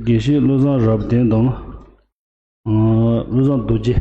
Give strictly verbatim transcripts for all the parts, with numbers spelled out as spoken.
དགེ་བཤེས་བློ་བཟང་རབ་བརྟན་དང་། ཨ། བློ་བཟང་རྡོ་རྗེ།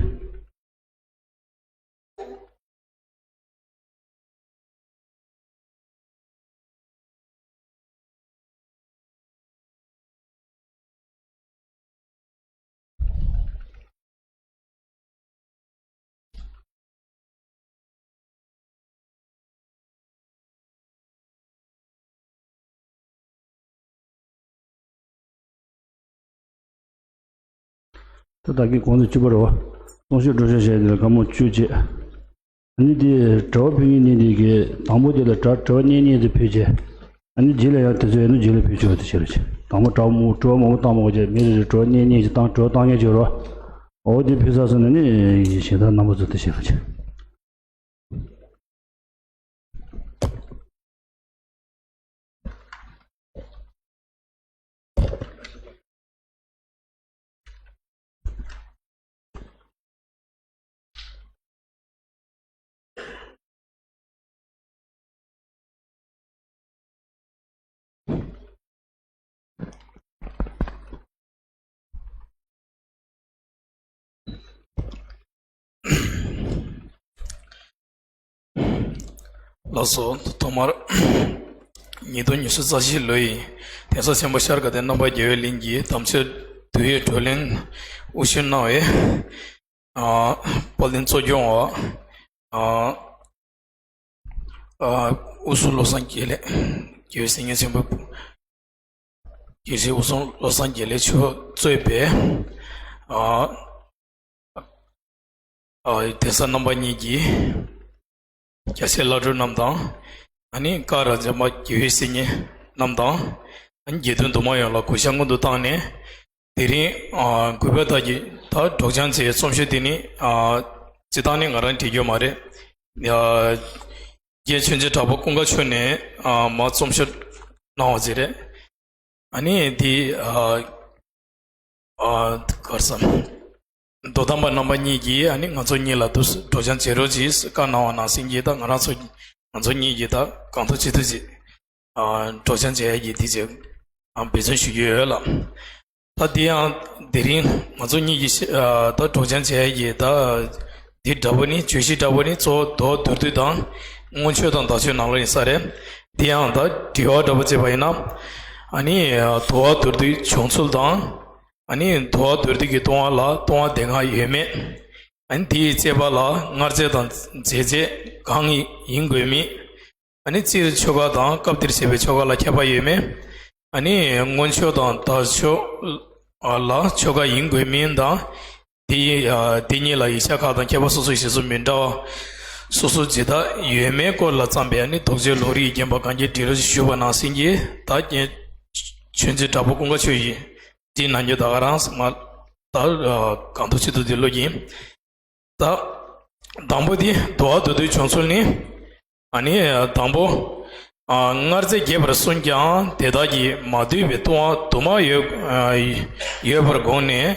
ད་ལྟ་གི་གོང་ཚོད་བཅུ་པ་རེད་བ། གསུང་ཆོས་སྒྲོག་སྦྱང་བྱས་དེ་ལ་སྐར་མ་བཅུ་བྱས། ཨ་ནི་དེ་དྲི་བ་ཕུལ་མཁན་གཉིས་དེ་གི་དང་པོ་དེ་ལ་དྲི་དྲི་བ་གཉིས་གཉིས་དེ་ཕུལ་བྱས། ཨ་ནི་རྗེས་ལ་ཡང་དེ་ཚོ་ཡོད་ན་རྗེས་ལ་ཕུལ་ཆོག་དེ་བྱས་རེད་བྱས། དང་པོ་དྲི་བ་མང་དྲི་བ་མང་པོ་བཏང་མ་དགོས་བྱས། མི་རེ་རེ་དྲི་བ་གཉིས་གཉིས་ཅིག་བཏང་། དྲི་བ་བཏང་མཁན་ཅིག་རོ། འོ་དེ་ཕུལ་ཚར་སོང་ན་ནི་གཞན་དག་རྣམ་པ་ཚོ་དེ་བྱས་རེད་བྱས། ལགས་སོ། ཐོག་མར་ཉིས་སྟོང་ཉི་ཤུ་རྩ་བཞི་ལོའི་གདན་ས་ཆེན་པོ་ཤར་དགའ་ལྡན་རྣམ་པ་རྒྱལ་བའི་གླིང་གི་དམ་ཆོས་དུས་ཡུན་བགྲོ་གླེང་དབུ་བཞུགས་གནང་བའི། ཨ། དཔལ་ལྡན་གཙོ་སྐྱོང་བ། ཨ། ཨ། དབུ་ཟུར་བློ་བཟང་དགེ་ལེགས། དགེ་བའི་བཤེས་གཉེན་ཆེན་པོ། དགེ་བཤེས་དབུ་ཟུར་བློ་བཟང་དགེ་ལེགས་མཆོག་གཙོས་པའི། ཨ། ཨ། གདན་ས་རྣམ་པ་གཉིས་ཀྱི་རྒྱ་ཆེའི་བླ་སྤྲུལ་རྣམས་དང་། ཨ་ནི་ཀ་ར་འཇམ་པ་དགེ་བའི་བཤེས་གཉེན་རྣམས་དང་། ཨ་ནི་དགེ་འདུན་འདུས་མང་ཡོངས་ལ་གུས་ཞབས་སྔོན་དུ་བཏང་ནས། དེ་རིང་། ཨ། གུས་པ་དག་གིས་ད་སྒྲོག་སྦྱང་བྱས་རྩོམ་ཤོག་དེ་ནི། ཨ། སྤྱིར་བཏང་ནི་ང་རང་བྲིས་རྒྱུ་མ་རེད། ཨ། རྒན་ཆོས་མཛད་གྲགས་པ་ཀུན་དགའ་མཆོག་ནས། ཨ། མར་རྩོམ་ཤོག་གནང་བ་ཅིག་རེད། ཨ་ནི་དེ། ཨ། ཨ། ག་རེ་ཟེར། དོ་དམ་པ་རྣམ་པ་གཉིས་ཀྱིས། ཨ་ནི་ང་ཚོ་གཉིས་ལ་དུ་སྒྲོག་སྦྱང་བྱེད་རོགས་གྱིས་བཀའ་གནང་བ་ནང་བཞིན་གྱིས། ད་ང་རང་ཚོ། ང་ཚོ་གཉིས་ཀྱིས་ད་གང་ཐུབ་ཅི་ཐུབ་ཅིག་ཨ། སྒྲོག་སྦྱང་བྱེད་ཡ་གི་དེ་ཅིག་ཨ། འབད་བརྩོན་ཞུ་རྒྱུ་ཡོད་ལ། ད་དེ་ཡང་དེ་རིང་ང་ཚོ་གཉིས་ཀྱིས། ཨ། ད་སྒྲོག་སྦྱང་བྱེད་ཡ་གི་ད་དེ་འདྲ་པོ་ནི། བརྗོད་གཞི་འདྲ་པོ་ནི་གཙོ་བོ་མདོ་བ་མདོར་བསྡུས་དང་མངོན་བརྗོད་དང་དག་བརྗོད་ནང་ལོགས་ཡིན་ས་རེད། དེ་ཡང་ད་དྲི་བ་འདྲ་པོ་བྱས་པ་ཡིན་ན། ཨ་ནི་མདོ་བ་མདོར་བསྡུས་བྱུང་ཚུལ་དང་། ཨ་ནི་མདོ་བ་མདོར་བསྡུས་ཀྱི་ལྟུང་བ་ལ་ལྟུང་བ་སྡེ་ལྔ་ཡོད་མེད། ཨ་ནི་དེའི་དཔྱད་པ་ལ་སྔར་རྫས་དང་རྫས་གཞན་གང་ཡིན་དགོས་མིན། ཨ་ནི་སྤྱིར་ཆོ་ག་དང་སྐབས་དེར་བྱས་པའི་ཆོ་ག་ལ་ཁྱད་པར་ཡོད་མེད། ཨ་ནི་མངོན་བརྗོད་དང་དག་བརྗོད་ལ་ཆོ་ག་ཡིན་དགོས་མིན་དང་། དེ་ཡི། ཨ། དེ་གཉིས་ལ་ཡིག་ཆ་ཁག་དང་ཁྱད་པར་སོ་སོའི་བཞེད་སྲོལ་མི་འདྲ་བ་སོ་སོ་ཇི་ལྟར་ཡོད་མེད་སྐོར་ལ་བརྩམས་པའི། ཨ་ནི་རྡོ་རྗེ་ལུང་རིགས་ཀྱི་རྒན་པ་གངས་སྐྱིད་བགྲེས་རོལ་གྱིས་ཞུས་པ་ནང་བཞིན་གྱི། ད་རྒན་ཆོས་མཛད་གྲགས་པ་ཀུན་དགའ་མཆོག་ཡིས་འདི་ནང་རྒྱུ་ད་ག་རང་མ། ད་གང་ཐུབ་ཅི་ཐུབ་འདི་ཀློག་གི་ཡིན། ད་དང་པོ་འདི་མདོ་བ་མདོར་བསྡུས་བྱུང་ཚུལ་ནི། ཨ་ནི་དང་པོ། ཨ། སྔར་རྫས་རྒྱས་པར་གསུངས་ཀྱང་དེ་དག་གིས་མ་བསྡུས་པའི་ལྟུང་བ་དུ་མ་ཡོད། ཨ། ཡོད་པར་དགོངས་ནས།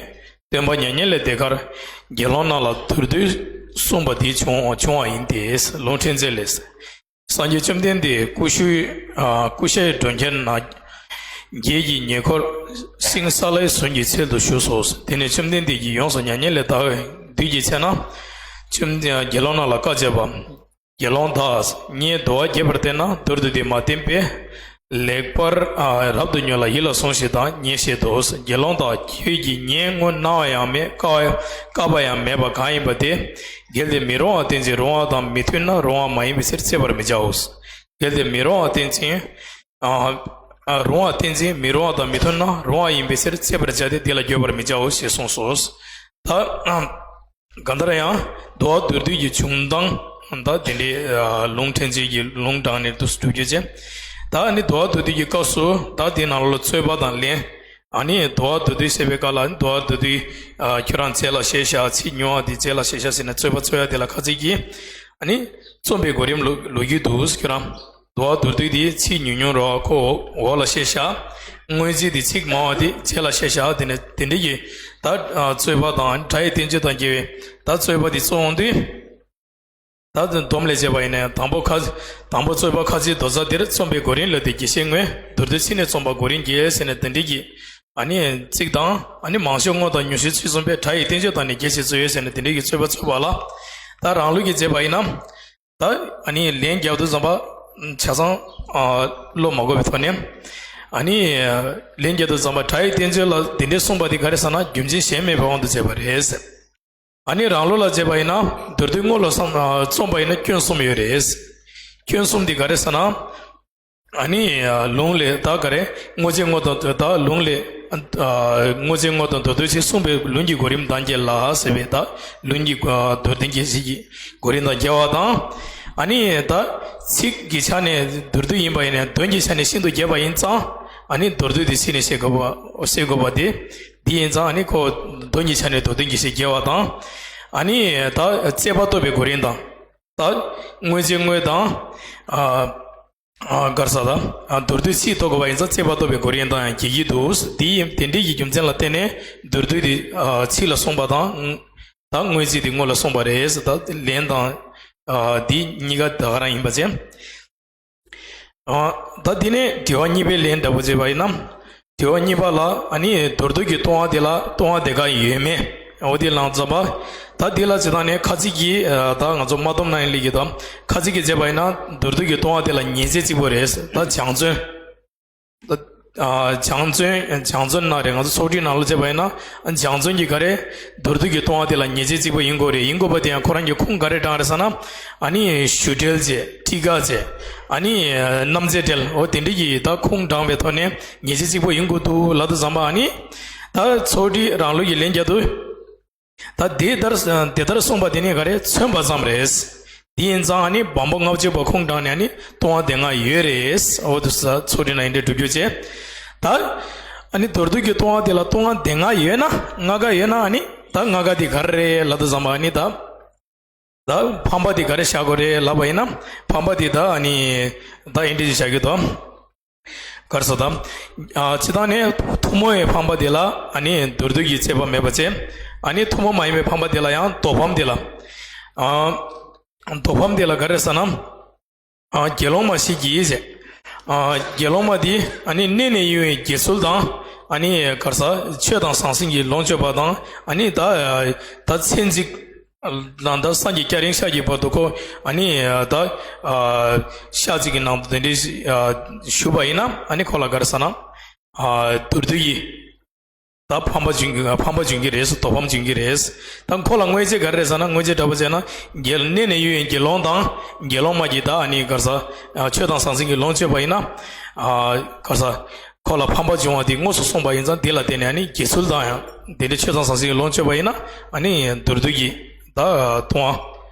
སྟོན་པ་མྱ་ངན་ལས་འདས་ཁར་དགེ་སློང་རྣམས་ལ་མདོར་བསྡུས་གསུངས་པ་འདི་བྱུང་བྱུང་བ་ཡིན་ཏེ། ལུང་ཕྲན་ཚེགས་ལས། སངས་རྒྱས་བཅོམ་ལྡན་འདས་ཀུ་ཤུ། ཨ། ཀུ་ཤའི་གྲོང་ཁྱེར་ན་བརྒྱད་ཀྱི་ཉེ་འཁོར་སིང་ས་ལའི་ཟོན་གྱི་ཚལ་དུ་བཞུགས་སོ། དེ་ནས་བཅོམ་ལྡན་འདས་ཀྱིས་ཡོངས་སུ་མྱ་ངན་ལས་འདའ་བའི་དུས་ཀྱི་ཚེ་ན། བཅོམ་ལྡན། དགེ་སློང་རྣམས་ལ་བཀའ་སྩལ་པ། དགེ་སློང་དག་ངས་མདོ་བ་རྒྱས་པར་བསྟན་ན་མདོར་བསྡུས་ཏེ་མ་བསྟན་པས། ལེགས་པར། ཨ། རབ་ཏུ་ཉོན་ལ་ཡིད་ལ་ཟུངས་ཤིག་དང་ངས་བཤད་དོ། དགེ་སློང་དག་ཁྱོད་ཀྱིས་ངས་སྔོན་གནང་བ་ཡང་མེད། བཀག་བཀག་པ་ཡང་མེད་པ་གང་ཡིན་པ་དེ། གལ་ཏེ་མི་རུང་བ་བསྟན་ཅིང་རུང་བ་དང་མི་མཐུན་ན་རུང་བ་མ་ཡིན་པའི་ཕྱིར་འཚལ་བར་མི་བྱའོ། གལ་ཏེ་མི་རུང་བ་བསྟན་ཅིང་། ཨ། ཨ། རུང་བ་བསྟན་ཅིང་མི་རུང་བ་དང་མི་མཐུན་ན་རུང་བ་ཡིན་པའི་ཕྱིར་འཚལ་བར་བྱ་སྟེ་དེ་ལ་འགྱོད་པར་མི་བྱའོ་ཞེས་གསུངས་སོ། ད། ཨ། གང་ལྟར་ཡང་མདོ་བ་མདོར་བསྡུས་ཀྱི་བྱུང་སྟངས་ད་དེ་འདྲའི། ཨ། ལུང་ཕྲན་ཚེགས་ཀྱི་ལུང་དྲངས་ནས་འདུག་སྒྲུབ་རྒྱུ་བྱས། ད་ནི་མདོ་བ་མདོར་བསྡུས་ཀྱི་སྐབས་སུ་ད་དེ་ནང་ལ་རྩོད་པ་དང་ལན། ཨ་ནི་མདོ་བ་མདོར་བསྡུས་ཟེར་བའི་སྐབས་ལ་མདོ་བ་མདོར་བསྡུས། ཨ། ཁྱོད་རང་རྗེས་ལ་བཤད་བཞག་ཚིག་ཉུང་བ་དེ་རྗེས་ལ་བཤད་བཞག་ཟེར་ནས་རྩོད་པ་རྩོད་ཡ་དེ་ལ་ཁ་ཚིག་གིས། ཨ་ནི་རྩོམ་པའི་གོ་རིམ་ལོ་ལོ་རྒྱུས་འདུག་ཁྱོད་རང་མདོ་བ་མདོར་བསྡུས་དེ་ཚིག་ཉུང་ཉུང་རོ་ཁོ་འོག་ལ་བཤད་བཞག་དངོས་རྫས་དེ་ཚིག་མང་བ་དེ་རྗེས་ལ་བཤད་བཞག་དེ་ནས་དེ་འདྲ་གི་ད། ཨ། རྩོད་པ་དང་སྒྲ་ཡི་བསྟན་བཅོས་དང་འགལ་བའི་ད་རྩོད་པ་དེ་རྩོད་འོང་དུས། ད་སྡོམ་ལས་བྱས་པ་ཡིན་ན་ཡང་དང་པོ་ཁ། དང་པོ་རྩོད་པ་ཁ་ཚིག་མདོ་རྩ་འདིར་རྩོམ་པའི་གོ་རིམ་ལ་དེ་དགེ་བཤེས་ངོས་མདོར་བསྡུས་ཚིག་ནས་རྩོམ་པ་གོ་རིམ་གྱིས་ཟེར་ནས་དེ་འདྲ་གི་ ཨ་ནི་ཚིག་དང་། ཨ་ནི་མང་ཤོས་དངོས་དང་ཉུང་ཤོས་ཚིག་གསུམ་པས། སྒྲ་ཡི་བསྟན་བཅོས་དང་ནི། རྒྱས་བྱེད་རྩོད་ཡོད་ཟེར་ནས་དེ་འདྲའི་གི་རྩོད་པ་རྩོད་པ་ལ། ད་རང་ལུགས་ཀྱི་བྱས་པ་ཡིན་ན། ད་ཨ་ནི་ལན་རྒྱབ་དུས་ཙམ་པ་ཆ་ཚང་ཨ་བློ་མ་འགོས་པའི་ཐོག་ནས། ཨ་ནི་ལན་རྒྱབ་དུས་ཙམ་པ་སྒྲ་ཡི་བསྟན་བཅོས་ལ་དེ་འདྲའི་གསུངས་པ་དེ་ག་རེ་ཟེར་ན། རྒྱུ་མཚན་གཞན་མེད་པའི་དབང་དུ་བྱས་པ་རེད། ཨ་ནི་རང་ལུགས་ལ་བྱས་པ་ཡིན་ན། མདོར་བསྡུས་དངོས་ལ་བསམ་ཨ་རྩོམ་པ་ཡིན་ན་སྐྱོན་གསུམ་ཡོད་རེད། སྐྱོན་གསུམ་དེ་ག་རེ་ཟེར་ན། ཨ་ནི་ལུང་ལས་ད་ག་རེ། དངོས་རྫས་དངོས་དང་། ད་ལུང་ལས་ཨ་དངོས་རྫས་དངོས་དང་མདོར་བསྡུས་ཆེད་གསུངས་པའི་ལུང་གི་གོ་རིམ་དང་འགལ་ལ་ཟེར་བའི། ད་ལུང་གི་ཨ་མདོར་བསྟན་རྒྱས་བཤད་ཀྱི་གོ་རིམ་དང་འགལ་བ་དང་། ཨ་ནི་ད་ཚིག་གི་ཆ་ནས་མདོར་བསྡུས་ཡིན་པ་ཡིན་ནའི་དོན་གྱི་ཆ་ནས་ཤིན་ཏུ་འགལ་བ་ཡིན་ཙང་། ཨ་ནི་མདོར་བསྡུས་དེ་ཕྱི་ནས་བཤད་དགོས་པ། བཤད་དགོས་པ་དེ། འདི་ཡིན་ཙང་། ཨ་ནི་ཁོ་དོན་གྱི་ཆ་ནས་མདོར་བསྟན་རྒྱས་བཤད་འགལ་བ་དང་། ཨ་ནི་ད་རྩོད་པ་རྟོགས་པའི་གོ་རིམ་དང་། ད་དངོས་རྫས་དངོས་དང་། ཨ་ཨ་ག་རེ་ཟེར། ད་ཨ་མདོར་བསྡུས་ཚིག་རྟོགས་དགོས་པ་ཡིན་ཙང་རྩོད་པ་རྟོགས་པའི་གོ་རིམ་དང་ཡང་འགལ་གྱི་འདུག། དེ་ཡིན། དེ་འདྲའི་གི་རྒྱུ་མཚན་ལ་བརྟེན་ནས་མདོར་བསྡུས་དེ་ཨ་ཚིག་ལ་གསུངས་པ་དང་། ད་དངོས་རྫས་དེ་དངོས་ལ་གསུངས་པ་རེད། ད་ལན་དང་ཨ་འདི་གཉིས་ཀ་ད་ག་རང་ཡིན་པ་བྱས། ཨ་ད་འདི་ནས་དྲི་བ་གཉིས་པའི་ལན་འདྲ་པོ་བྱས་པ་ཡིན་ན། དྲི་བ་གཉིས་པ་ལ། ཨ་ནི་མདོར་བསྡུས་ཀྱི་ལྟུང་བ་དེ་ལ་ལྟུང་བ་དེ་ག་ཡོད་མེད། འོ་དེ་ལ་འཛེམ་པ། ད་འདི་ལ་སྤྱིར་བཏང་ནས་ཁ་ཚིག་གིས་ཨ་ད་ང་ཚོ་མ་སྡོམ་ན་ཡང་ལེགས་ཀྱི། ད་ཁ་ཚིག་གིས་བྱས་པ་ཡིན་ན། མདོར་བསྡུས་ཀྱི་ལྟུང་བ་དེ་ལ་ཉེས་བྱས་གཅིག་པོ་རེད། ད་སྦྱང་བརྩོན། ད་ཨ་སྦྱང་བརྩོན། སྦྱང་བརྩོན་ནང་རེད། ང་ཚོ་ཚོགས་སྒྲིག་ནང་ལ་བྱས་པ་ཡིན་ན། སྦྱང་བརྩོན་གྱི་ག་རེ། མདོར་བསྡུས་ཀྱི་ལྟུང་བ་དེ་ལ་ཉེས་བྱས་གཅིག་པོ་ཡིན་དགོས་རེད། ཡིན་དགོས་པ་དེ་ཡང་ཁོ་རང་གི་ཁུངས་ག་རེ་དྲངས་རེད་ཟེར་ན། ཨ་ནི་ཞུ་འབྲེལ་བྱས། ཊི་ཀ་བྱས། ཨ་ནི་རྣམ་འབྱེད་འབྲེལ། འོ་དེ་འདྲ་གི་ད་ཁུངས་དྲངས་པའི་ཐོག་ནས་ཉེས་བྱས་གཅིག་པོ་ཡིན་དགོས་འདུག་ལབ་དུས་ཙམ་པ། ཨ་ནི་ད་ཚོགས་སྒྲིག་རང་ལུགས་ཀྱི་ལན་རྒྱག་དུས། ད་དེ་ལྟར། དེ་ལྟར་གསུངས་པ་དེ་ནི་ག་རེ། མཚོན་པ་ཙམ་རེད། དེ་ཡིན་ཙང་། ཨ་ནི་བམ་པོ་ལྔ་བཅུ་པ་ཁུངས་དྲངས་ནས། ཨ་ནི་ལྟུང་བ་དེ་སྔ་ཡོད་རེད། འོ་དེ་ཚོ་ཚོགས་སྒྲིག་ནང་ཡིན་འདྲ་སྒྲུབ་རྒྱུ་བྱས། ད་ཨ་ནི་མདོར་བསྡུས་ཀྱི་ལྟུང་བ་དེ་ལ་ལྟུང་བ་དེ་སྔ་ཡོད་ན། ལྔ་ཀ་ཡོད་ན། ཨ་ནི་ད་ལྔ་ཀ་དེ་ག་རེ་རེད་ལབ་དུས་ཙམ་པ། ཨ་ནི་ད་ད་ཕམ་པ་དེ་ག་རེ་བཞག་དགོས་རེད་ལབ་པ་ཡིན་ན། ཕམ་པ་དེ་ད་ཨ་ནི་ད་ཡིན་འདྲ་ཞིག་བཞག་གི་འདུག། ག་རེ་ཟེར་ད། ཨ་སྤྱིར་བཏང་ནས་ཐུན་མོང་བའི་ཕམ་པ་དེ་ལ་ཨ་ནི་མདོར་བསྡུས་ཀྱི་རྩོད་པ་མེད་པ་བྱས། ཨ་ནི་ཐུན་མོང་མ་ཡིན་པའི་ཕམ་པ་དེ་ལ་ཡང་ལྡོག་ཕམ་དེ་ལ། ཨ་ལྡོག་ཕམ་དེ་ལ་ག་རེ་ཟེར་ན། ཨ་དགེ་སློང་མ་ཞིག་གིས་བྱས། ཨ་དགེ་སློང་མ་དེ་ཨ་ནི་གནས་ནས་གཡོལ་བའི་དགེ་ཚུལ་དང་། ཨ་ནི་ག་རེ་ཟེར། ཆོས་དང་ཟང་ཟིང་གི་ལོངས་སྤྱོད་པ་དང་། ཨ་ནི་ད་ད་ཚེ་གཅིག་ལ་ད་སངས་རྒྱས་སྐྱ་རེངས་ཤར་གྱི་བར་དུ་ཁོ། ཨ་ནི་ད་ཨ་ཤར་གཅིག་གི་ནང་དུ་དེ་འདྲའི་ཨ་བཞུགས་པ་ཡིན་ན། ཨ་ནི་ཁོ་ལ་ག་རེ་ཟེར་ན། ཨ་མདོར་བསྡུས་ཀྱི་ད་ཕམ་པ་འབྱུང་གི། ཕམ་པ་འབྱུང་གི་རེད། ལྡོག་ཕམ་འབྱུང་གི་རེད། ད་ཁོ་ལ་མངོན་རྗེས་ག་རེ་རེད་ཟེར་ན། མངོན་རྗེས་འདྲ་པོ་བྱས་ན། དགེ་གནས་ནས་གཡོལ་བའི་དགེ་སློང་དང་། དགེ་སློང་མ་གིས་ད་ཨ་ནི་ག་རེ་ཟེར། ཨ་ཆོས་དང་ཟང་ཟིང་གི་ལོངས་སྤྱོད་པ་ཡིན་ན། ཨ་ག་རེ་ཟེར། ཁོ་ལ་ཕམ་པ་འབྱུང་བ་དེ་དངོས་སུ་གསུངས་པ་ཡིན་ཙང་། དེ་ལ་བརྟེན་ནས་ཨ་ནི་དགེ་ཚུལ་དང་ཡང་དེ་འདྲའི་ཆོས་དང་ཟང་ཟིང་གི་ལོངས་སྤྱོད་པ་ཡིན་ན། ཨ་ནི་མདོར་བསྡུས་ཀྱི་ད་ལྟུང་བ།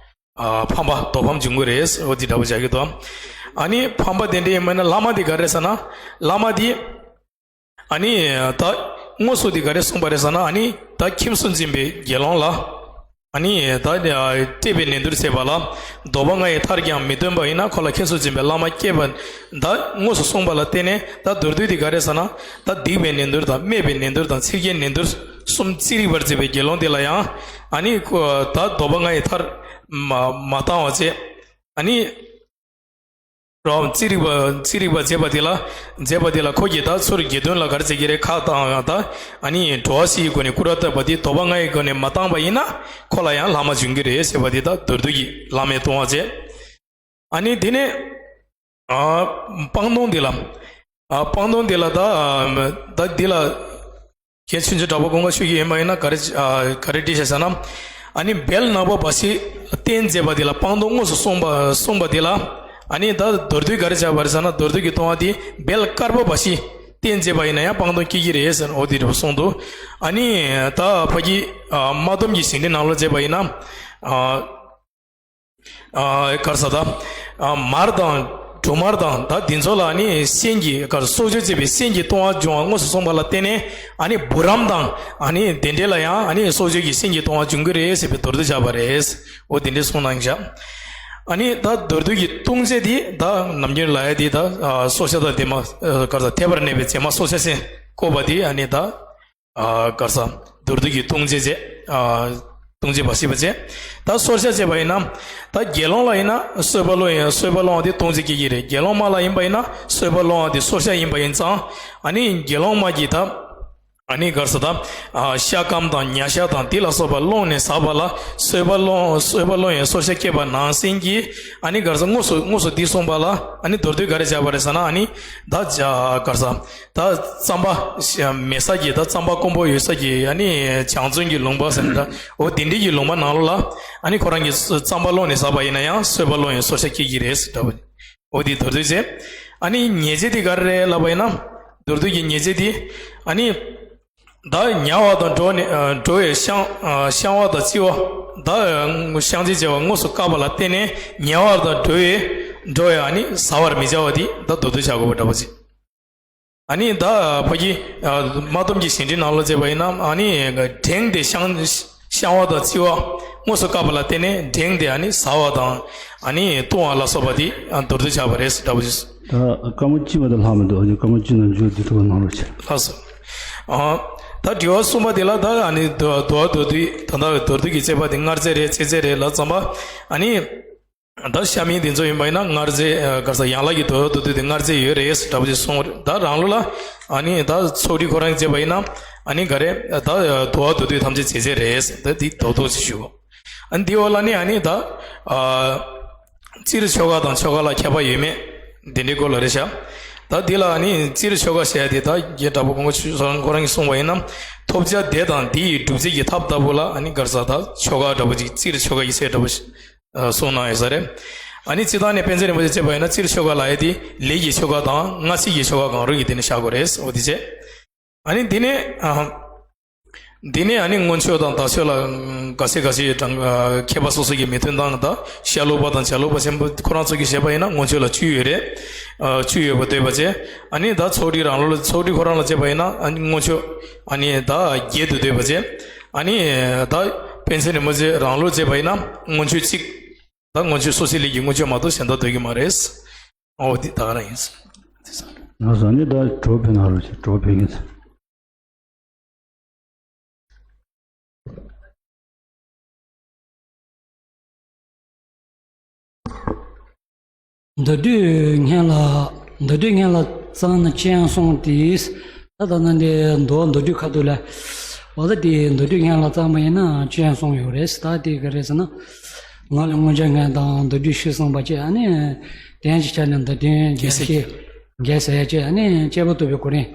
ཨ་ཕམ་པ་ལྡོག་ཕམ་འབྱུང་གི་རེད། འོ་དེ་འདྲ་པོ་བྱ་གི་འདུག། ཨ་ནི་ཕམ་པ་དེ་འདྲ་ཡིན་པ་ཡིན་ན། བླ་མ་དེ་ག་རེ་ཟེར་ན། བླ་མ་དེ་ཨ་ནི་ད་དངོས་སུ་དེ་ག་རེ་གསུངས་པ་རེད་ཟེར་ན། ཨ་ནི་ད་ཁྱིམ་སུ་འཛིན་པའི་དགེ་སློང་ལ། ཨ་ནི་ད་སྤྲད་པའི་ནན་ཏུར་བྱས་པ་ལ། ལྡོག་པ་ལྔ་ཡི་མཐར་ཀྱང་མི་སྟོན་པ་ཡིན་ན། ཁོ་ལ་ཁྱིམ་སུ་འཛིན་པའི་བླ་མ་སྐྱེས་པ། ད་དངོས་སུ་གསུངས་པ་ལ་བརྟེན་ནས། ད་མདོར་བསྡུས་དེ་ག་རེ་ཟེར་ན། ད་སྡིག་པའི་ནན་ཏུར་དང་། སྨད་པའི་ནན་ཏུར་དང་། ཚིག་བརྒྱད་ནན་ཏུར་གསུམ་ཅི་རིགས་པར་བྱེད་པའི་དགེ་སློང་དེ་ལ་ཡང་། ཨ་ནི་ཁོ་ད་ལྡོག་པ་ལྔ་ཡི་མཐར་མ་མ་བཏང་བ་བྱས། ཨ་ནི་རོ་ཅི་རིགས་པ། ཅི་རིགས་པ་བྱེད་པ་དེ་ལ། བྱེད་པ་དེ་ལ་ཁོ་གིས་ད་ཚུར་དགེ་འདུན་ལ་ག་རེ་བྱེད་ཀྱི་རེད། ཁ་བཏང་ཡང་ད། ཨ་ནི་འགྲོ་བ་བཞི་ཡི་སྒོ་ནས་སྐུར་བ་བཏབ་པ་དེ་ལྡོག་པ་ལྔ་ཡི་སྒོ་ནས་མ་བཏང་པ་ཡིན་ན། ཁོ་ལ་ཡང་ལྷག་མ་འབྱུང་གི་རེད་ཟེར་བ་དེ། ད་མདོར་བསྡུས་ཀྱི་བླ་མའི་ལྟུང་བ་བྱས། ཨ་ནི་དེ་ནས་ཨ་སྤང་ལྟུང་དེ་ལ། ཨ་སྤང་ལྟུང་དེ་ལ་ད། ཨ་ད་འདི་ལ། གལ་ཆུང་ཆུང་འདྲ་པོ་དགོངས་པ་ཞུ་གི་ཡིན་པ་ཡིན་ན། ག་རེ་ཨ་ག་རེ་འགྲིག་ཤག་ཟེར་ན། ཨ་ནི་བལ་ནག་པོ་འབའ་ཞིག་བསྟན་བྱས་པ་དེ་ལ། སྤང་ལྟུང་དངོས་སུ་གསུངས་པ། གསུངས་པ་དེ་ལ། ཨ་ནི་ད་མདོར་བསྡུས་ག་རེ་བྱས་པ་རེད་ཟེར་ན། མདོར་བསྡུས་ཀྱི་ལྟུང་བ་དེ་བལ་དཀར་པོ་འབའ་ཞིག་བསྟན་བྱས་པ་ཡིན་ན་ཡང་སྤང་ལྟུང་སྐྱེ་གི་རེད་ཟེར། འོ་དེ་འདྲ་པོ་གསུངས་འདུག། ཨ་ནི་ད་ཕ་གི་ཨ་མ་སྡོམ་གྱི་ཞིང་འདི་ནང་ལོགས་བྱས་པ་ཡིན་ན། ཨ་ཨ་ག་རེ་ཟེར་ད། ཨ་མར་དང་འབྲུ་མར་དང་། ད་འདི་ཚོ་ལ་ནི་སྲན་གྱི་ག་རེ། གསོག་འཇོག་བྱས་པའི་སྲན་གྱི་ལྟུང་བ་འབྱུང་བ་དངོས་སུ་གསུངས་པ་ལ་བརྟེན་ནས། ཨ་ནི་བུ་རམ་དང་། ཨ་ནི་དེ་འདྲ་ལ་ཡང་ཨ་ནི་གསོག་འཇོག་གི་སྲན་གྱི་ལྟུང་བ་འབྱུང་གི་རེད་ཟེར་བའི་མདོར་བསྡུས་བྱས་པ་རེད། འོ་དེ་འདྲ་གསུངས་གནང་བཞག། ཨ་ནི་ད་མདོར་བསྡུས་ཀྱི་ལྟུང་བྱེད་དེ་ད་ནམ་རྒྱུན་ལབ་ཡ་དེ། ད་ཨ་སྲོག་ཆགས་དང་དེ་མ་ཨ་ག་རེ་ཟེར། ཐེག་པར་གནས་པའི་བྱེ་སྨྲ་སྲོག་ཆགས་ཟེར་བཀོད་པ་དེ། ཨ་ནི་ད། ཨ་ག་རེ་ཟེར། མདོར་བསྡུས་ཀྱི་ལྟུང་བྱེད་བྱས། ཨ་ལྟུང་བྱེད་འབའ་ཞིག་པ་བྱས། ད་སྲོག་ཆགས་བྱས་པ་ཡིན་ན། ད་དགེ་སློང་ལ་ཡིན་ན་གསོད་པ་སློང་ཡིན། གསོད་པ་སློང་བ་དེ་ལྟུང་བྱེད་སྐྱེ་གི་རེད། དགེ་སློང་མ་ལ་ཡིན་པ་ཡིན་ན་གསོད་པ་སློང་བ་དེ་སྲོག་ཆགས་ཡིན་པ་ཡིན་ཙང་། ཨ་ནི་དགེ་སློང་མ་གིས་ད། ཨ་ནི་ག་རེ་ཟེར་ད། ཨ་ཤ་སྐམ་དང་ཉ་ཤ་དང་དེ་ལ་སོགས་པ་སློང་ནས་ཟ་བ་ལ་གསོད་པ་སློང་གསོད་པ་སློང་བའི་སྲོག་ཆགས་སྐྱེས་པ་ནང་བཞིན་གྱི། ཨ་ནི་ག་རེ་ཟེར་དངོས་སུ་དངོས་སུ་འདི་གསུངས་པ་ལ། ཨ་ནི་མདོར་བསྡུས་ག་རེ་བྱ་བ་རེད་ཟེར་ན། ཨ་ནི་ད་ག་རེ་ཟེར། ད་རྩམ་པ་མེད་ས་ཀྱི། ད་རྩམ་པ་དཀོན་པོ་ཡོད་ས་ཀྱི། ཨ་ནི་བྱང་བཙོན་གྱི་ལུང་པ་ཟེར་ན་འདྲ། འོ་དེ་འདྲའི་གི་ལུང་པ་ནང་ལོགས་ལ། ཨ་ནི་ཁོ་རང་གིས་རྩམ་པ་སློང་ནས་ཟ་བ་ཡིན་ན་ཡང་གསོད་པ་སློང་བའི་སྲོག་ཆགས་སྐྱེ་གི་རེད་ཟེར་འདྲ་བོ། འོ་དེ་མདོར་བསྡུས་བྱས། ཨ་ནི་ཉེས་བྱས་དེ་ག་རེ་རེད་ལབ་པ་ཡིན་ན། མདོར་བསྡུས་ཀྱི་ཉེས་བྱས་དེ། ཨ་ནི་ད་ཉ་བ་དང་འགྲོ་ནས་འགྲོ་བའི་བཤང་བཤང་བ་དང་བཙིར་བ། ད་བཤང་གཅི་བྱས་པ་དངོས་སུ་བཀག་པ་ལ་བརྟེན་ནས་ཉ་བ་དང་འགྲོ་བའི་འགྲོ་བའི་ཨ་ནི་ཟ་བར་མི་བྱ་བ་དེ་ད་མདོར་བསྡུས་བྱ་དགོས་པ་འདྲ་པོ་ཅིག། ཨ་ནི་ད་ཕ་གི་མ་སྡོམ་གྱི་གཞན་དྲིང་ནང་ལོགས་བྱས་པ་ཡིན་ན། ཨ་ནི་བསྒྲེངས་ཏེ་བཤང་བཤང་བ་དང་བཙིར་བ་དངོས་སུ་བཀག་པ་ལ་བརྟེན་ནས་བསྒྲེངས་ཏེ་ཨ་ནི་ཟ་བ་དང་། ཨ་ནི་བཏུང་བ་ལ་སོགས་པ་དེ་མདོར་བསྡུས་བྱ་བ་རེད་ཟེར་འདྲ་པོ་ཞིག། ད་སྐར་མ་གཅིག་མ་གཏོགས་ལྷག་མི་འདུག། ཨ་ནི་སྐར་མ་གཅིག་ནང་མཇུག་འདི་ཐུག་པ་གནང་རོགས་བྱེད། ལགས་སོ། ཨ་ད་དྲི་བ་གསུམ་པ་དེ་ལ། ད་ཨ་ནི་དུ་དུ་བ་མདོར་བསྡུས། ད་ལྟ་མདོར་བསྡུས་ཀྱི་དཔྱད་པ་དེ་སྔར་རྫས་རེད། ཚེ་རྫས་རེད་ལབ་ཙམ་པ། ཨ་ནི་ད་ཤ་མིན་དེ་ཚོ་ཡིན་པ་ཡིན་ན་སྔར་རྫས་ག་རེ་ཟེར་ཡན་ལག་གི་དུ་བ་མདོར་བསྡུས་དེ་སྔར་རྫས་ཡོད་རེད་ཟེར་འདྲ་པོ་ཅིག་གསུངས། ད་རང་ལུགས་ལ་ཨ་ནི་ད་ཚོགས་སྒྲིག་ཁོ་རང་གིས་བྱས་པ་ཡིན་ན། ཨ་ནི་ག་རེ། ད་དུ་བ་མདོར་བསྡུས་ཐམས་ཅད་རྫས་རྫས་རེད་ཟེར། ད་འདི་རྡོག་རྡོག་ཅིག་ཞུ། ཨ་འདི་འོག་ལ་ནི་ཨ་ནི་ད་ཨ་བཙིར་ཆོ་ག་དང་ཆོ་ག་ལ་ཁྱད་པར་ཡོད་མེད་དེ་འདྲའི་སྐོར་ལ་རེད་ཤག། ད་འདི་ལ་ཨ་ནི་བཙིར་ཆོ་ག་ཟེར་ཡ་དེ། ད་རྒན་གྲྭ་པ་གོང་མ་ཆོས་བཟང་ཁོ་རང་གིས་གསུངས་པ་ཡིན་ན། ཐོབ་བྱ་དེ་དང་དེ་ཡི་སྒྲུབ་བྱེད་ཀྱི་ཐབས་ལྟ་བུ་ལ་ཨ་ནི་ག་རེ་ཟེར། ད་ཆོ་ག་འདྲ་པོ་ཅིག། བཙིར་ཆོ་ག་ཡི་ཚད་འདྲ་པོ་ཞིག་གསུངས་གནང་ཡོད་ས་རེད། ཨ་ནི་སྤྱིར་བཏང་ནས་པཎ་ཆེན་རིན་པོ་ཆེས་བྱས་པ་ཡིན་ན་བཙིར་ཆོ་ག་ལབ་ཡ་དེ་ལས་ཀྱི་ཆོ་ག་དང་སྔ་ཕྱི་གི་ཆོ་ག་གང་རུང་གི་དེ་ནི་བཞག་དགོས་རེད། འོ་དེ་བྱས། ཨ་ནི་འདི་ནས་ཨ། འདི་ནས་ཨ་ནི་མངོན་སྤྱོད་དང་བདག་སྤྱོད་ལ་ག་ཚད་ག་ཚད་གྲངས་ཨ་མཁས་པ་སོ་སོ་གི་མི་མཐུན་སྟངས། ད་ཤ་ལུག་པ་དང་བྱ་ལུག་པ་ཆེན་པོ་ཁོ་རང་ཚོ་གིས་བྱས་པ་ཡིན་ན་མངོན་སྤྱོད་ལ་བཅུ་ཡོད་རེད། ཨ་བཅུ་ཡོད་པ་འདོད་པ་བྱས། ཨ་ནི་ད་ཚོགས་སྒྲིག་རང་ལུགས་ལ། ཚོགས་སྒྲིག་ཁོ་རང་ལ་བྱས་པ་ཡིན་ན་ཨ་ནི་མངོན་སྤྱོད་ཨ་ནི་ད་བརྒྱད་དུ་འདོད་པ་བྱས། ཨ་ནི་ད་པཎ་ཆེན་རིན་པོ་ཆེ་རང་ལུགས་བྱས་པ་ཡིན་ན་མངོན་སྤྱོད་གཅིག། ད་མངོན་སྤྱོད་སོ་སོའི་ལས་ཀྱི་མངོན་སྤྱོད་མ་གཏོགས་གཞན་དག་འདོད་ཀྱི་མ་རེད། འོ་འདི་ད་ག་རང་ཡིན། ང་ཟ་ནི་ད་གྲོ་ཕན་ན་རོ་ཆེ། གྲོ་ཕན་གྱི། མདོར་བསྡུས་སྔོན་ལ། མདོར་བསྡུས་སྔོན་ལ་བརྩམས་ན་སྤྱན་ཟུང་སྟེ། ད་ལྟ་ན་འདི་མདོ་མདོར་བསྡུས་ཁ་ཐུག་ལ། འོ་ད་དེ་མདོར་བསྡུས་སྔོན་ལ་བརྩམས་པ་ཡིན་ན་སྤྱན་ཟུང་ཡོད་རེད། ད་དེ་ག་རེ་ཟེར་ན། ང་ལ་མངོན་བྱང་སྔོན་དང་མདོར་བསྡུས་ཕྱིས་གསུངས་པ་བཅས། ཨ་ནི་དོན་གྱི་ཆ་ནས་མདོར་བསྟན་རྒྱས་བཤད། རྒྱས་བཤད་བཅས། ཨ་ནི་དཔྱད་པ་རྟོགས་པའི་གོ་རིམ་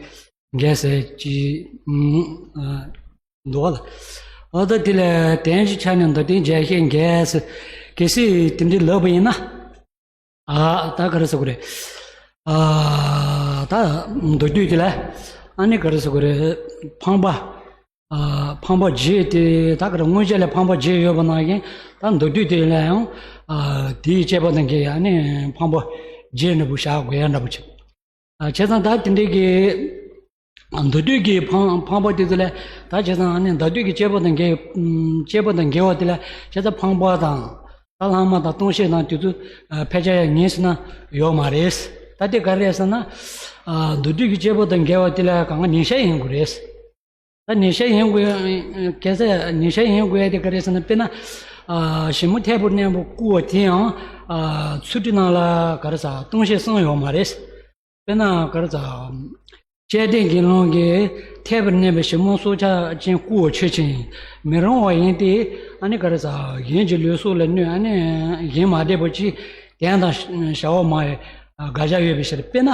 རྒྱས་བཤད་ཀྱི་འདུག་བ་ལ། འོ་ད་དེ་ལ་དོན་གྱི་ཆ་ནས་མདོར་བསྟན་རྒྱས་བཤད་རྒྱས་བཤད་གལ་སྲིད་དེ་འདྲའི་ལབ་པ་ཡིན་ན། ཨ་ད་ག་རེ་ཟེར་དགོས་རེད། ཨ་ད་མདོར་བསྡུས་དེ་ལ་ཨ་ནི་ག་རེ་ཟེར་དགོས་རེད། འཕངས་པ། ཨ་འཕངས་པ་བརྒྱད་དེ། ད་ག་རེ། མངོན་བྱང་ལ་འཕངས་པ་བརྒྱད་ཡོད་པ་ནང་བཞིན་ད་མདོར་བསྡུས་དེ་ལ་ཡང་ཨ་དེའི་དཔྱད་པ་དང་འགལ་ཡ་ཨ་ནི་འཕངས་པ་བརྒྱད་འདྲ་པོ་བཞག་དགོས་ཡ་འདྲ་པོ་བྱེད། ཨ་བྱས་ཙང་ད་དེ་འདྲའི་གི་མདོར་བསྡུས་ཀྱི་འཕངས་འཕངས་པ་དེ་ཚོ་ལ། ད་བྱས་ཙང་ཨ་ནི་མདོར་བསྡུས་ཀྱི་དཔྱད་པ་དང་འགལ། དཔྱད་པ་དང་འགལ་བ་དེ་ལ་བྱས་ཙང་འཕངས་པ་དང་། ད་ལྷག་མ་དང་ལྟུང་བཤད་དང་དེ་ཚོ་ཨ་ཕལ་ཆེར་ཡང་ཡིན་ཟེར་ན་ཡོད་མ་རེད། ད་དེ་ག་རེ་རེད་ཟེར་ན། ཨ་མདོར་བསྡུས་ཀྱི་དཔྱད་པ་དང་འགལ་བ་དེ་ལ་གང་ག་ཉེས་བྱ་ཡིན་དགོས་རེད། ད་ཉེས་བྱ་ཡིན་དགོས། གལ་སྲིད་ཉེས་བྱ་ཡིན་དགོས་ཡ་དེ་ག་རེ་རེད་ཟེར་ན། དཔེར་ན་ཨ་ཞིབ་མོ་མཐེ་བོར་མནན་པ་བརྐུ་བ་དེ་ཡང་ཨ་ཚུལ་ཁྲིམས་ནང་ལ་ག་རེ་ཟེར། ལྟུང་བཤད་གསུམ་ཡོད་མ་རེད། དཔེར་ན་ག་རེ་ཟེར། བཅོམ་ལྡན་དགེ་སློང་གིས་མཐེ་བོར་མནན་པའི་ཞིབ་མོ་སྲོག་ཆགས་ཅན་བརྐུ་བ་ཆོས་ཅན། མི་རུང་བ་ཡིན་ཏེ། ཨ་ནི་ག་རེ་ཟེར། གཞན་གྱི་ལུས་སྲོག་ལ་གནོད། ཨ་ནི་གཞན་མ་དད་པ་ཅིག་དོན་དང་བྱ་བ་མ་ཡི་དགག་བྱ་ཡོད་པའི་ཕྱིར། དཔེར་ན་ཨ་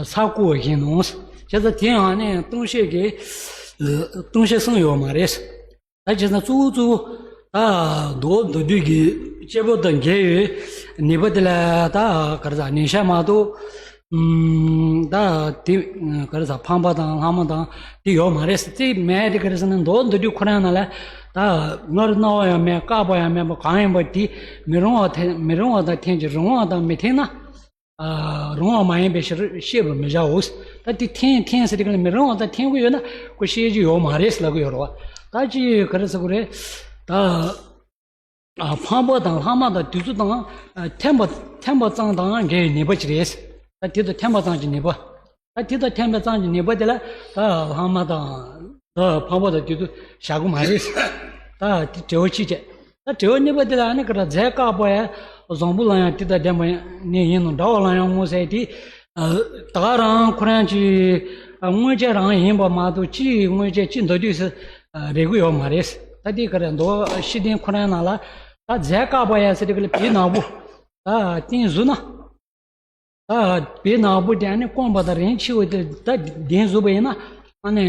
ཚྭ་བརྐུ་བ་བཞིན་ནོ། བྱས་ཙང་དེ་ཡང་ཨ་ནི་ལྟུང་བཤད་ཀྱི་ལྟུང་བཤད་གསུམ་ཡོད་མ་རེད། ད་བྱས་ཙང་གཙོ་བོ་གཙོ་བོ་ད་མདོ་མདོར་བསྡུས་ཀྱི་དཔྱད་པ་དང་འགལ་བའི་ཉེས་པ་དེ་ལ་ད་ག་རེ་ཟེར། ཉེས་བྱ་མ་གཏོགས་ཨུམ་ད་དེ་ག་རེ་ཟེར། འཕངས་པ་དང་ལྷག་མ་དང་དེ་ཡོད་མ་རེད་ཟེར། དེ་མེད་དེ་ག་རེ་ཟེར་ན། མདོ་མདོར་བསྡུས་ཁོ་རང་ནང་ལ་ད་སྔར་གནང་བ་ཡང་མེད། བཀག་པ་ཡང་མེད་པ་གང་ཡིན་པ་དེ་མི་རུང་བ་འཐེན། མི་རུང་བ་དང་འཐེན་ཅིང་རུང་བ་དང་མི་འཐེན་ན། ཨ་རུང་བ་མ་ཡིན་པའི་ཕྱིར་ཤེས་པར་མི་བྱའོ། ད་དེ་འཐེན་འཐེན་ཟེར་དེ་ག་ལ་མི་རུང་བ་དང་འཐེན་གྱི་ཡོད་ན་ཁོ་ཤེས་ཀྱི་ཡོད་མ་རེད་ལབ་ཀྱི་ཡོད་རེད་བ། ད་ཅི་ག་རེ་ཟེར་དགོས་རེད། ད་ཨ་འཕངས་པ་དང་ལྷག་མ་དང་དེ་ཚོ་དང་ཨ་འཐེན་པ་འཐེན་པ་ཙམ་དང་འགལ་བའི་ཉེས་པ་ཅིག་རེད། ད་དེ་དང་འཐེན་པ་ཙམ་གྱི་ཉེས་པ། ད་དེ་དང་འཐེན་པ་ཙམ་གྱི་ཉེས་པ་དེ་ལ་ད་ལྷག་མ་དང་ད་འཕངས་པ་དང་དེ་ཚོ་བཞག་གི་མ་རེད། ད་དེ་དྲི་བ་གཅིག་བྱས། ད་དྲི་བ་གཉིས་པ་དེ་ལ་ཨ་ནི་ག་རེ། རྫས་བཀག་པ་ཡང་བཟང་པོ་ལ་ཡང་དེ་དང་ལྡན་པ་ནི་ཡིན་ནོ། འདྲ་བ་ལ་ཡང་ངོ་ཟེར་དེ། ད་ག་རང་ཁོ་རང་གི་དངོས་བྱས་རང་ཡིན་པ་མ་གཏོགས། སྤྱིའི་དངོས་བྱས་སྤྱི་མདོར་བསྡུས་སུ་རེག་གི་ཡོད་མ་རེད། ད་དེ་ག་རེ་མདོ་ཤེར་ཕྱིན་ཁོ་རང་ནང་ལ་ད་རྫས་བཀག་པ་ཡ་ཟེར་དེ་ག་ལ་བེའུ་ནག་པོ། ད་བསྟན་བཟོས་ན། ད་བེའུ་ནག་པོ་དེ་ཨ་ནི་བསྐམས་པ་དང་རིན་ཆེ་བ་དེ་ད་བསྟན་བཟོས་པ་ཡིན་ན། ཨ་ནི་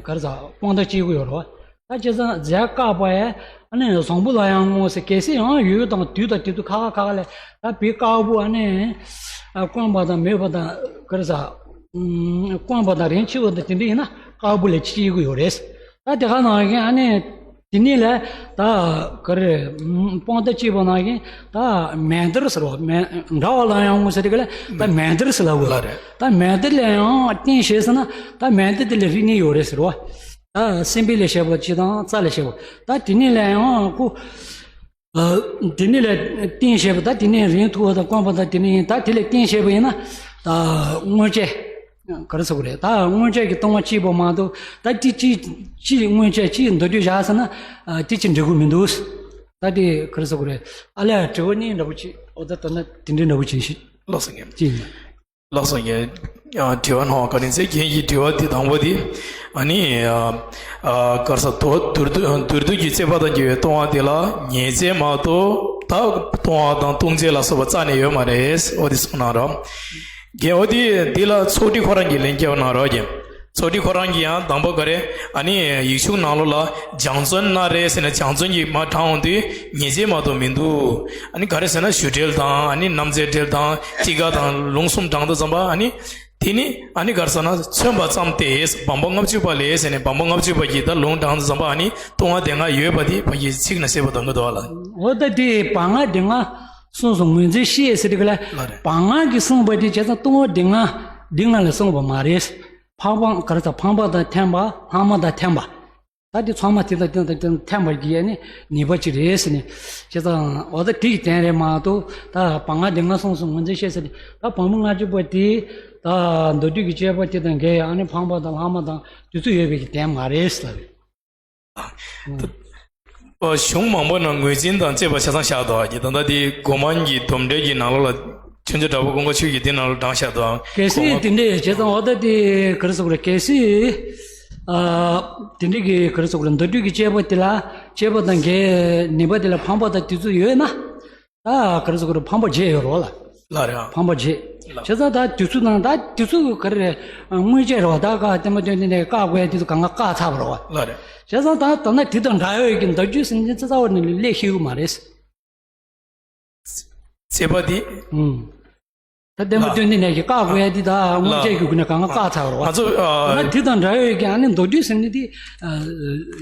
ག་རེ་ཟ་དཔང་རྟགས་སྐྱེ་གི་ཡོད་རེད་བ། ད་བྱས་ཙང་རྫས་བཀག་པ་ཡ་ཨ་ནི་བཟང་པོ་ལ་ཡང་བསྔོ་ཟེར། གལ་སྲིད་ཡང་ཡོད་དང་དུས་དང་དུས་དུས་ཁ་ཁ་ཁ་ཁ་ལས་ད་བེའུ་དཀར་པོ་ཨ་ནི་བསྐམས་པ་དང་མེད་པ་དང་ག་རེ་ཟ་བསྐམས་པ་དང་རིན་ཆེ་བ་དང་དེ་འདྲ་ཡིན་ན་དཀར་པོ་ལ་སྐྱེ་གི་ཡོད་རེད། ད་དེ་ག་ནང་བཞིན་ཨ་ནི་དེ་ནས་ལས་ད་ག་རེ་དཔང་རྟགས་སྐྱེས་པ་ནང་བཞིན་ད་མེ་འདར་ཟེར་བ། མེ་འདྲ་བ་ལ་ཡང་བསྔོ་ཟེར་དེ་ག་ལ་ད་མེ་འདར་ཟེར་ལབ་དགོས། ལགས་རེད། ད་མེ་འདར་ལ་ཡང་བསྟན་བྱས་ཟེར་ན་ད་མེ་འདར་དེ་ལ་རིག་གནས་ཡོད་རེད་ཟེར་བ། ད་སྲིན་བལ་ལས་བྱས་པ་ཅིག་དང་རྩྭ་ལས་བྱས་པ། ད་དེ་ནས་ལས་ཡང་ཁོ། ཨ། དེ་ནས་ལས་བསྟན་བྱས་པ། ད་དེ་ནས་རིང་ཐུང་བ་དང་བསྐམས་པ་དང་དེ་ནས་ཡིན། ད་དེ་ལས་བསྟན་བྱས་པ་ཡིན་ན་ད་དངོས་བྱས་ག་རེ་ཟེར་དགོས་རེད། ད་དངོས་བྱས་ཀྱི་ལྟུང་བ་སྐྱེས་པ་མ་གཏོགས། ད་དེ་ཅི་ཅི་དངོས་བྱས་ཅི་མདོར་བསྡུས་བཞག་ཟེར་ན། ཨ། དེ་ཅི་འགྲིག་གི་མི་འདུག། ད་དེ་ག་རེ་ཟེར་དགོས་རེད། ཨ་ལས་དྲི་བ་གཉིས་འདྲ་པོ་ཅིག་འོ་ད་ད་ན་དེ་འདྲའི་འདྲ་པོ་ཅིག་ཤི། ལགས་སོ་ངས། ཅི་ཡིན། ལགས་སོ་ངས། ཨ། དྲི་བ་གནང་བ་བཀའ་དྲིན་ཆེ། རྒན་གྱི་དྲི་བ་དེ་དང་པོ་དེ། ཨ་ནི། ཨ། ཨ། ག་རེ་ཟ་དོ་མདོར་བསྡུས་མདོར་བསྡུས་ཀྱི་དཔྱད་པ་དང་འགལ་བའི་ལྟུང་བ་དེ་ལ་ཉེས་བྱས་མ་གཏོགས་ད་ལྟུང་བ་དང་ལྟུང་བྱེད་ལ་སོགས་པ་རྩ་ནས་ཡོད་མ་རེད། འོ་དེ་གསུངས་གནང་རོགས། རྒན། འོ་དེ་འདི་ལ་ཚོགས་སྒྲིག་ཁོ་རང་གིས་ལན་རྒྱབ་གནང་རོགས་རྒན། ཚོགས་སྒྲིག་ཁོ་རང་གིས་ཡང་དང་པོ་ག་རེ། ཨ་ནི་ཡིག་ཆུང་ནང་ལོགས་ལ་སྦྱང་བརྩོན་ན་རེ་ཟེར་ནས་སྦྱང་བརྩོན་གྱིས་མར་དྲངས་འོང་དུས་ཉེས་བྱས་མ་གཏོགས་མི་འདུག། ཨ་ནི་ག་རེ་ཟེར་ན་ཞུ་འབྲེལ་དང་། ཨ་ནི་རྣམ་འཚེ་འབྲེལ་དང་། སྐྱེ་རྒ་དང་ལུང་གསུམ་དྲངས་དུས་ཙམ་པ། ཨ་ནི་དེ་ནི་ཨ་ནི་ག་རེ་ཟེར་ན་མཚོན་པ་ཙམ་སྟེ། བམ་པོ་ལྔ་བཅུ་པ་ལས་ཟེར་ནས་བམ་པོ་ལྔ་བཅུ་པ་གྱིས་ད་ལུང་དྲངས་དུས་ཙམ་པ། ཨ་ནི་ལྟུང་བ་སྡེ་ལྔ་ཡོད་པ་དེ་ཕ་གིར་ཚིག་ནས་གསལ་པོ་མཐོང་གི་འདུག་བ་ལགས། འོ་ད་དེ་བམ་ལྔ་སྡེ་ལྔ་གསུངས་སོང་། ངོས་འཛིན་ཤེས་ཟེར་དེ་ག་ལ། ལགས་རེད། བམ་ལྔ་གིས་གསུངས་པ་དེ་བྱས་ཙང་ལྟུང་བ་སྡེ་ལྔ་སྡེ་ལྔ་ལ་གསུངས་པ་མ་རེད། ཕ་བམ་ག་རེ་ཟ། བམ་པོ་དང་འཐེན་པ། ལྷག་མ་དང་འཐེན་པ། ད་དེ་ཚང་མ་དེ་དང་དེ་དང་དེ་དང་འཐེན་པ་གི་ཨ་ནི་ཉེས་པ་ཅིག་རེད་ཟེར་ནས། བྱས་ཙང་འོ་ད་དེ་གི་དོན་རེད་མ་གཏོགས། ད་བམ་ལྔ་སྡེ་ལྔ་གསུངས་སོང་། ངོས་འཛིན་ཤེས་ཟེར་ནས། ད་བམ་པོ་ལྔ་བཅུ་པ་དེ་ད་མདོར་བསྡུས་ཀྱི་དཔྱད་པ་དེ་དང་འགལ། ཨ་ནི་ཕ་བམ་དང་ལྷག་མ་དང་དེ་ཚོ་ཡོད་པའི་གི་དོན་མ་རེད་ཟེར་ལབ་རེད། ཨ། གཞུང་མང་པོ་ནང་ངོས་འཛིན་དང་དཔྱད་པ་ཆ་ཚང་བཞག་འདུག་གི། ད་ལྟ་དེ་སྒོ་མང་གི་སྡོམ་འགྲེལ་གྱི་ནང་ལོགས་ལ། ཆོས་རྗེ་གྲགས་པ་ཀུན་དགའ་ཆོས་ཀྱི་དེ་ནང་ལོགས་དྲངས་བཞག་འདུག། གལ་སྲིད་དེ་འདྲས་བྱས་ཙང་། འོ་ད་དེ་ག་རེ་ཟེར་དགོས་རེད། གལ་སྲིད། ཨ། དེ་འདྲས་ཀྱི་ག་རེ་ཟེར་དགོས་རེད། མདོར་བསྡུས་ཀྱི་དཔྱད་པ་དེ་ལ། དཔྱད་པ་དང་འགལ། ཉེས་པ་དེ་ལ་ཕ་བམ་དང་དེ་ཚོ་ཡོད་ན། ད་ག་རེ་ཟེར་དགོས་རེད། ཕ་བམ་བརྒྱད་ཡོད་རེད་བ་ལགས། ལགས་རེད། ཨ། ཕ་བམ་བརྒྱད། ལགས། བྱས་ཙང་ད་དེ་ཚོ་དང་ད་དེ་ཚོ་ག་རེ་རེད། དངོས་བྱས་རེད་བ། ད་ག་བསྟན་པ་བསྟན་འཛིན་ནས་བཀག་དགོས་ཡ་དེ་ཚོ་གང་ག་བཀག་ཚར་བ་རེད་བ། ལགས་རེད། བྱས་ཙང་ད་ད་ན་དེ་དང་འདྲ་ཡོད་ཀྱི་མདོར་བསྡུས་ཟེར་མཁན་རྩ་བ་ནས་སླེབས་ཤེས་ཀྱི་མ་རེད། དཔྱད་པ་དེ། ཨུམ། ད་བསྟན་པ་ལགས། བསྟན་འཛིན་ནས་ཀྱི་བཀག་དགོས་ཡ་དེ་ད་དངོས་བྱས་ཀྱི་སྒོ་ནས་གང་ག་བཀག་ཚར་བ་རེད་བ། ང་ཚོ། ཨ། ད་ན་དེ་དང་འདྲ་ཡོད་ཀྱི་ཨ་ནི་མདོར་བསྡུས་ཟེར་མཁན་དེ། ཨ།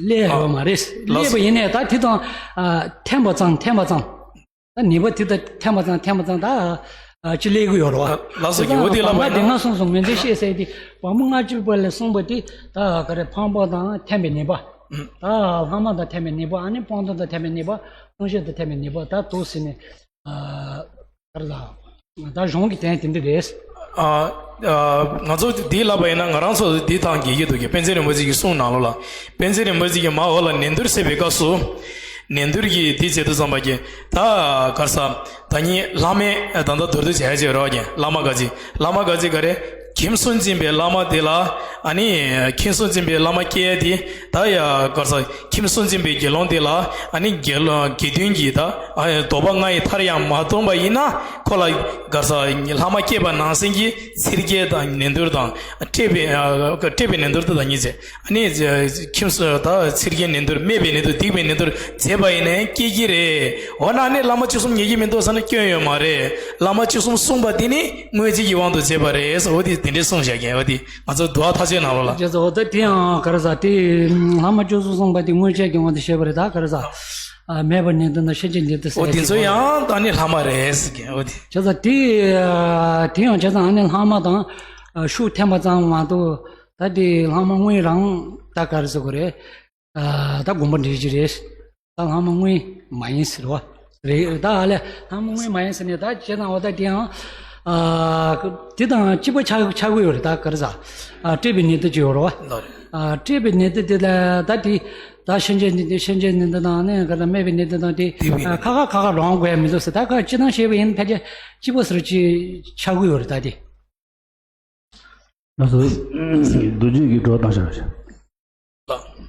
སླེབས་ཡོད་མ་རེད། ལགས། སླེབས་པ་ཡིན་ནའི་ད་དེ་དང་། ཨ། འཐེན་པ་ཙམ། འཐེན་པ་ཙམ། ད་ཉེས་པ་དེ་དང་འཐེན་པ་ཙམ། འཐེན་པ་ཙམ་ད། ཨ། ཅི་སླེབས་ཀྱི་ཡོད་རེད་བ། ལགས་སོ། དེ་ཡོད་དེ་ལ་བམ་པོ་སྡེ་ལྔ་གསུངས་སོང་། ངོས་འཛིན་ཤེས་ཟེར་དེ་བམ་པོ་ལྔ་བཅུ་པ་ལ་གསུངས་པ་དེ་ད་ག་རེ། ཕ་བམ་དང་འཐེན་པའི་ཉེས་པ། ཨུམ། ད་ལྷག་མ་དང་འཐེན་པའི་ཉེས་པ། ཨ་ནི་སྤང་ལྟུང་དང་འཐེན་པའི་ཉེས་པ། ལྟུང་བཤགས་དང་འཐེན་པའི་ཉེས་པ། ད་དེ་ཟེར་ནས། ཨ། ག་རེ་ལ། ད་གཞུང་གི་དོན་དེ་འདྲ་རེད། ཨ། ཨ། ང་ཚོ་འདི་ལབ་པ་ཡིན་ན་ང་རང་ཚོ་འདི་དང་འགལ་གྱི་འདུག་གི། པཎ་ཆེན་རིན་པོ་ཆེ་གི་གསུང་ནང་ལོགས་ལ། པཎ་ཆེན་རིན་པོ་ཆེ་གིས་མར་འོག་ལ་ནན་ཏུར་བྱེད་པའི་སྐབས་སུ། ནན་ཏུར་གྱིས་འདི་བྱེད་དུས་ཙམ་པ་གི། ད་ག་རེ་ཟ། ད་ནི་བླ་མས་ད་ལྟ་མདོར་བསྡུས་བྱས་བྱས་རོགས་ཀྱི། བླ་མ་ག་ཅི། བླ་མ་ག་ཅི་ག་རེ། ཁྱིམ་སྲུང་སྦྱིན་པའི་བླ་མ་དེ་ལ། ཨ་ནི་ཁྱིམ་སྲུང་སྦྱིན་པའི་བླ་མ་སྐྱེ་ཡ་དེ། ད་ཡ་ག་རེ་ཟ། ཁྱིམ་སྲུང་སྦྱིན་པའི་དགེ་སློང་དེ་ལ། ཨ་ནི་དགེ་སློང་དགེ་འདུན་གྱིས་ད། ཨ། དོགས་པ་ལྔ་ཡི་མཐར་ཡང་མ་སྟོན་པ་ཡིན་ན། ཁོ་ལ་ག་རེ་ཟ། བླ་མ་སྐྱེས་པ་ནང་བཞིན་གྱི་ཚིག་བརྒྱད་དང་ནན་ཏུར་དང་། བསྐྲད་པའི། ཨ། བསྐྲད་པའི་ནན་ཏུར་དང་གཉིས་བྱས། ཨ་ནི་ཁྱིམ་སྲུང་ད་ཚིག་བརྒྱད་ནན་ཏུར། སྨད་པའི་ནན་ཏུར། སྡིག་པའི་ནན་ཏུར་བྱས་པ་ཡིན་ནའི་སྐྱེ་གི་རེད། འོ་ན་ནི་བླ་མ་བཅུ་གསུམ་ཉན་གྱི་མི་འདུག་ཟེར་ན་སྐྱོན་ཡོད་མ་རེད། བླ་མ་བཅུ་གསུམ་གསུངས་པ་དེ་ནི་དངོས་གཞི་གི་དབང་དུ་བྱས་པ་རེད། འོ་དེ་དེ་འདྲའི་གསུངས་བཞག་མཁན། འོ་དེ་ང་ཚོ་འདུལ་བ་མཐའ་དཔྱོད་ནང་ལོགས་ལ། བྱས་ཙང་འོ་ད་དེ་ཡང་ག་རེ་ཟ། དེ་བླ་མ་བཅུ་གསུམ་གསུངས་པ་དེ་དངོས་བྱས་ཀྱི་དབང་དུ་བྱས་པ་རེད། ད་ག་རེ་ཟ། ཨ། སྨད་པའི་ནན་ཏུར་དང་སེམས་བསྐྱེད་ནན་ཏུར་ཟེར། འོ་དེ་ཚོ་ཡང་ད་ནི་ལྷག་མ་རེད་ཟེར་མཁན། འོ་དེ། བྱས་ཙང་དེ། དེ་ཡང་བྱས་ཙང་ཨ་ནི་ལྷག་མ་དང་། ཨ། ཤུགས་འཐེན་པ་ཙམ་མ་གཏོགས། ད་དེ་ལྷག་མ་དངོས་རང་ད་ག་རེ་ཟེར་དགོས་རེད། ཨ། ད་དགོངས་པ་འགྲེལ་གྱི་རེད། ད་ལྷག་མ་དངོས་མ་ཡིན་ཟེར་བ་རེད། ད་ཨ་ལས་ལྷག་མ་དངོས་མ་ཡིན་ཟེར་ནས། ད་བྱས་ཙང་འོ་ད་དེ་ཡང་། ཨ། དེ་དང་གཅིག་པ་ཆགས་ཆགས་ཀྱི་ཡོད་རེད། ད་ག་རེ་ཟ། ཨ། བསྐྲད་པའི་ནན་ཏུར་ཅིག་ཡོད་རེད་བ། ལགས་རེད། ཨ། བསྐྲད་པའི་ནན་ཏུར་དེ་ལ་ད་དེ། ད་སེམས་བསྐྱེད་ནན་ཏུར། སེམས་བསྐྱེད་ནན་ཏུར་དང་ནི་ག་རེ། སྨད་པའི་ནན་ཏུར་དང་དེ། སྡིག་པའི། ཨ། ནན་ཏུར། ཁ་ཁ་ཁ་ཁ་རང་དགོས་ཡ་མི་འདུག་ཟེར། ད་ག་སྤྱིར་བཏང་བྱས་པ་ཡིན་ན་ཕལ་ཆེར་གཅིག་པ་ཟེར་ཅིག་ཆགས་ཀྱི་ཡོད་རེད། ད་དེ། ལགས་སོ། རྡོ་རྗེ་གི་སྒྲོག་བཏང་བཞག་བཞག་ལགས།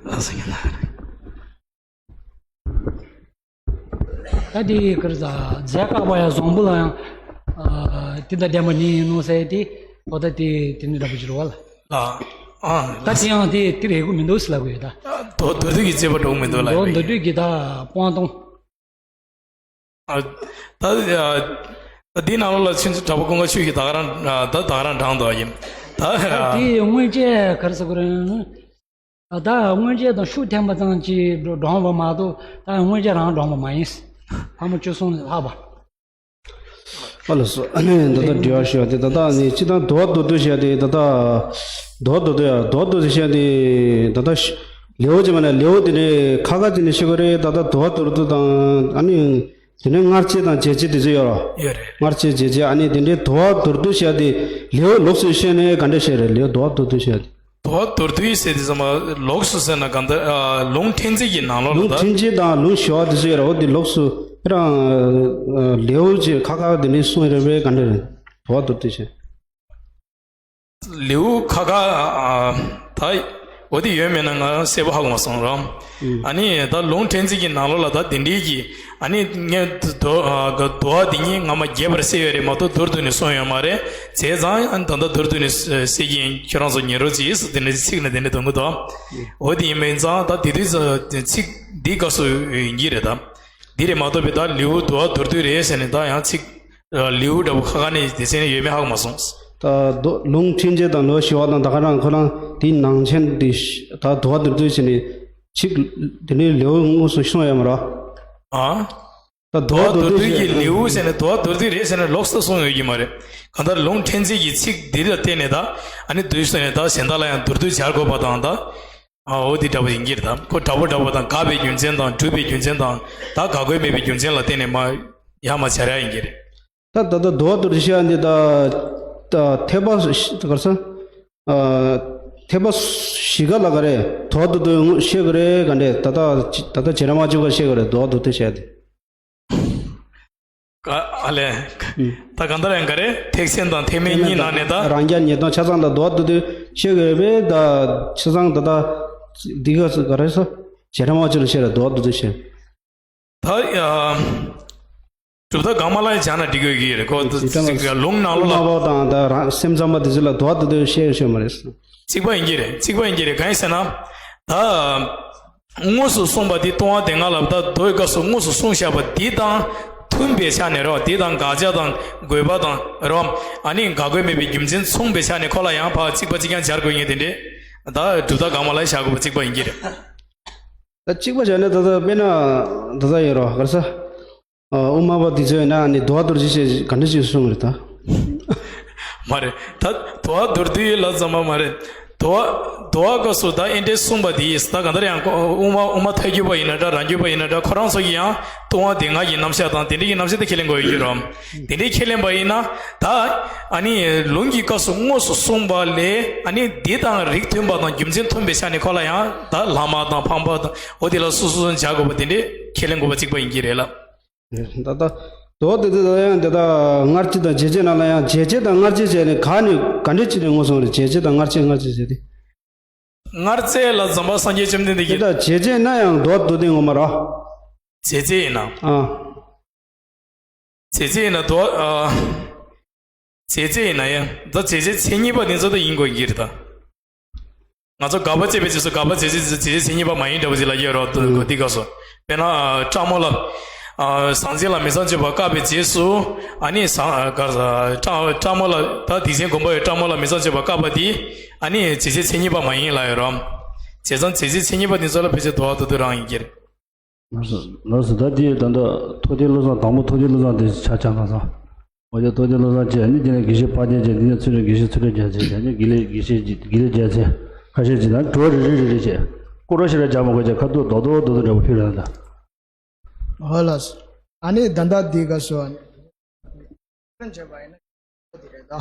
ལགས་སོ། ད་དེ་གར་ཟ་རྫས་བཀག་པ་ཡང་བཟང་པོ་ལ་ཡང་ཨ་དེ་ད་ལྡན་པ་ཉིད་ཡིན་ནོ་ཟེར་ཏེ་འོ་ད་དེ་དེ་ནི་འདྲ་པོ་ཅིག་རེད་བ་ལ། ལགས། ཨ། ད་དེ་ཡང་དེ་དེ་རེད་གོ་མི་འདུག་ཟེར་ལབ་དགོས་ཡོད་ད། མདོ་མདོ་སྡུད་ཀྱི་རྩོད་པ་འགྲོ་གི་མི་འདུག་ལ། མདོ་མདོ་སྡུད་ཀྱི་ད་སྤོང་གཏོང་། ཨ། ད་ཨ་ད་འདི་ནང་ལོགས་ལ་ཆུ་ཚོད་གྲྭ་པ་ཀུན་དགའ་ཆོས་ཀྱིས་ད་ག་རང་ཨ་ད་ད་ག་རང་དྲངས་འདུག་ཡིན། ད་ཨ། དེ་སྔོན་ཆད་ག་རེ་ཟེར་དགོས་རེད། ཨ་ད་སྔོན་ཆད་དང་ཤུགས་འཐེན་པ་ཙམ་གྱིས་འགྲོ་འགྲོ་བ་མ་གཏོགས་ད་སྔོན་ཆད་རང་འགྲོ་བ་མ་ཡིན། ཕ་མ་བཅུ་གསུམ་ལས་ལྷག་པ། ཨ་ལགས་སོ། ཨ་ནི་ད་ལྟ་འབྲེལ་བ་ཞུ་བ་དེ་ད་ལྟ་ནི་སྤྱི་བཏང་དུ་བ་མདོ་སྡུད་བཤད་དེ་ད་ལྟ་དུ་བ་མདོ་སྡུད་ཡ་དུ་བ་མདོ་སྡུད་བཤད་དེ་ད་ལྟ་ལེའུ་ཅིག་མ་ནས་ལེའུ་དེ་ནས་ཁ་ཁ་དེ་ནས་ཤེས་དགོས་རེད། ད་ལྟ་དུ་བ་མདོ་སྡུད་དང་ཨ་ནི། དེ་ནས་སྔར་བྱས་དང་རྗེས་བྱས་དེ་ཚོ་ཡོད་རོ། ཡོད་རེད། སྔར་བྱས་རྗེས་བྱས་ཨ་ནི་དེ་འདྲའི་དུ་བ་མདོར་བསྡུས་བཤད་དེ་ལེའུ་ལོགས་སུ་བཤད་ནས་ག་འདྲ་བཤད་རེད། ལེའུ་དུ་བ་མདོར་བསྡུས་བཤད་དེ། དུ་བ་མདོར་བསྡུས་ཟེར་དེ་ཚང་མ་ལོགས་སུ་ཟེར་ན་གང་ལྟར་ཨ་ལུང་ཕྲན་ཚེགས་ཀྱི་ནང་ལོགས་ལ། ལུང་ད་ཕྲན་ཚེགས་དང་ལུང་ཞི་བ་དེ་ཚོ་ཡོད་རེད། འོ་དེ་ལོགས་སུ་རང་ལེའུ་ཅིག་ཁ་ཁ་དེ་འདྲའི་གསུངས་རེད་པས། ག་འདྲ་རེད། དུ་བ་མདོར་བསྡུས་བཤད། ལེའུ་ཁ་ཁ་ཨ་ད་འོ་དེ་ཡོད་མེད་ན་ང་གསལ་པོ་ཧ་གོ་མ་སོང་ར། ཨ་ནི་ད་ལུང་ཕྲན་ཚེགས་ཀྱི་ནང་ལོགས་ལ་ད་དེ་འདྲའི་གི་ཨ་ནི་ངས་དོ་ཨ་དོ་བ་དེ་གཉིས་སྔ་མ་རྒྱས་པར་གསལ་ཡོད་རེད་མ་གཏོགས་མདོར་བསྡུས་ནས་གསུངས་ཡོད་མ་རེད། བྱས་ཙང་ཨ་ནི་ད་ལྟ་མདོར་བསྡུས་ནས་གསལ་གྱི་ཡིན། ཁྱོད་རང་ཚོ་ཉན་རོགས་གྱིས་དེ་འདྲའི་ཚིག་ནས་དེ་འདྲ་གཏོང་གི་འདུག་འོ་དེ་ཡིན་པ་ཡིན་ཙང་ད་དེ་དུས་ཚོད་ཚིག་འདི་སྐབས་སུ་ཡིན་གྱི་རེད་ད། འདི་རེད་མ་གཏོགས་པའི་ད་ལེའུ་དུ་བ་མདོར་བསྡུས་རེད་ཟེར་ནས་ད་ཡང་ཚིག་ལེའུ་འདྲ་པོ་ཁ་ཁ་ནས་སྡེ་ཚན་ནས་ཡོད་མེད་ཧ་གོ་མ་སོང་། ད་མདོ་ལུང་ཕྲན་ཚེགས་དང་ལེའུ་ཞི་བ་དང་ད་ག་རང་ཁོ་རང་དེའི་ནང་ཆེན་དེ་ད་དུ་བ་མདོར་བསྡུས་བྱས་ནས་ཚིག་དེ་ནས་ལེའུ་དངོས་སུ་གསུངས་ཡོད་མ་རེད། ཨ། ད་དུ་བ་མདོར་བསྡུས་ཀྱི་ལེའུ་ཟེར་ནས་དུ་བ་མདོར་བསྡུས་རེད་ཟེར་ནས་ལོགས་སུ་གསུངས་ཡོད་ཀྱི་མ་རེད། གང་ལྟར་ལུང་ཕྲན་ཚེགས་ཀྱི་ཚིག་འདི་ལ་བརྟེན་ནས་ད་ཨ་ནི་བསྡུས་ཟེར་ནས་ད་གཞན་དག་ལ་ཡང་མདོར་བསྡུས་སྦྱར་དགོས་པ་དང་ད། ཨ་འོ་དེ་འདྲ་པོ་ཡིན་གྱི་རེད་ད། ཁོ་དྲག་པོ་དྲག་པོ་དང་དགག་པའི་རྒྱུ་མཚན་དང་སྒྲུབ་པའི་རྒྱུ་མཚན་དང་ད་དགག་དགོས་མེད་པའི་རྒྱུ་མཚན་ལ་བརྟེན་ནས་མ་ཡང་མ་སྦྱར་ཡ་ཡིན་གྱི་རེད། ད་ད་ལྟ་དུ་བ་མདོར་བསྡུས་བཤད་འདི་ད་ད་ཐེག་པ་ག་རེ་ཟེར། ཨ་ཐེག་པ་བཞི་ཀ་ལ་ག་རེ་དུ་བ་མདོར་བསྡུས་ངོ་ཤེས་དགོས་རེད། ག་འདྲས་ད་ལྟ་ད་ལྟ་བྱེ་བྲག་སྨྲ་བརྗོད་ཀ་ཤེས་དགོས་རེད། དུ་བ་མདོར་བསྡུས་བཤད་འདི། ཨ་ལས། ད་གང་ལྟར་ཡང་ག་རེ་ཐེག་ཆེན་དང་ཐེག་དམན་གཉིས་ནང་ནས་ད། རང་རྐྱ་ངེས་དོན་ཆ་ཚང་ལ་དུ་བ་མདོར་བསྡུས་ཤེས་དགོས་པས་ད་ཆ་ཚང་ད་ད་འདི་ག་ག་རེ་ཟེར། བྱེ་བྲག་སྨྲ་བརྗོད་ལ་ཤེས་ར་དུ་བ་མདོར་བསྡུས་ཤེས། ད་ཡ། གྲུབ་མཐའ་གང་མ་ལ་ཡང་སྦྱར་ན་འགྲིག་གི་ཡོད་ཀྱི་རེད་ཁོ། ལུང་ནང་ལོགས་ལ། དང་ད་རང་སེམས་ཙམ་པ་དེ་ཚོ་ལ་དུ་བ་མདོར་བསྡུས་ཤེས་ཤེས་མ་རེད། གཅིག་པ་ཡིན་གྱི་རེད། གཅིག་པ་ཡིན་གྱི་རེད། གང་ཡིན་ཟེར་ན། ད། དངོས་སུ་གསུངས་པ་འདི་ལྟུང་བ་སྡེ་ལྔ་ལ་ད་མདོའི་སྐབས་སུ་དངོས་སུ་གསུངས་བཞག་པ་འདི་དང་མཐུན་པའི་ཆ་ནས་རོ། འདི་དང་དགག་བྱ་དང་དགོས་པ་དང་རོ། ཨ་ནི་དགག་དགོས་མེད་པའི་རྒྱུ་མཚན་མཚུངས་པའི་ཆ་ནས་ཁོ་ལ་ཡང་ཕར་གཅིག་པ་གཅིག་རྐྱང་སྦྱར་དགོས་ངེས་དེ་འདྲས། ད་གྲུབ་མཐའ་གང་མ་ལ་བཞག་དགོས་པ་གཅིག་པ་ཡིན་གྱི་རེད། ད་གཅིག་པ་བྱས་ན་ད་ལྟ་དཔེར་ན་ད་ལྟ་ཡོད་རོ་ག་རེ་ཟེར། ཨ་དབུ་མ་པ་འདི་ཚོས་ན་ནི་དུ་བ་མདོར་བསྡུས་ཞེས་ག་འདྲ་ཞིག་གསུངས་རེད་ད། མ་རེད་ད། དུ་བ་མདོར་བསྡུས་ལ་ཙམ་པ་མ་རེད། དུ་བ་དུ་བ་སྐབས་སུ་ད་ཨེ་འདྲས་གསུངས་པ་འདི་ད་གང་ལྟར་ཡང་དབུ་མ་དབུ་མ་ཐལ་འགྱུར་པ་ཡིན་ན་འདྲ་རང་རྒྱུད་པ་ཡིན་ན་འདྲ་ཁོ་རང་ཚོ་གིས་ཡང་ལྟུང་བ་སྡེ་ལྔ་གི་རྣམ་གཞག་དང་དེ་འདྲས་ཀྱི་རྣམ་གཞག་དེ་ཁས་ལེན་དགོས་ཡོད་ཀྱི་རོ། དེ་འདྲས་ཁས་ལེན་པ་ཡིན་ན་ད་ཨ་ནི་ལུང་གི་སྐབས་སུ་དངོས་སུ་གསུངས་པ་ལས་ཨ་ནི་འདི་དང་རིགས་མཐུན་པ་དང་རྒྱུ་མཚན་མཐུན་པའི་ཆ་ནས་ཁོ་ལ་ཡང་ད་ལྷག་མ་དང་འཕངས་པ་དང་འོ་དེ་ལ་སོ་སོ་སོ་སྦྱར་དགོས་པ་དེ་འདྲས་ཁས་ལེན་དགོས་པ་གཅིག་པ་ཡིན་གྱི་རེད་ལ། ད་ལྟ་དོ་དེ་དེ་ད་ཡང་དེ་ད་སྔར་བྱས་དང་རྗེས་བྱས་ནང་ལ་ཡང་རྗེས་བྱས་དང་སྔར་བྱས་བྱས་ནས་ག་ནས་ག་འདྲས་བྱས་ནས་དངོས་སུ་རེད། རྗེས་བྱས་དང་སྔར་བྱས་སྔར་བྱས་བྱས་ཏེ། སྔར་བྱས་ལ་འཛམ་བུ་གླིང་སངས་རྒྱས་བཅོམ་ལྡན་འདས་དེ་ཀྱིས། ད་རྗེས་བྱས་ན་ཡང་དོ་དོ་དེ་ངོ་མ་ར། རྗེས་བྱས་ཡིན་ན། ཨ། རྗེས་བྱས་ཡིན་ན་དོ་ཨ། རྗེས་བྱས་ཡིན་ན་ཡང་ད་རྗེས་བྱས་མཚན་ཉིད་པ་དེ་ཚོ་ད་ཡིན་དགོས་ཀྱི་རེད་ད། ང་ཚོ་དགག་པ་བྱེད་པའི་རྗེས་སུ་དགག་པ་རྗེས་བྱས་རྗེས་བྱས་མཚན་ཉིད་པ་མ་ཡིན་འདྲ་བོ་ཅིག་ལ་ཡོད་རོགས་འདུག་འདི་སྐབས་སུ། དཔེར་ན་ཨ་སྤྲང་མོ་ལ། ཨ་ཟང་ཟིང་ལ་མི་ཚངས་སྤྱོད་པ་བཀག་པའི་རྗེས་སུ། ཨ་ནི་ཟང་ཨ་ག་ས་སྤྲང་སྤྲང་མོ་ལ་ད་སྡིག་ཅན་གོམས་པ་ཡོད་སྤྲང་མོ་ལ་མི་ཚངས་སྤྱོད་པ་བཀག་པ་དེ། ཨ་ནི་རྗེས་བྱས་མཚན་ཉིད་པ་མ་ཡིན་ལ་ཡོད་རོགས། བྱས་ཙང་རྗེས་བྱས་མཚན་ཉིད་པ་དེ་ཚོ་ལ་ཕལ་ཆེར་དོ་བ་དོ་དོ་རང་ཡིན་གྱི་རེད། ལགས་སོ། ལགས་སོ། ད་དེ་ད་ལྟ་ཐུགས་ཐིག་བློ་བཟང་དང་པོ་ཐུགས་ཐིག་བློ་བཟང་དེ་ཆ་ཆ་ན་སོང་། འོ་དེ་ཐུགས་ཐིག་བློ་བཟང་བྱས་ནི་དེ་ནས་དགེ་བཤེས་དཔལ་ལྡན་བྱས་འདི་ནས་ཚུར་ལ་དགེ་བཤེས་ཚུར་ལ་རྒྱ་ཚེ་བྱས་ནི་དགེ་ལེགས་དགེ་བཤེས་ཀྱི་དགེ་ལེགས་རྒྱ་ཚེ་ཁ་ཤས་ཀྱིས་ན་དྲི་བ་རེ་རེ་རེ་རེ་བྱས་ཀོ་རོ་ཤི་ར་རྒྱག་མ་དགོས་ཀྱང་ཁ་ཐུག་རྡོག་རྡོག་རྡོག་རྡོག་འདྲ་པོ་ཕུལ་ར་ད། འོ་ལགས་སོ། ཨ་ནི་ད་ལྟ་འདི་ག་སོ། བྱས་པ་ཡིན་ན་འདི་རེད་ད།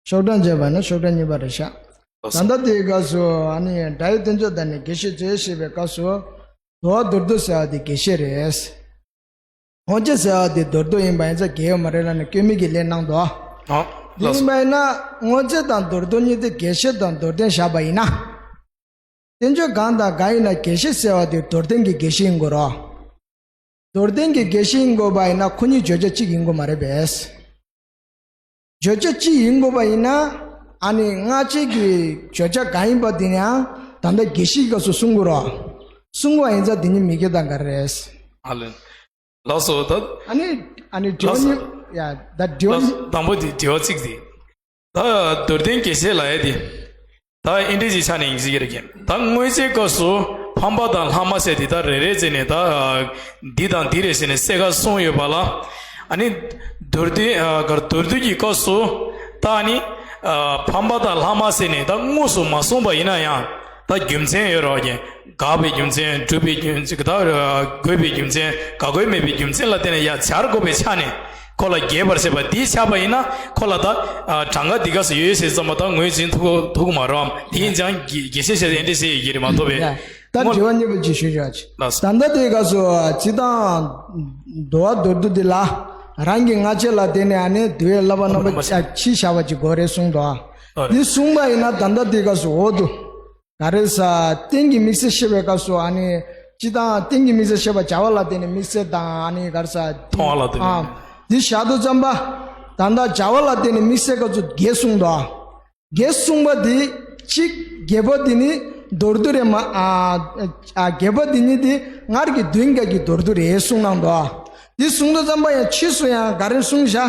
ཤོག་གྲངས་བྱས་པ་ན་ཤོག་གྲངས་གཉིས་པ་རེད་ཤག་ད་ལྟ་དེའི་སྐབས་སུ་ཨ་ནི་སྒྲ་ཡི་སྟོན་ཕྱོགས་དང་ནི་དགེ་བཤེས་ཚོས་བཤད་པའི་སྐབས་སུ་དོ་བ་མདོར་བསྡུས་ཟེར་བ་དེ་དགེ་བཤེས་རེད། འོ་ཅེ་ཟེར་བ་དེ་མདོར་བསྡུས་ཡིན་པ་ཡིན་ཙང་དགེ་བ་མ་རེད་ལབ་ནས་སྐྱོན་མེད་ཀྱི་ལན་གནང་འདུག་ཨ། དེ་ལགས་སོ། ཡིན་པ་ཡིན་ན་དངོས་རྫས་དང་མདོར་བསྡུ་གཉིས་དེ་དགེ་བཤེས་དང་མདོར་བསྟན་བཞག་པ་ཡིན་ན། བསྟན་བཅོས་གང་དང་གང་ཡིན་ན་དགེ་བཤེས་ཟེར་བ་དེ་མདོར་བསྟན་གྱི་དགེ་བཤེས་ཡིན་དགོས་རོ། མདོར་བསྟན་གྱི་དགེ་བཤེས་ཡིན་དགོས་པ་ཡིན་ན་ཁོ་གཉིས་བརྗོད་བྱ་གཅིག་ཡིན་དགོས་མ་རེད་པས། བརྗོད་བྱ་གཅིག་ཡིན་དགོས་པ་ཡིན་ན། ཨ་ནི་སྔ་ཕྱི་གི་བརྗོད་བྱ་གང་ཡིན་པ་དེ་ནི་ཡང་ད་ལྟ་དགེ་བཤེས་ཀྱི་སྐབས་སུ་གསུང་དགོས་རོ། གསུང་བ་ཡིན་ཙང་དེ་ཉིད་མི་དགེ་དང་འགལ་རེད། ཨ་ལེ། ལགས་སོ་ད། ཨ་ནི་ཨ་ནི་འབྲེལ་བ་ལགས་སོ། གཉིས། ཡ་ད་འབྲེལ་བ། ལགས་སོ། དང་པོ་དེ་འབྲེལ་བ་གཅིག་དེ། ད་མདོར་བསྟན་དགེ་བཤེས་ལབ་ཡ་དེ། ད་ཨིན་དྲི་ཅིག་ཆ་ནས་ཡིན་ཟེར་གྱི་རེད་ཀྱི། ད་དངོས་རྫས་སྐབས་སུ་ཕམ་པ་དང་ལྷག་མ་ཟེར་དེ་ད་རེ་རེ་བྱས་ནས་ད་འདི་དང་འདི་རེད་ཟེར་ནས་གསལ་ཁ་གསུངས་ཡོད་པ་ལ། ཨ་ནི་མདོར་བསྡུས་ཨ་གར་མདོར་བསྡུས་ཀྱི་སྐབས་སུ་ད་ཨ་ནི་ཨ་ཕམ་པ་དང་ལྷག་མ་ཟེར་ནས་ད་དངོས་སུ་མ་གསུངས་པ་ཡིན་ན་ཡང་ད་རྒྱུ་མཚན་ཡོད་རེད་ཀྱི། དགག་པའི་རྒྱུ་མཚན། སྒྲུབ་པའི་རྒྱུ་མཚན། ད་དགོས་པའི་རྒྱུ་མཚན། དགག་དགོས་མེད་པའི་རྒྱུ་མཚན་ལ་བརྟེན་ནས་ཡང་སྦྱར་དགོས་པའི་ཆ་ནས་ཁོ་ལ་རྒྱས་པར་བཤད་པ་འདི་ཆགས་པ་ཡིན་ན་ཁོ་ལ་ད་ཨ་གྲངས་ཀ་འདི་ག་སུ་ཡོད་ཟེར་ཙམ་པ་ད་ངོས་འཛིན་ཐུབ་ཐུབ་ཀྱི་མ་རེད་པ། དེ་ཡིན་ཙང་དགེ་དགེ་བཤེས་ཟེར་ཨེ་འདྲ་ཟེར་ཡོད་ཀྱི་རེད་མ་གཏོགས་པའི། ཡ། ད་དངོས་དྲི་བ་གཉིས་པ་ཅིག་ཞུ་ཞུ་ཨ་ཅི། ལགས་སོ། ད་ལྟ་དེའི་སྐབས་སུ་སྤྱིར་བཏང་འདུལ་བ་མདོར་བསྡུས་འདི་ལ་རང་གི་སྔ་ཕྱི་ལ་བརྟེན་ནས་ཨ་ནི་འདུལ་བའི་བསླབ་པ་རྣམ་པ་ཕྱི་བཞག་པ་ཅིག་དགོས་རེད་གསུངས་འདུག་ཨ། ཨ་རེད། འདི་གསུངས་པ་ཡིན་ན་ད་ལྟ་དེའི་སྐབས་སུ་འོག་ཏུ། ག་རེ་ཟ། རྟེན་གྱི་དམིགས་བསལ་བཤད་པའི་སྐབས་སུ་ཨ་ནི་སྤྱིར་བཏང་རྟེན་གྱི་དམིགས་བསལ་བཤད་པ་བྱ་བ་ལ་བརྟེན་ནས་དམིགས་བསལ་དང་ཨ་ནི་ག་རེ་ཟ། མཐོང་བ་ལ་བརྟེན་ནས། ཨ། འདི་བཞག་དུས་ཙམ་པ། ད་ལྟ་བྱ་བ་ལ་བརྟེན་ནས་དམིགས་བསལ་སྐབས་སུ་བརྒྱད་གསུངས་འདུག་ཨ། བརྒྱད་གསུངས་པ་འདི་གཅིག་བརྒྱད་པོ་འདི་ནི་མདོར་བསྡུས་རེད་མ། ཨ། ཨ། བརྒྱད་པོ་འདི་ཉིད་འདི་སྔར་གྱི་བདུན་བརྒྱད་ཀྱི་མདོར་བསྡུས་རེད་གསུངས་གནང་འདུག་ཨ། འདི་གསུངས་དུས་ཙམ་པ་ཡང་ཕྱིས་སུ་ཡང་ག་རེ་གསུངས་བཞག་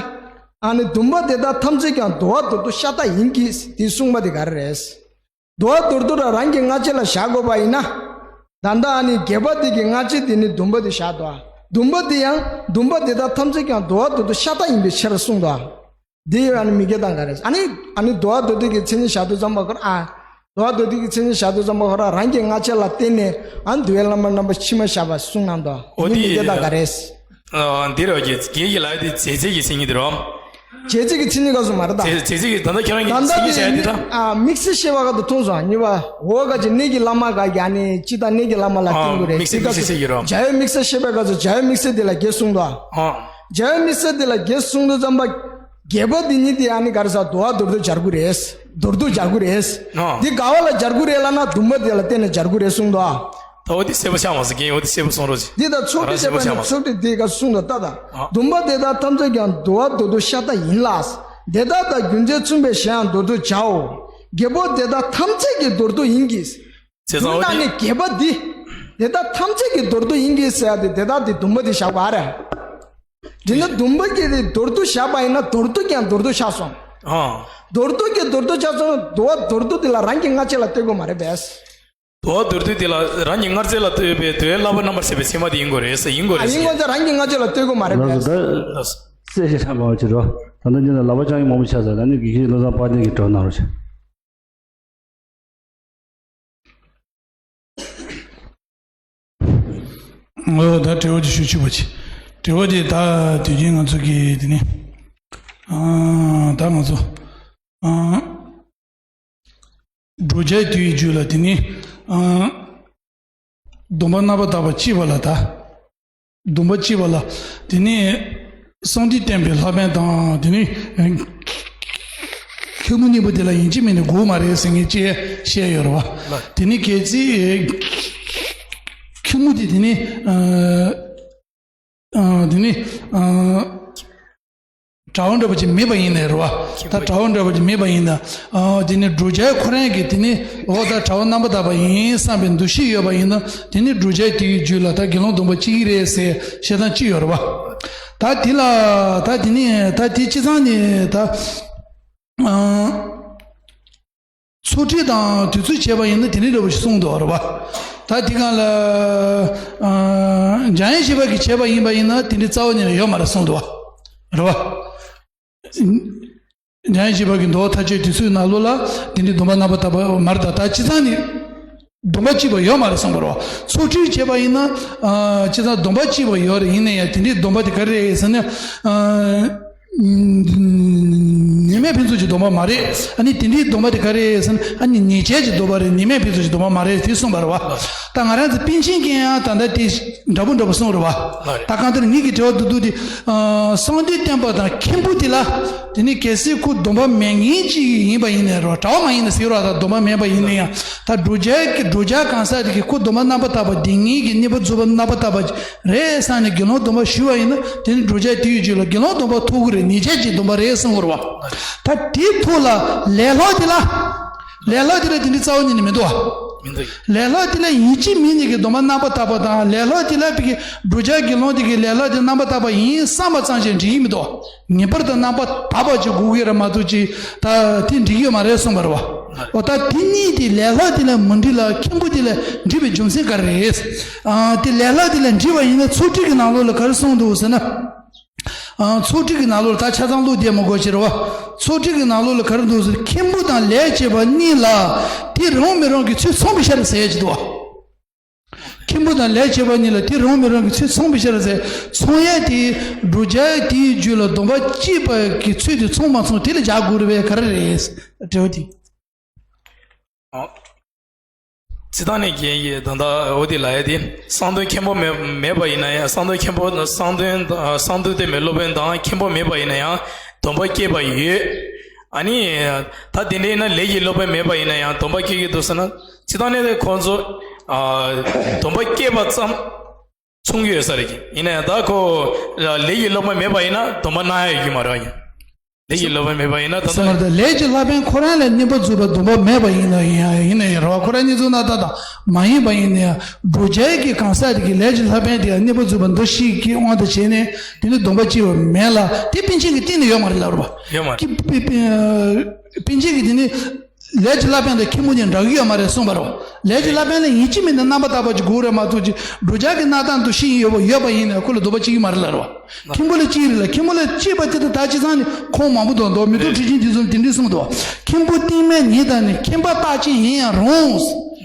ཨ་ནི་བསྡུམ་པ་དེ་དག་ཐམས་ཅད་ཀྱང་འདུལ་བ་མདོར་བསྡུས་ཤ་སྟག་ཡིན་གྱི་འདི་གསུངས་པ་འདི་ག་རེ་རེད། འདུལ་བ་མདོར་བསྡུས་ར་རང་གི་སྔ་ཕྱི་ལ་བཞག་དགོས་པ་ཡིན་ན། ད་ལྟ་ཨ་ནི་བརྒྱད་པ་འདི་གི་སྔ་ཕྱི་འདི་ནི་བསྡུམ་པ་འདི་བཞག་འདུག་ཨ། བསྡུམ་པ་འདི་ཡང་བསྡུམ་པ་དེ་དག་ཐམས་ཅད་ཀྱང་འདུལ་བ་མདོར་བསྡུས་ཤ་སྟག་ཡིན་པའི་ཕྱིར་གསུངས་འདུག་ཨ། འདི་ཡང་ཨ་ནི་མི་དགེ་དང་འགལ་རེད། ཨ་ནི་ཨ་ནི་འདུལ་བ་མདོར་བསྡུས་ཀྱི་མཚན་ཉིད་བཞག་དུས་ཙམ་པ་ཁོ་རང་ཨ། འདུལ་བ་མདོར་བསྡུས་ཀྱི་མཚན་ཉིད་བཞག་དུས་ཙམ་པ་ཁོ་རང་རང་གི་སྔ་ཕྱི་ལ་བརྟེན་ནས་ཨ་ནི་འདུལ་བའི་བསླབ་པ་རྣམ་པ་ཕྱི་མ་བཞག་པ་གསུངས་གནང་འདུག་ཨ། འོ་འདི་མི་དགེ་དང་འགལ་རེད། ཨ། འདི་རེད་ཀྱི། དགེ་ཡི་ལ་དེ་རྫས་ཚིག་གི་མཚན་ཉིད་དེ་རེད། རྫས་ཚིག་གི་མཚན་ཉིད་སྐབས་སུ་མ་རེད་ད། རྫས་རྫས་ཚིག་གི་ད་ལྟ་ཁྱེད་རང་གི་ད་ལྟ་མཚན་ཉིད་བྱས་ཏེ་ད། ཨ། དམིགས་བསལ་བཤད་པ་སྐབས་སུ་མཐོང་སོང་། གཉིས་པ་འོག་ག་ཅིག་གནས་ཀྱི་བླ་མ་ག་གི་ཨ་ནི་སྤྱི་དང་གནས་ཀྱི་བླ་མ་ལ་ཨ། བརྟེན་དགོས་རེད། དམིགས་བསལ་དེ་སྐབས་སུ་དམིགས་བསལ་བཤད་ཀྱི་རེད། བྱ་བའི་དམིགས་བསལ་བཤད་པའི་སྐབས་སུ་བྱ་བའི་དམིགས་བསལ་དེ་ལ་བརྒྱད་གསུངས་འདུག་ཨ། བྱ་བའི་དམིགས་བསལ་དེ་ལ་བརྒྱད་གསུངས་དུས་ཙམ་པ། བརྒྱད་པ་འདི་ཉིད་དེ་ཨ་ནི་ག་རེ་ཟ། འདུལ་བ་མདོར་བསྡུས་སྦྱར་དགོས་རེད། མདོར་བསྡུས་སྦྱར་དགོས་རེད། ཨ། འདི་ག་བ་ལ་སྦྱར་དགོས་རེད་ལབ་ན་བསྡུམ་པ་དེ་ལ་བརྟེན་ནས་སྦྱར་དགོས་རེད་གསུངས་འདུག་ཨ། ད་འོ་དེ་གསལ་པོ་ཆགས་མ་སོང་། རྒན། འོ་དེ་གསལ་པོ་གསུང་རོགས་བྱེད། འདི་ད་ཚོགས་ཁྲིད་བྱས་པ་ནི་ཚོགས་ཁྲིད་དེ་ག་གསུངས་འདུག་ད་ད། ཨ། བསྡུམ་པ་དེ་དག་ཐམས་ཅད་ཀྱང་འདུལ་བ་མདོར་བསྡུས་ཤ་སྟག་ཡིན་ལ། དེ་དག་དང་རྒྱུ་མཚན་མཚུངས་པའི་གཞན་ཡང་མདོར་བསྡུས་བྱའོ། བརྒྱད་པོ་དེ་དག་ཐམས་ཅད་ཀྱི་མདོར་བསྡུས་ཡིན་གྱི། བྱས་ཙང་འོ་དེ། ནི་བརྒྱད་པ་འདི། དེ་དག་ཐམས་ཅད་ཀྱི་མདོར་བསྡུས་ཡིན་གྱི་ཟེར་ཡ་དེ་དེ་དག་དེ་བསྡུམ་པ་དེ་བཞག་པ་རེད། དེ་ནི་བསྡུམ་པ་གི་དེ་མདོར་བསྡུས་བཞག་པ་ཡིན་ན་མདོར་བསྡུས་ཀྱང་མདོར་བསྡུས་ཆགས་སོང་། ཨ། མདོར་བསྡུས་ཀྱི་མདོར་བསྡུས་ཆགས་སོང་། འདུལ་བ་མདོར་བསྡུས་དེ་ལ་རང་གི་སྔ་ཕྱི་ལ་ལྟོས་དགོས་མ་རེད་པས། འདུལ་བ་མདོར་བསྡུས་དེ་ལ་རང་གི་སྔར་རྗེས་ལ་ལྟོས་པའི་འདུལ་བའི་བསླབ་པ་རྣམ་པར་བཤད་པའི་ཚད་མ་དེ་ཡིན་དགོས་རེད་ཟེར། ཡིན་དགོས་རེད་ཨ། ཟེར། ཡིན་དགོས་ཙང་རང་གི་སྔ་ཕྱི་ལ་ལྟོས་དགོས་མ་རེད་པས། ལགས་སོ། ད་གསལ་བཤད་ཆ་མ་བ་བྱེད་རོགས། ད་ལྟ་འདི་ན་ལག་པ་བརྐྱངས་མང་པོ་ཆགས་ཚར། ད་ནི་དགེ་བཤེས་བློ་བཟང་དཔལ་ལྡན་གྱིས་འགྲོ་གནང་རོགས་བྱེད། འོ་ད་དྲི་བ་དེ་ཞུ་ཆོག་པ་བྱེད། དྲི་བ་དེ་ད་དུས་རྒྱུན་ང་ཚོ་གི་དེ་ནི། ཨ། ད་ང་ཚོ། ཨ། བསྒྲུབ་བྱའི་དུས་ཀྱི་རྒྱུད་ལ་དེ་ནི། ཨ། སྡོམ་པ་རྣམ་པར་དག་པ་གཅིག་པ་ལ་ད། སྡོམ་པ་གཅིག་པ་ལ། དེ་ནི་གསང་འདུས་བསྟན་པའི་ལྷ་བན་དང་། དེ་ནི་ཁྱུད་མོ་གཉིས་པོ་དེ་ལ་ཡིན་གཅིག་མིན་གཅིག་དགོས་མ་རེད་ཟེར་མཁན་ཅིག་བཤད་ཡོད་རེད་བ། དེ་ནི་གལ་སྲིད་ཁྱུད་མོ་དེ་དེ་ནི། ཨ། ཨ། དེ་ནི། ཨ། གྲྭ་པ་འདྲ་པོ་ཅིག་མེད་པ་ཡིན་ནའི་རེད་བ། ད་གྲྭ་པ་འདྲ་པོ་ཅིག་མེད་པ་ཡིན་ན། ཨ། དེ་ནི་བསྒྲུབ་བྱ་ཁོ་རང་གིས་དེ་ནི་འོ་ད་གྲྭ་པ་རྣམ་པར་དག་པ་ཡིན་བསམ་པའི་འདུ་ཤེས་ཡོད་པ་ཡིན་ན། དེ་ནི་བསྒྲུབ་བྱ་དེ་ཡི་རྒྱུད་ལ་ད་དགེ་སློང་སྡོམ་པ་གཅིག་རེད་ཟེར་བཤད་སྟངས་གཅིག་ཡོད་རེད་བ། ད་དེ་ལ་ད་དེ་ནི་ད་དེ་སྤྱི་བཏང་ནི་ད། ཨ། ཚོགས་ཁྲིད་དང་དུས་ཚོད་བྱས་པ་ཡིན་ན་དེ་འདྲའི་འདྲ་པོ་ཞིག་གསུངས་འདུག་རེད་པ། ད་དེ་སྒང་ལ། ཨ། འཇམ་དབྱངས་བཞི་པ་གིས་བྱས་པ་ཡིན་པ་ཡིན་ན་དེ་འདྲའི་རྩ་བ་ཉིད་ནས་ཡོད་མ་རེད་གསུངས་འདུག་རེད་པ། འཇམ་དབྱངས་བཞི་པ་གི་མདོ་མཐའ་དཔྱོད་དེ་ཚོའི་ནང་ལོགས་ལ་དེ་འདྲའི་སྡོམ་པ་རྣམ་པར་དག་པ་མ་རེད། ད་ད་སྤྱི་བཏང་ནི་སྡོམ་པ་གཅིག་པ་ཡོད་མ་རེད་གསུངས་པ་རེད་པ། ཚོགས་ཁྲིད་བྱས་པ་ཡིན་ན། ཨ། སྤྱི་བཏང་སྡོམ་པ་གཅིག་པ་ཡོད་རེད། ཡིན་ན་ཡང་དེ་འདྲའི་སྡོམ་པ་དེ་ག་རེ་རེད་ཟེར་ན། ཨ། ནུས་མེད་ཕུན་སུམ་ཚོགས་ཀྱི་སྡོམ་པ་མ་རེད། ཨ་ནི་དེ་འདྲའི་སྡོམ་པ་དེ་ག་རེ་རེད་ཟེར་ན། ཨ་ནི་ཉེས་བྱས་ཀྱི་སྡོམ་པ་རེད། ནུས་མེད་ཕུན་སུམ་ཚོགས་ཀྱི་སྡོམ་པ་མ་རེད་དེ་གསུངས་པ་རེད་བ། ད་ང་རང་ཚོ་པཎ་ཆེན་གྱིས་ཡང་ད་ལྟ་དེ་འདྲ་པོ་འདྲ་པོ་གསུངས་རེད་བ། ད་གང་ལྟར་ངེད་ཀྱི་དྲི་བ་བསྡུ་བསྡུ་དེ། གསང་འདུས་བསྟན་པ་དང་མཁན་པོ་དེ་ལ། དེ་ནི་གལ་སྲིད་ཁོ་སྡོམ་པ་མེད་མཁན་ཅིག་ཡིན་པ་ཡིན་ནའི་རོ། གྲྭ་པ་མ་ཡིན་ན་ཟེར་རོ། ད་སྡོམ་པ་མེད་པ་ཡིན་ན་ཡང་། ད་འགྲོ་འཆག་གི་འགྲོ་འཆག་གང་ཟག་དེ་གིས་ཁོ་སྡོམ་པ་རྣམ་པར་དག་པ་འདི་ཉིད་ཀྱི་གནས་པ་རྫོགས་པ་རྣམ་པར་དག་པ་རེད་བསམ་ནས་དགེ་སློང་སྡོམ་པ་ཞུས་པ་ཡིན་ན། དེ་ནི་འགྲོ་འཆག་དེའི་རྒྱུད་ལ་དགེ་སློང་སྡོམ་པ་ཐོབ་ཀྱི་རེད། ཉེས་བྱས་ཀྱི་སྡོམ་པ་རེད་གསུངས་པ་རེད་བ། ད་དེའི་ཐོག་ལ་ལས་ལྷག་དེ་ལ། ལས་ལྷག་དེ་ལ་དེ་འདྲའི་རྩ་བ་ཉིད་ནས་མི་འདུག་བ། མི་འདུག་ལས་ལྷག་དེ་ལ་ཡིན་གཅིག་མིན་གཉིས་ཀྱི་སྡོམ་པ་རྣམ་པར་དག་པ་དང་། ལས་ལྷག་དེ་ལ་བོད་ཀྱི་འགྲོ་འཆག་དགེ་སློང་དེ་གིས་ལས་ལྷག་དེ་རྣམ་པར་དག་པ་ཡིན་བསམ་པ་ཙམ་ཞིག་འགྲིག་གི་མི་འདུག་ངེས་པར་དུ་རྣམ་པར་དག་པ་ཅིག་དགོས་ཀྱི་རེད་མ་གཏོགས་ཅིག་ད་དེ་འགྲིག་གི་ཡོད་མ་རེད་གསུངས་པ་རེད་བ། འོ་ད་དེ་གཉིས་དེ་ལས་ལྷག་དེ་ལ་མི་འགྲིག་ལ་མཁན་པོ་དེ་ལ་འགྲིག་པའི་རྒྱུ་མཚན་ག་རེ་རེད། ཨ། དེ་ལས་ལྷག་དེ་ལ་འགྲིག་པ་ཡིན་ན་ཚོགས་སྒྲིག་གི་ནང་ལོགས་ལ་ག་རེ་གསུངས་འདུག་ཟེར་ན། ཨ། ཚོགས་སྒྲིག་གི་ནང་ལོགས་ལ་ད་ཆ་ཚང་བློ་བདེ་མི་དགོས་ཕྱིར་བ། ཚོགས་སྒྲིག་གི་ནང་ལོགས་ལ་ག་རེ་འདུག་ཟེར། མཁན་པོ་དང་ལས་བྱེད་པ་གཉིས་ལ་དེ་རུང་མི་རུང་གི་ཚུལ་མཚུངས་པའི་ཕྱིར་ཟེར་གྱི་འདུག་བ། མཁན་པོ་དང་ལས་བྱེད་པ་གཉིས་ལ་དེ་རུང་མི་རུང་གི་ཚུལ་མཚུངས་པའི་ཕྱིར་ཟེར། མཚུངས་ཡས་དེ་འགྲོ་འཆག་དེའི་རྒྱུད་ལ་སྡོམ་པ་སྐྱེས་པ་གི་ཚུལ་དེ་མཚུངས་མ་མཚུངས་དེ་ལ་སྦྱར་དགོས་རེད་པས། ག་རེ་རེད། དྲི་བ་དེ། ཨོ། སྤྱིར་བཏང་ནས་རྒན་གྱིས་ད་ལྟ་འོ་དེ་ལབ་ཡ་དེ། གསང་འདུས་མཁན་པོ་མེད་མེད་པ་ཡིན་ན་ཡང་། གསང་འདུས་མཁན་པོ་གསང་འདུས་གསང་འདུས་བསྟན་པའི་སློབ་དཔོན་དང་མཁན་པོ་མེད་པ་ཡིན་ན་ཡང་སྡོམ་པ་སྐྱེས་པ་ཡོད། ཨ་ནི་ད་དེ་འདྲ་ཡིན་ན་ལས་ཀྱི་སློབ་དཔོན་མེད་པ་ཡིན་ན་ཡང་སྡོམ་པ་སྐྱེ་གི་འདུག་ཟེར་ན། སྤྱིར་བཏང་ནས་ཁོང་ཚོ་ཨ་སྡོམ་པ་སྐྱེས་པ་ཙམ་མཚུངས་ཡོད་ས་རེད། ཡིན་ན་ཡང་ད་ཁོ་ལས་ཀྱི་སློབ་དཔོན་མེད་པ་ཡིན་ན་སྡོམ་པ་གནང་ཡ་ཡོད་ཀྱི་མ་རེད། ལས་ཀྱི་སློབ་དཔོན་མེད་པ་ཡིན་ན་ད་ལྟ། ལས་ཀྱི་སློབ་དཔོན་ཁོ་རང་ལ་གནས་པ་རྫོགས་པའི་སྡོམ་པ་མེད་པ་ཡིན་ན་ཡང་ཡིན་ན་ཡང་རེད་བ། ཁོ་རང་གཉིས་ཚོ་ན་ད་ད་མ་ཡིན་པ་ཡིན་ན་ཡང་འགྲོ་འཆག་གི་གང་ཟག་དེ་གི་ལས་ཀྱི་སློབ་དཔོན་དེ་ཡང་གནས་པ་རྫོགས་པ་འདུ་ཤེས་ཀྱི་དབང་དུ་བྱས་ནས་དེ་ནི་སྡོམ་པ་སྐྱེ་བ་མེད་ལ། དེ་པཎ་ཆེན་གྱི་སྟེང་ནས་ཡོད་མ་རེད་ལབ་རེད་བ། ཡོད་མ་རེད། པཎ་ཆེན་གྱི་དེ་ནི། ལས་ཀྱི་སློབ་དཔོན་དང་མཁན་པོ་གཉིས་འདྲ་གི་ཡོད་མ་རེད་གསུངས་པ་རེད། ལས་ཀྱི་སློབ་དཔོན་ལ་ཡིན་གཅིག་མིན་གཉིས་རྣམ་པར་དག་པ་ཅིག་དགོས་རེད་མ་གཏོགས་ཅིག་འགྲོ་འཆག་གི་གནས་སྟངས་འདུ་ཤེས་ཡོད་པ་ཡོད་པ་ཡིན་ན་ཁོ་ལ་སྡོམ་པ་སྐྱེ་གི་མ་རེད་ལབ་རེད་བ། མཁན་པོ་ལ་སྐྱེ་རེད་ལ། མཁན་པོ་ལ་སྐྱེས་པ་དེ་དང་ད་སྤྱི་ཚང་ནས་ཁོང་མང་པོ་འདུག་འདུག་མི་འདུག་ཁྲི་ཆེན་དེ་ཚོ་དེ་འདྲས་གསུངས་འདུག་མཁན་པོ་སྟེང་མའི་ཉིད་དང་ནི་མཁན་པ་རྟག་ཅན་ཡིན་ཡང་རུང་།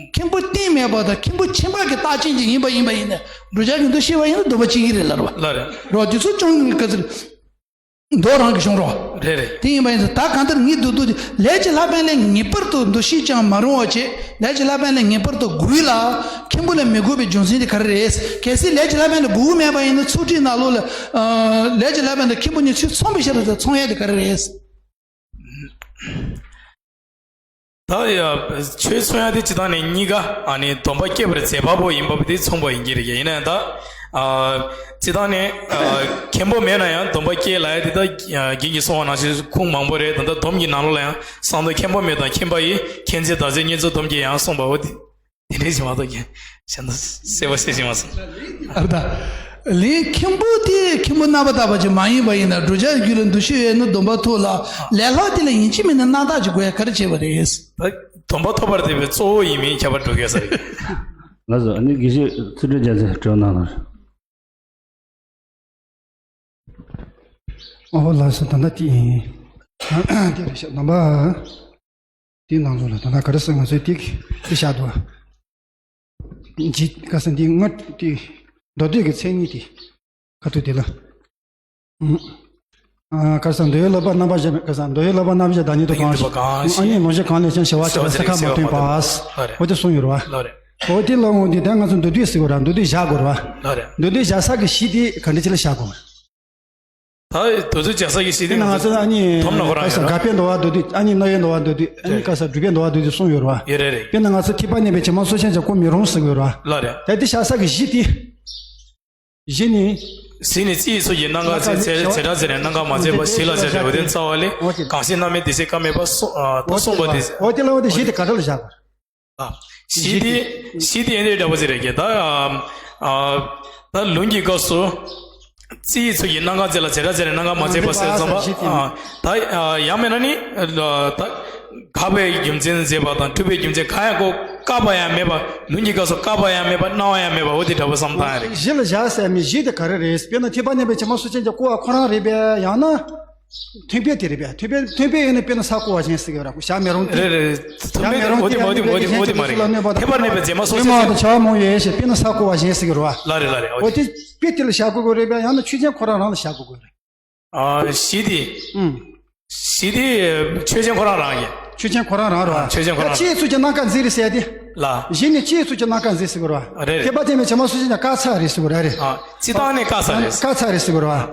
མཁན་པོ་སྟེང་མེད་པ་དང་མཁན་པོ་ཁྱིམ་པ་གི་རྟག་ཅན་ཅིག་ཡིན་པ་ཡིན་པ་ཡིན་ན་འགྲོ་འཆག་གི་འདུ་ཤེས་པ་ཡིན་ན་སྡོམ་པ་སྐྱེ་གི་རེད་ལབ་རེད་བ། ལབ་རེད། རེད་བ། དེ་ཚོ་ཅུང་ག་ཚོད། མདོ་རང་གི་གཞུང་རོ། རེད་རེད། དེ་ཡིན་པ་ཡིན་ཙང་ད་གང་ལྟར་ངས་བསྡུ་བསྡུ་དེ་ལས་ཀྱི་སློབ་དཔོན་ལ་ངེས་པར་དུ་འདུ་ཤེས་ཀྱང་མ་རུང་བ་བྱས། ལས་ཀྱི་སློབ་དཔོན་ལ་ངེས་པར་དུ་དགོས་ལ། མཁན་པོ་ལ་མི་དགོས་པའི་རྒྱུ་མཚན་དེ་ག་རེ་རེད། གལ་སྲིད་ལས་ཀྱི་སློབ་དཔོན་ལ་དགོས་མེད་པ་ཡིན་ན་ཚོགས་སྒྲིག་ནང་ལོགས་ལ། ལས་ཀྱི་སློབ་དཔོན་དང་མཁན་པོ་གཉིས་ཚུལ་མཚུངས་པའི་ཕྱིར་དུ་མཚུངས་ཡས་དེ་ག་རེ་རེད། ད་ཡ་ཆོས་མཚུངས་ཡ་དེ་སྤྱིར་བཏང་ནས་གཉིས་ཀ་ཨ་ནི་སྡོམ་པ་སྐྱེས་པར་བྱེད་པ་པོ་ཡིན་པ་དེ་མཚུངས་པ་ཡིན་གྱི་རེད། ཡིན་ན་ཡང་ད་ཨ་སྤྱིར་བཏང་ནས་ཨ་མཁན་པོ་མེད་ན་ཡང་སྡོམ་པ་སྐྱེས་ལབ་ཡ་དེ་ད་རྒན་གྱིས་གསུངས་པ་ནང་བཞིན་ཁུངས་མང་པོ་རེད། ད་ལྟ་སྡོམ་གྱི་ནང་ལོགས་ལ་ཡང་གསང་འདུས་མཁན་པོ་མེད་དང་མཁྱེན་པ་ཡིས། མཁྱེན་བྱས་བདག་འཛིན་བསྙེན་རྫོགས་སྡོམ་གྱིས་ཡང་གསུངས་པའོ། དེ་དེ་འདྲས་ཞིག་མ་གཏོགས་ཀྱི་གཞན་དུ་གསལ་པོ་བཤད་ཤེས་མ་སོང་། ཨ་ད། ལས་མཁན་པོ་དེ་མཁན་པོ་རྣམ་པར་དག་པ་ཅིག་མ་ཡིན་པ་ཡིན་ན་འགྲོ་འཆག་རྒྱུད་ལ་འདུ་ཤེས་ཡོད་ན་སྡོམ་པ་ཐོབ་ལ། ལས་ལྷག་དེ་ལ་ཡིན་གཅིག་མིན་གཉིས་རྣམ་དག་ཅིག་དགོས་ཡ་ག་རེ་བྱས་པ་རེད། ད་སྡོམ་པ་ཐོབ་པར་བྱེད་པའི་གཙོ་བོ་ཡིན་མིན་ཁྱད་པར་འགྲོ་གི་ཡོད་ས་རེད། ལགས་སོ། ཨ་ནི་དགེ་བཤེས་ཚུལ་ཁྲིམས་རྒྱལ་མཚན་དྲི་བ་གནང་རོགས། ཨོ་ལགས་སོ། ད་ལྟ་དེ་ཡིན། དེ་རེད་ཤག་རྣམ་པ། དེའི་ནང་ལོགས་ལ་ད་ལྟ་ག་རེ་ཟེར། ང་ཚོས་དེ་དེ་བཞག་འདུག་བ། ཇི་ག་ས་འདི་ང་དེ་མདོ་སྡེ་གི་མཚན་ཉིད་དེ་ཁ་ཐུག་དེ་ལ། ཨ་ག་ས་མདོའི་ལོག་པ་རྣམ་པར་བཞག་ག་ས་མདོའི་ལོག་པ་རྣམ་པར་བཞག་བདག་ཉིད་དུ་གང་ཞིག་ཨ་ནི་ལོངས་སྤྱོད་གང་ལས་བྱུང་ཞི་བ་ཆགས་པ་ས་ཁ་མ་མཐུན་པ། ཨོ་དེ་གསུངས་ཡོད་རེད་བ། ཨོ་དེ་ལ་འོང་དུས་ད་ང་ཚོ་མདོ་སྡེ་ཟེར་དགོས་ར། མདོ་སྡེ་བཞག་དགོས་རེད་བ། མདོ་སྡེ་བཞག་ས་གི་གཞི་དེ་ག་འདྲ་ཅིག་ལ་བཞག་དགོས། ད་དུས་ཚོད་བྱ་ས་ཀྱི་གཞི་དེ་ང་ཚོ་ཨ་ནི་དོམ་ན་ཁོ་རང་ཡོད་ར། དགག་པའི་འདུལ་བ་མདོ་སྡེ། ཨ་ནི་རྣམ་དབྱེ་འདུལ་བ་མདོ་སྡེ། ཨ་ནི་ག་ས་སྒྲུབ་པའི་འདུལ་བ་མདོ་སྡེ་གསུངས་ཡོད་ར། ཡོད་རེད་རེད། དཔེར་ན་ང་ཚོ་ཐེག་པ་གནས་པའི་བྱེ་སྨྲ་སོ་ཤིན་ཅང་གོ་མི་རུང་ཟེར་གྱི་ཡོད་ར། ལ་རེད། ད་དེ་བཞག་ས་གི་གཞི་དེ། གཞི་ནི། གཞི་ནི་རྩི་ཡི་ཚུལ་གྱིས་རྣམ་དག་བྱས། བྱེ་བྲག་རྩི་ནས་རྣམ་དག་མ་བྱས་པ། གཞི་ལ་བྱ་སྟེ་འོད་ལྡན་རྩ་བ་ལས། གང་ཞིག་རྣམ་སྨིན་དེ་བཞིན་ཀ་མེད་པ་གསུངས་པ་དེ། འོ་དེ་ལ་འོ་དེ་གཞི་དེ་ག་འདྲ་ལ་བཞག་དགོས། ཨ། གཞི་དེ། གཞི་དེ་ཨེ་འདྲའི་འདྲ་པོ་ཅིག་རེད་ཀྱི། ད་ཨ་ཨ་ད་ལུང་གི་སྐབས་སུ། རྩི་ཡི་ཚུལ་གྱིས་རྣམ་དག་བྱས་ལ། བྱེ་བྲག་བྱས་ནས་རྣམ་དག་མ་བྱས་པ་ཟེར་ཙམ་པ། ཨ་ད་ཨ་ཡང་མིན་ན་ནི་ད་དགག་པའི་རྒྱུ་མཚན་བྱས་པ་དང་སྒྲུབ་པའི་རྒྱུ་མཚན་གང་ཡང་ཁོ་བཀག་པ་ཡང་མེད་པ། ལུང་གི་སྐབས་སུ་བཀག་པ་ཡང་མེད་པ། གནང་བ་ཡང་མེད་པ། འོ་དེ་འདྲ་པོ་བསམ་བཏང་ཡ་རེད། གཞི་ལ་བཞག་ཟེར་མི་གཞི་དེ་ག་རེ་རེད། དཔེར་ན་ཐེག་པ་གནས་པའི་བྱེ་སྨྲ་སོ་ཤིན་ཅང་གོ་བ་ཁོ་རང་རེད་པས། ཡང་ན། མཐུན་དཔེ་དེ་རེད་པས། མཐུན་དཔེ་མཐུན་དཔེ་ཡིན་ན་དཔེར་ན་ས་རྐོ་བ་གཞན་ཟེར་གྱི་ཡོད་ར། བཞག་མི་རུང་སྟེ། རེད་རེད། མཐུན་དཔེ་འོ་དེ་མ་འོ་དེ་མ་འོ་དེ་མ་འོ་དེ་མ་རེད། ཐེག་པ་གནས་པའི་བྱེ་སྨྲ་སོ་ཤིན་ཅང་གོ་བ་ཁོ་རང་རེད་པས། ཡང་ན་ཆོས་ཅན་ཁོ་རང་རང་ལ་བཞག་དགོས་ཀྱི་རེད། ཨ། གཞི་དེ། ཨུམ། གཞི་དེ་ཆོས་ཅན་ཁོ་རང་རང་ཡིན། ཆོས་ཅན་ཁོ་རང་རང་རེད་བ། ཆོས་ཅན་ཁོ་རང་རང་། ད་སྤྱི་ཡི་ཚུལ་གྱི་རྣམ་ཀ་འཛིན་རེད་ཟེར་ཡ་དེ། ལ། གཞི་ནས་སྤྱི་ཡི་ཚུལ་གྱི་རྣམ་ཀ་འཛིན་ཟེར་དགོས་རེད་བ། རེད་རེད། མཁས་པ་དེ་མི་བྱེ་མ་སོ་སོ་ཅན་ཀ་ཚ་རེད་ཟེར་དགོས་རེད། ཨ། རེད། སྤྱི་བཏང་ནས་ཀ་ཚ་རེད། ཀ་ཚ་རེད་ཟེར་དགོས་རེད་བ།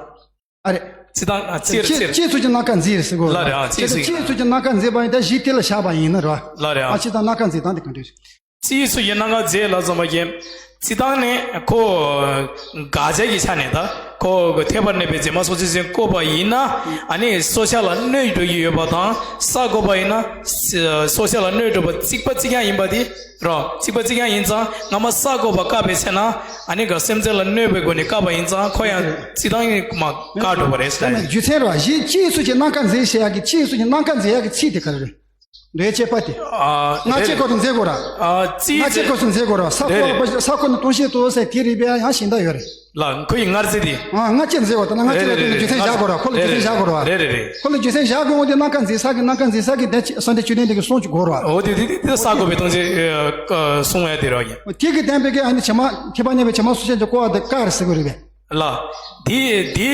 ཨ་རེད། སྤྱི་བཏང་། ཨ། སྤྱི་རེད། སྤྱི་སྤྱི་ཡི་ཚུལ་གྱི་རྣམ་ཀ་འཛིན་རེད་ཟེར་དགོས་རེད། ལ་རེད། ཨ། སྤྱི་ཡི་ཚུལ་གྱི། སྤྱི་ཡི་ཚུལ་གྱི་རྣམ་ཀ་འཛིན་པ་ཡིན། ད་གཞི་དེ་ལ་བཞག་པ་ཡིན་ན་རེད་བ། ལ་རེད། ཨ། ཨ། སྤྱི་བཏང་རྣམ་ཀ་འཛིན་སྟངས་དེ་ག་འདྲ་རེད། སྤྱི་ཡི་ཚུལ་གྱི་རྣམ་ཀ་འཛིན་ལབ་ཙམ་པ་གི། སྤྱི་བཏང་ནས་ཁོ་དགག་བྱ་གི་ཆ་ནས། ད་ཁོ་ཐེག་པར་གནས་པའི་བྱེ་མ་སོ་སོ་ཅན་བཀོད་པ་ཡིན་ན། ཨ་ནི་སྲོག་ཆགས་ལ་གནོད་འགྲོ་གི་ཡོད་པ་དང་བསགས་བཀོད་པ་ཡིན་ན། སྲོག་ཆགས་ལ་གནོད་འགྲོ་བ་གཅིག་པ་གཅིག་རྐྱང་ཡིན་པ་དེ་རོ། གཅིག་པ་གཅིག་རྐྱང་ཡིན་ཙང་། སྔ་མ་བསགས་བཀོད་པ་བཀག་པའི་ཚེ་ན། ཨ་ནི་ག་སེམས་ཅན་ལ་གནོད་པའི་སྒོ་ནས་བཀག་པ་ཡིན་ཙང་། ཁོ་ཡང་སྤྱི་བཏང་ནས་མ་བཀག་འགྲོ་བ་རེད་ཟེར། རྒྱུ་མཚན་རེད་བ། གཞི་སྤྱི་ཡི་ཚུལ་གྱི་རྣམ་ཀ་འཛིན་ཟེར་ཡག་གི། སྤྱི་ཡི་ཚུལ་གྱི་རྣམ་ཀ་འཛིན་ཡག་གི་ཚིག་དེ་ག་རེ་རེད། འདོད་ཆེས་པ་དེ། ཨ། སྔ་ཕྱི་རེད། སྐབས་སུ་འཛིན་དགོས་ར། ཨ། སྤྱི་སྔ་ཕྱི་སྐབས་སུ་འཛིན་དགོས་ར། ས་རེད་རེད། ཁོ་ས་ཁོ་ནི་སྟོང་ཤེས་ཏོ་ཟེར་དེ་རིགས་པའི་ཡང་གཞན་དག་ཡོད་རེད། ལ། ཁོ་ཡི་སྔར་རྩིས་དེ། ཨ། སྔ་ཕྱི་འཛིན་དགོས། ད་ནི་སྔ་ཕྱི་ལ་རེད་རེད་རེད། རྒྱུ་མཚན་བཞག་དགོས་ར། ཁོ་ལ་རྒྱུ་མཚན་བཞག་དགོས་ར། རེད་རེད་རེད། ཁོ་ལ་རྒྱུ་མཚན་བཞག་དགོས། འོ་དེ་རྣམ་ཀ་འཛིན་ས་གི། རྣམ་ཀ་འཛིན་ས་གི་དེ་བསམ་གཏན་བཅོམ་ལྡན་འདས་ཀྱི་གསུང་གཅིག་དགོས་ར། འོ་དེ་དེ་དེ་བསགས་དགོས་པའི་སྟོང་ཆེན་གསུང་ཡ་དེ་ར་ཡིན། དེ་གི་བསྟན་པའི་གི་ཨ་ནི་བྱེ་མ། ཐེག་པ་གནས་པའི་བྱེ་མ་སོ་སོ་ཅན་གྱི་བཀོད་པ་དེ་བཀག་རེད་ཟེར་དགོས་རེད་པས། ལ། དེ་དེ་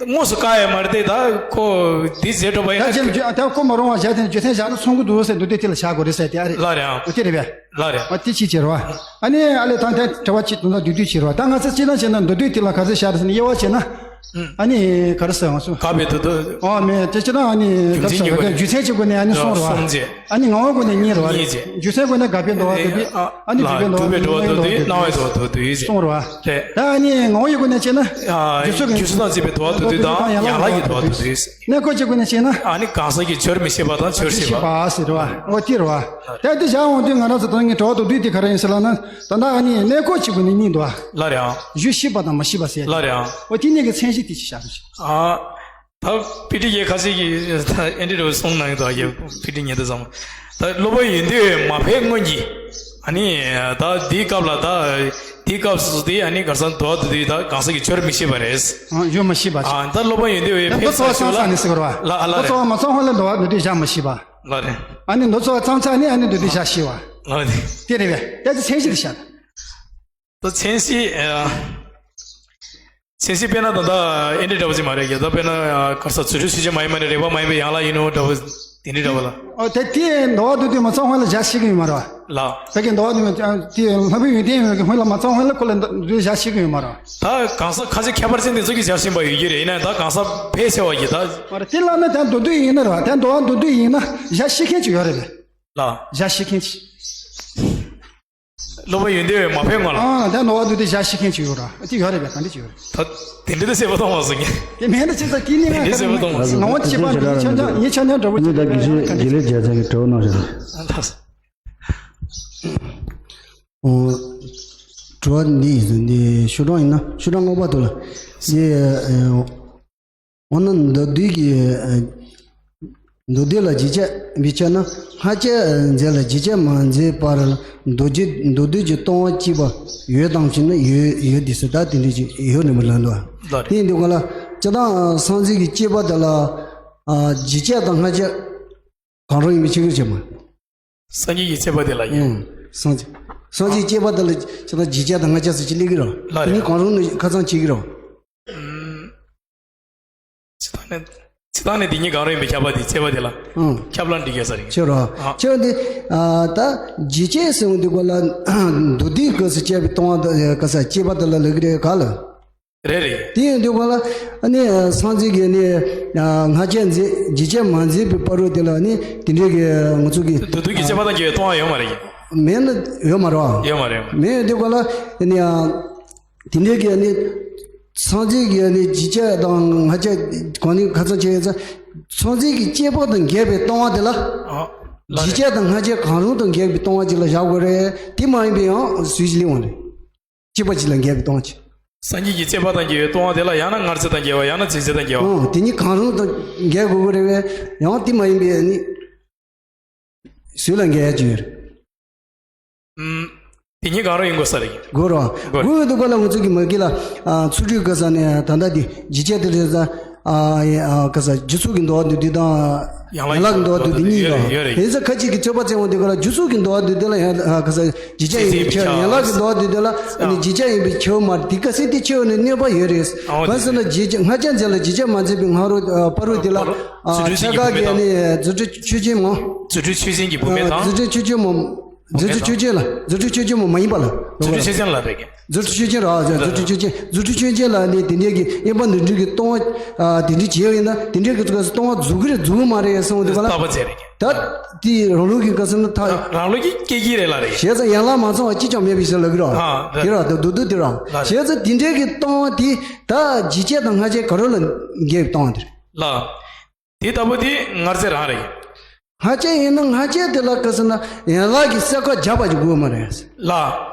དངོས་སུ་བཀག་ཡ་མ་རེད་དེ། ད་ཁོ་དེ་བྱེད་འགྲོ་བ་ཡིན་ན། ད་ཅི་ད་བཀོད་མ་རུང་བ་བཞག་དེ་རྒྱུ་མཚན་བཞག་ན་ཚང་གི་འདུག་ཟེར་མདོ་སྡེ་དེ་ལ་བཞག་དགོས་རེད་ཟེར་དེ་ཨ་རེད། ལ་རེད་ཨང་། འོ་དེ་རེད་པས། ལ་རེད། འོ་དེ་ཅིག་བྱེད་རོགས། ཨ་ནི་ཨ་ལས་ཐང་ཐང་དྲི་བ་གཅིག་དུ་ན་བསྡུས་བསྡུས་བྱེད་རོགས། ད་ང་ཚོ་སྤྱི་བཏང་བྱས་ན་མདོ་སྡེ་དེ་ལ་ག་ཚོད་བཞག་རེད་ཟེར་ན། དབྱེ་བ་བྱས་ན། ཨ་ནི་ག་རེ་ཟེར་ང་ཚོ། ག་པའི་མདོ་སྡེ། ཨོ་མེད། དེ་སྤྱི་བཏང་ཨ་ནི་རྒྱུ་མཚན་གྱི་སྒོ་ནས། རྒྱུ་མཚན་གྱི་སྒོ་ནས་ཨ་ནི་གསུམ་རེད་བ། གསུམ་བྱས། ཨ་ནི་ངག་དབང་སྒོ་ནས་གཉིས་རེད་བ། གཉིས་བྱས། རྒྱུ་མཚན་སྒོ་ནས་དགག་པའི་མདོ་སྡེ་བསྡུས། ཨ་ནི་བརྗོད་པའི་མདོ་སྡེ་བསྡུས། སྒྲུབ་པའི་སྒྲུབ་པ་མདོ་སྡེ་བསྡུས། སྣང་བའི་མདོ་སྡེ་བསྡུས་བྱས། གསུམ་རེད་བ། རེད། ད་ཨ་ནི་ངག་དབང་གི་སྒོ་ནས་བྱས་ན། ཨ། རྒྱུ་ཚོགས་ཀྱི། རྒྱུ་ཚོགས་དང་བཅས་པའི་དོ་བ་མདོ་སྡེ་བསྡུས་དང་ཡན་ལག་གི་དོ་བ་མདོ་སྡེ་བསྡུས། གནས་སྐབས་ཀྱི་སྒོ་ནས་བྱས་ན། ཨ་ནི་གང་ཟག་གི་ཆོས་རིག་མི་ཤེས་པ་དང་ཆོས་ཤེས་པ། ཤེས་པ་ཟེར་བ། འོ་དེ་རེད་བ། ད་དེ་བཞག་འོང་དུས་ང་རང་ཚོ་ད་ངས་དྲི་བ་མདོ་སྡེ་བསྡུས་དེ་ག་རེ་ཡིན་ཟེར་ལབ་ན། ད་ལྟ་ཨ་ནི་གནས་སྐབས་ཀྱི་སྒོ་ནས་གཉིས་འདུག་བ། ལ་རེད་ཨང་། རྒྱུ་ཤེས་པ་དང་མི་ཤེས་པ་ཟེར། ལ་རེད་ཨང་། འོ་དེ་གཉིས་ཀྱི་མཚན་གཞི་དེ་ཅི་བཞག་རེད། ཨ། ད་དཔེ་ཁྲིད་ཡས་ཁ་ཤས་ཀྱིས་ད་ཨེ་འདྲ་འདྲ་བོ་གསུངས་གནང་གི་འདུག་ཡ། དཔེ་ཁྲིད་ཉན་དུས་ཙམ། ད་སློབ་དཔོན་ཡོན་ཏན་མ་ཕེབས་སྔོན་གྱི། ཨ་ནི་ད་འདིའི་སྐབས་ལ། ད་འདིའི་སྐབས་སུ་དེ་ཨ་ནི་ག་རེ་ཟེར། མདོ་སྡེ་བསྡུས་ད་གང་ཟག་གི་ཆོས་རིག་མི་ཤེས་པ་རེད། ཨ། ཡོད་མི་ཤེས་པ། ཨ། ད་སློབ་དཔོན་ཡོན་ཏན་ཕེབས་ཚར་ཞོར་ལ། ནི་ཟེར་བ། ལ། ཨ། ལ་རེད། མདོ་རྩ་བ་མ་ཚང་བ་ལ་མདོ་སྡེ་བསྡུས་བཞག་མི་ཤེས་པ། ལ་རེད། ཨ་ནི་མདོ་རྩ་བ་ཚང་ཚར་ནས་ཨ་ནི་མདོ་སྡེ་བཞག་ཤེས་པ། ལ་རེད། དེ་རེད་པས། ད་ཅི་མཚན་གཞི་དེ་བཞག་ད་མཚན་གཞི། ཨ། མཚན་གཞི་དཔེར་ན་ད་ལྟ་ཨེ་འདྲ་འདྲ་བོ་ཅིག་མ་རེད་ཀྱི། ད་དཔེར་ན་ག་རེ་ཟེར། རྫུ་འཕྲུལ་ཆོས་ཅན་མ་ཡིན་པ་ནི། རེག་པ་མ་ཡིན་པའི་ཡན་ལག་ཡིན་ནོ་འདྲ་བོ། དེ་འདྲ་འདྲ་བོ་ལ། ཨོ་དེ་དེ་མདོ་སྡེ་བསྡུས་མ་ཚང་བ་ལ་བཞག་ཤེས་ཀྱི་ཡོད་མ་རེད་བ། ལ། ད་གིན་མདོ་སྡེ་བསྡུས་དེ་ལྷག་པའི་ཡོན་ཏན་ཡོད་ཀྱི་སྔོན་ལ་མ་ཚང་བ་ལ་ཁོ་ལ་མདོ་སྡེ་བཞག་ཤེས་ཀྱི་ཡོད་མ་རེད་བ། ད་གང་ཟག་ཁ་ཅིག་ཁྱད་པར་ཅན་དེ་ཚོ་གིས་བཞག་བཞིན་པ་ཡོད་ཀྱི་རེད། ཡིན་ན་ད་གང་ཟག་ཕལ་ཆེ་བ་གིས་ད། མ་རེད། དེ་ལབ་ན་ད་མདོ་སྡེ་ཡིན་ན་རེད་བ། ད་མདོ་སྡེ་བསྡུས་ཡིན་ན་བཞག་ཤེས་མཁན་ཅིག་ཡོད་རེད་པས། ལ། བཞག་ཤེས་མཁན་ཅིག་སློབ་དཔོན་ཡོན་ཏན་མ་ཕེབས་སྔོན་ལ། ཨ། ད་མདོ་སྡེ་བསྡུས་དེ་བཞག་ཤེས་མཁན་ཅིག་ཡོད་ར། དེ་ཡོད་རེད་པས། ག་འདྲ་ཅིག་ཡོད་རེད། ད་དེ་འདྲ་དེ་གསལ་པོ་མཐོང་མ་སོང་ངས། དེ་མིན་ན་ཅི་ཟེར་དེ་ནི་ང་དེ་གསལ་པོ་མཐོང་མ་སོང་། ངོ་བོ་གཅིག་པ་ཡིན་ཆ་ཡིན་ཆ་ཡིན་ཆ་ཡིན་འདྲ་པོ་ཅིག་ད་དགེ་བཤེས་དགེ་ལེགས་རྒྱལ་མཚན་གྱིས་དྲི་བ་གནང་ཞིག་རེད། ཨ། ད། ཨོ། དྲི་བ་འདི་ཡིན་ཟེར། འདི་ཤོག་གྲངས་ཡིན་ན་ཤོག་གྲངས་ལྔ་པ་དེ་ལ། འདི། ཨ། འོ་ན་མདོ་སྡེ་གི། མདོ་སྡེ་ལ་རྗེས་ཁྱབ་བྱས་ན། སྔ་ཁྱབ་མཛད་ལ་རྗེས་ཁྱབ་མ་མཛད་པར་མདོ་སྡེ་མདོ་སྡེ་གི་ལྟུང་བ་བྱས་པ་ཡོད་དམ་ཞེ་ན། ཡོད། ཡོད་དེ་ཟེར། ད་དེ་འདྲ་ཅིག་ཡོད་རེད་མ་ལབ་འདུག་ལགས་རེད། དེ་ཡིན་དུས་ག་ལ་སྤྱིར་བཏང་སངས་རྒྱས་ཀྱི་བསྐྱེད་པ་དེ་ལ། ཨ། རྗེས་ཁྱབ་དང་སྔ་ཁྱབ་གང་རུང་ཡིན་པའི་ཕྱིར་རོ་བྱེད་མ། སངས་རྒྱས་ཀྱི་བསྐྱེད་པ་དེ་ལ་ཡིན། ཨང་། སངས་རྒྱས། སངས་རྒྱས་ཀྱི་བསྐྱེད་པ་དེ་ལ་སྤྱིར་བཏང་རྗེས་ཁྱབ་དང་སྔ་ཁྱབ་ཟེར་གྱི་སླེབས་ཀྱི་རེད། ལགས་རེད། དེ་གཉིས་གང་རུང་ནས་ཁ་ཚང་བྱེད་ཀྱི་རེད། ཨུམ། སྤྱིར་བཏང་ནས། སྤྱིར་བཏང་ནས་དེ་གཉིས་གང་རུང་ཡིན་པའི་ཁྱབ་པ་དེ། བསྐྱེད་པ་དེ་ལ། ཨང་། ཁྱབ་ལ་འགྲིག་གི་ས་རེད། ཁྱོད་རོ། ཨ། ཁྱོད་འདི། ཨ། ད་རྗེས་ཁྱབ་ཟེར་འོང་དུས་ག་ལ་མདོ་སྡེའི་སྐབས་སུ་བསྐྱེད་པའི་ལྟུང་བ་དེ་ག་ས་བསྐྱེད་པ་དེ་ལ་ལབ་ཀྱི་རེད་ག་ལ། རེད་རེད། དེ་ཡིན་དུས་ག་ལ་ཨ་ནི་སངས་རྒྱས་ཀྱིས་ནི། ཨ། སྔ་ཁྱབ་མཛད། རྗེས་ཁྱབ་མ་མཛད་པའི་བར་དུ་དེ་ལ་ནི་དེ་འདྲའི་གི་ང་ཚོ་གི། མདོ་སྡེ་གི་བསྐྱེད་པ་དང་འགལ་བའི་ལྟུང་བ་ཡོད་མ་རེད། མེད་ན་ཡོད་མ་རེད་བ། ཡོད་མ་རེད། མེད་ཡོད་དུས་ག་ལ་ཨ་ནི། ཨ། དེ་འདྲའི་གི་ནི་སངས་རྒྱས་ཀྱི་ནི་རྗེས་ཁྱབ་དང་སྔ་ཁྱབ་གང་ནི་ཁ་ཚང་བྱས་ཡོད་ཙང་། སངས་རྒྱས་ཀྱི་བསྐྱེད་པ་དང་འགལ་བའི་ལྟུང་བ་དེ་ལ། ཨ། ལགས་རེད། རྗེས་ཁྱབ་དང་སྔ་ཁྱབ་གང་རུང་དང་འགལ་བའི་ལྟུང་བ་ཅིག་ལ་བཞག་དགོས་རེད། དེ་མ་ཡིན་པའི་ཡང་སུས་ཅི་ལེན་འོང་རེད། བསྐྱེད་པ་ཅིག་ལ་འགལ་བའི་ལྟུང་བ་ཅིག་སངས་རྒྱས་ཀྱི་བསྐྱེད་པ་དང་འགལ་བའི་ལྟུང་བ་དེ་ལ་ཡང་ན་སྔར་རྩིས་དང་འགལ་བ། ཡང་ན་རྗེས་རྩིས་དང་འགལ་བ། ཨང་། དེ་གཉིས་གང་རུང་དང་འགལ་དགོས་ཀྱི་རེད་པས། ཡང་དེ་མ་ཡིན་པའི་ནི་སུ་ལ་འགལ་ཡ་ཅིག་ཡོད་རེད། ཨུམ། དེ་གཉིས་གང་རུང་ཡིན་དགོས་ས་རེད། དགོས་རེད་བ། དགོས་རེད། དགོས་ཡོད་དུས་ག་ལ་ང་ཚོ་གི་མ་གི་ལ། ཨ། ཚུལ་ཁྲིམས་ག་ས་ནས་ད་ལྟ་དེ་རྗེས་ཁྱབ་དེ་རེད་ས། ཨ། ཨ། ག་ས་རྗེས་ཚོགས་ཀྱི་མདོ་སྡེ་བསྡུས་དང་། ཡན་ལག་གི་འདུ་བ་འདུ་དེ་གཉིས་ཡོད་རེད། ཡོད་རེད། དེ་ཚོ་ཁ་ཅིག་གིས་རྩོད་པ་རྩོད་འོང་དུས་སྐབས་ལ་རྒྱུ་ཚོགས་ཀྱི་འདུ་བ་འདུ་དེ་ལ་ཡང་ཨ་ག་ས་བརྗོད་བྱ་ཡིན་པའི་ཁྱབ། ཡན་ལག་གི་འདུ་བ་འདུ་དེ་ལ་ཨ་ནི་བརྗོད་བྱ་ཡིན་པའི་ཁྱབ་མ་རེད། དེ་ག་སེ་དེ་ཁྱབ་ནས་གནོད་པ་ཡོད་རེད། ཨོ་གང་ཟེར་ན་བརྗོད་བྱ་སྔ་ཆ་མཛད་ལ་བརྗོད་བྱ་མ་མཛད་པའི་སྔ་རོལ་ཨ་བར་རོལ་དེ་ལ་ཨ་རྫུ་འཕྲུལ་ཕྱེད་ཀ་གི་ཨ་ནི་རྫུ་འཕྲུལ་ཆོས་ཅན་མོ། རྫུ་འཕྲུལ་ཆོས་ཅན་གྱི་བུད་མེད་དང་། རྫུ་འཕྲུལ་ཆོས་ཅན་མོ། རྫུ་འཕྲུལ་ཆོས་ཅན་ལ། རྫུ་འཕྲུལ་ཆོས་ཅན་མོ་མ་ཡིན་པ་ལ། རྫུ་འཕྲུལ་ཆོས་ཅན་ལ་རེད། རྫུ་འཕྲུལ་ཆོས་ཅན་ར། རྫུ་འཕྲུལ་ཆོས་ཅན། རྫུ་འཕྲུལ་ཆོས་ཅན་ལ་ནི་དེ་འདྲའི་གི་དབེན་པ་འདུལ་འཕྲིན་གྱི་ལྟུང་བ་ཨ་དེ་འདྲའི་བྱས་ཡོད་ན་དེ་འདྲའི་གི་ལྟུང་བ་རྫོགས་ཀྱི་རེད་རྫོགས་མ་རེད་གསུངས་འདུག་ག་ལ། ལྟ་བ་བྱས་རེད། ད་དེ་རང་ལུགས་ཀྱི་ག་ཟེར་ན་ད། རང་ལུགས་ཀྱི་སྐད་ཀྱི་རེད་ལ་རེད། བྱས་ཙང་ཡན་ལག་མ་ཚང་བ་གཅིག་ཀྱང་མེད་པའི་ཕྱིར་ལབ་ཀྱི་ར། ཨ་རེད། དེ་ར་ད་འདུག་འདུག་དེ་ར། ལ་རེད། བྱས་ཙང་དེ་འདྲའི་གི་ལྟུང་བ་དེ་ད་ལྗིད་ཆད་དང་སྔ་ཆད་ག་རེ་ལ་འགལ་བའི་ལྟུང་བ་དེ་རེད། ལ། དེ་ལྟ་བུ་དེ་སྔར་ཚད་རང་རེད། སྔ་ཆད་ཡིན་ན་སྔ་ཆད་དེ་ལ་ག་ཟེར་ན་ཡན་ལག་གི་སེལ་ཁ་རྒྱབ་པ་ཅིག་དགོས་མ་རེད། ལ།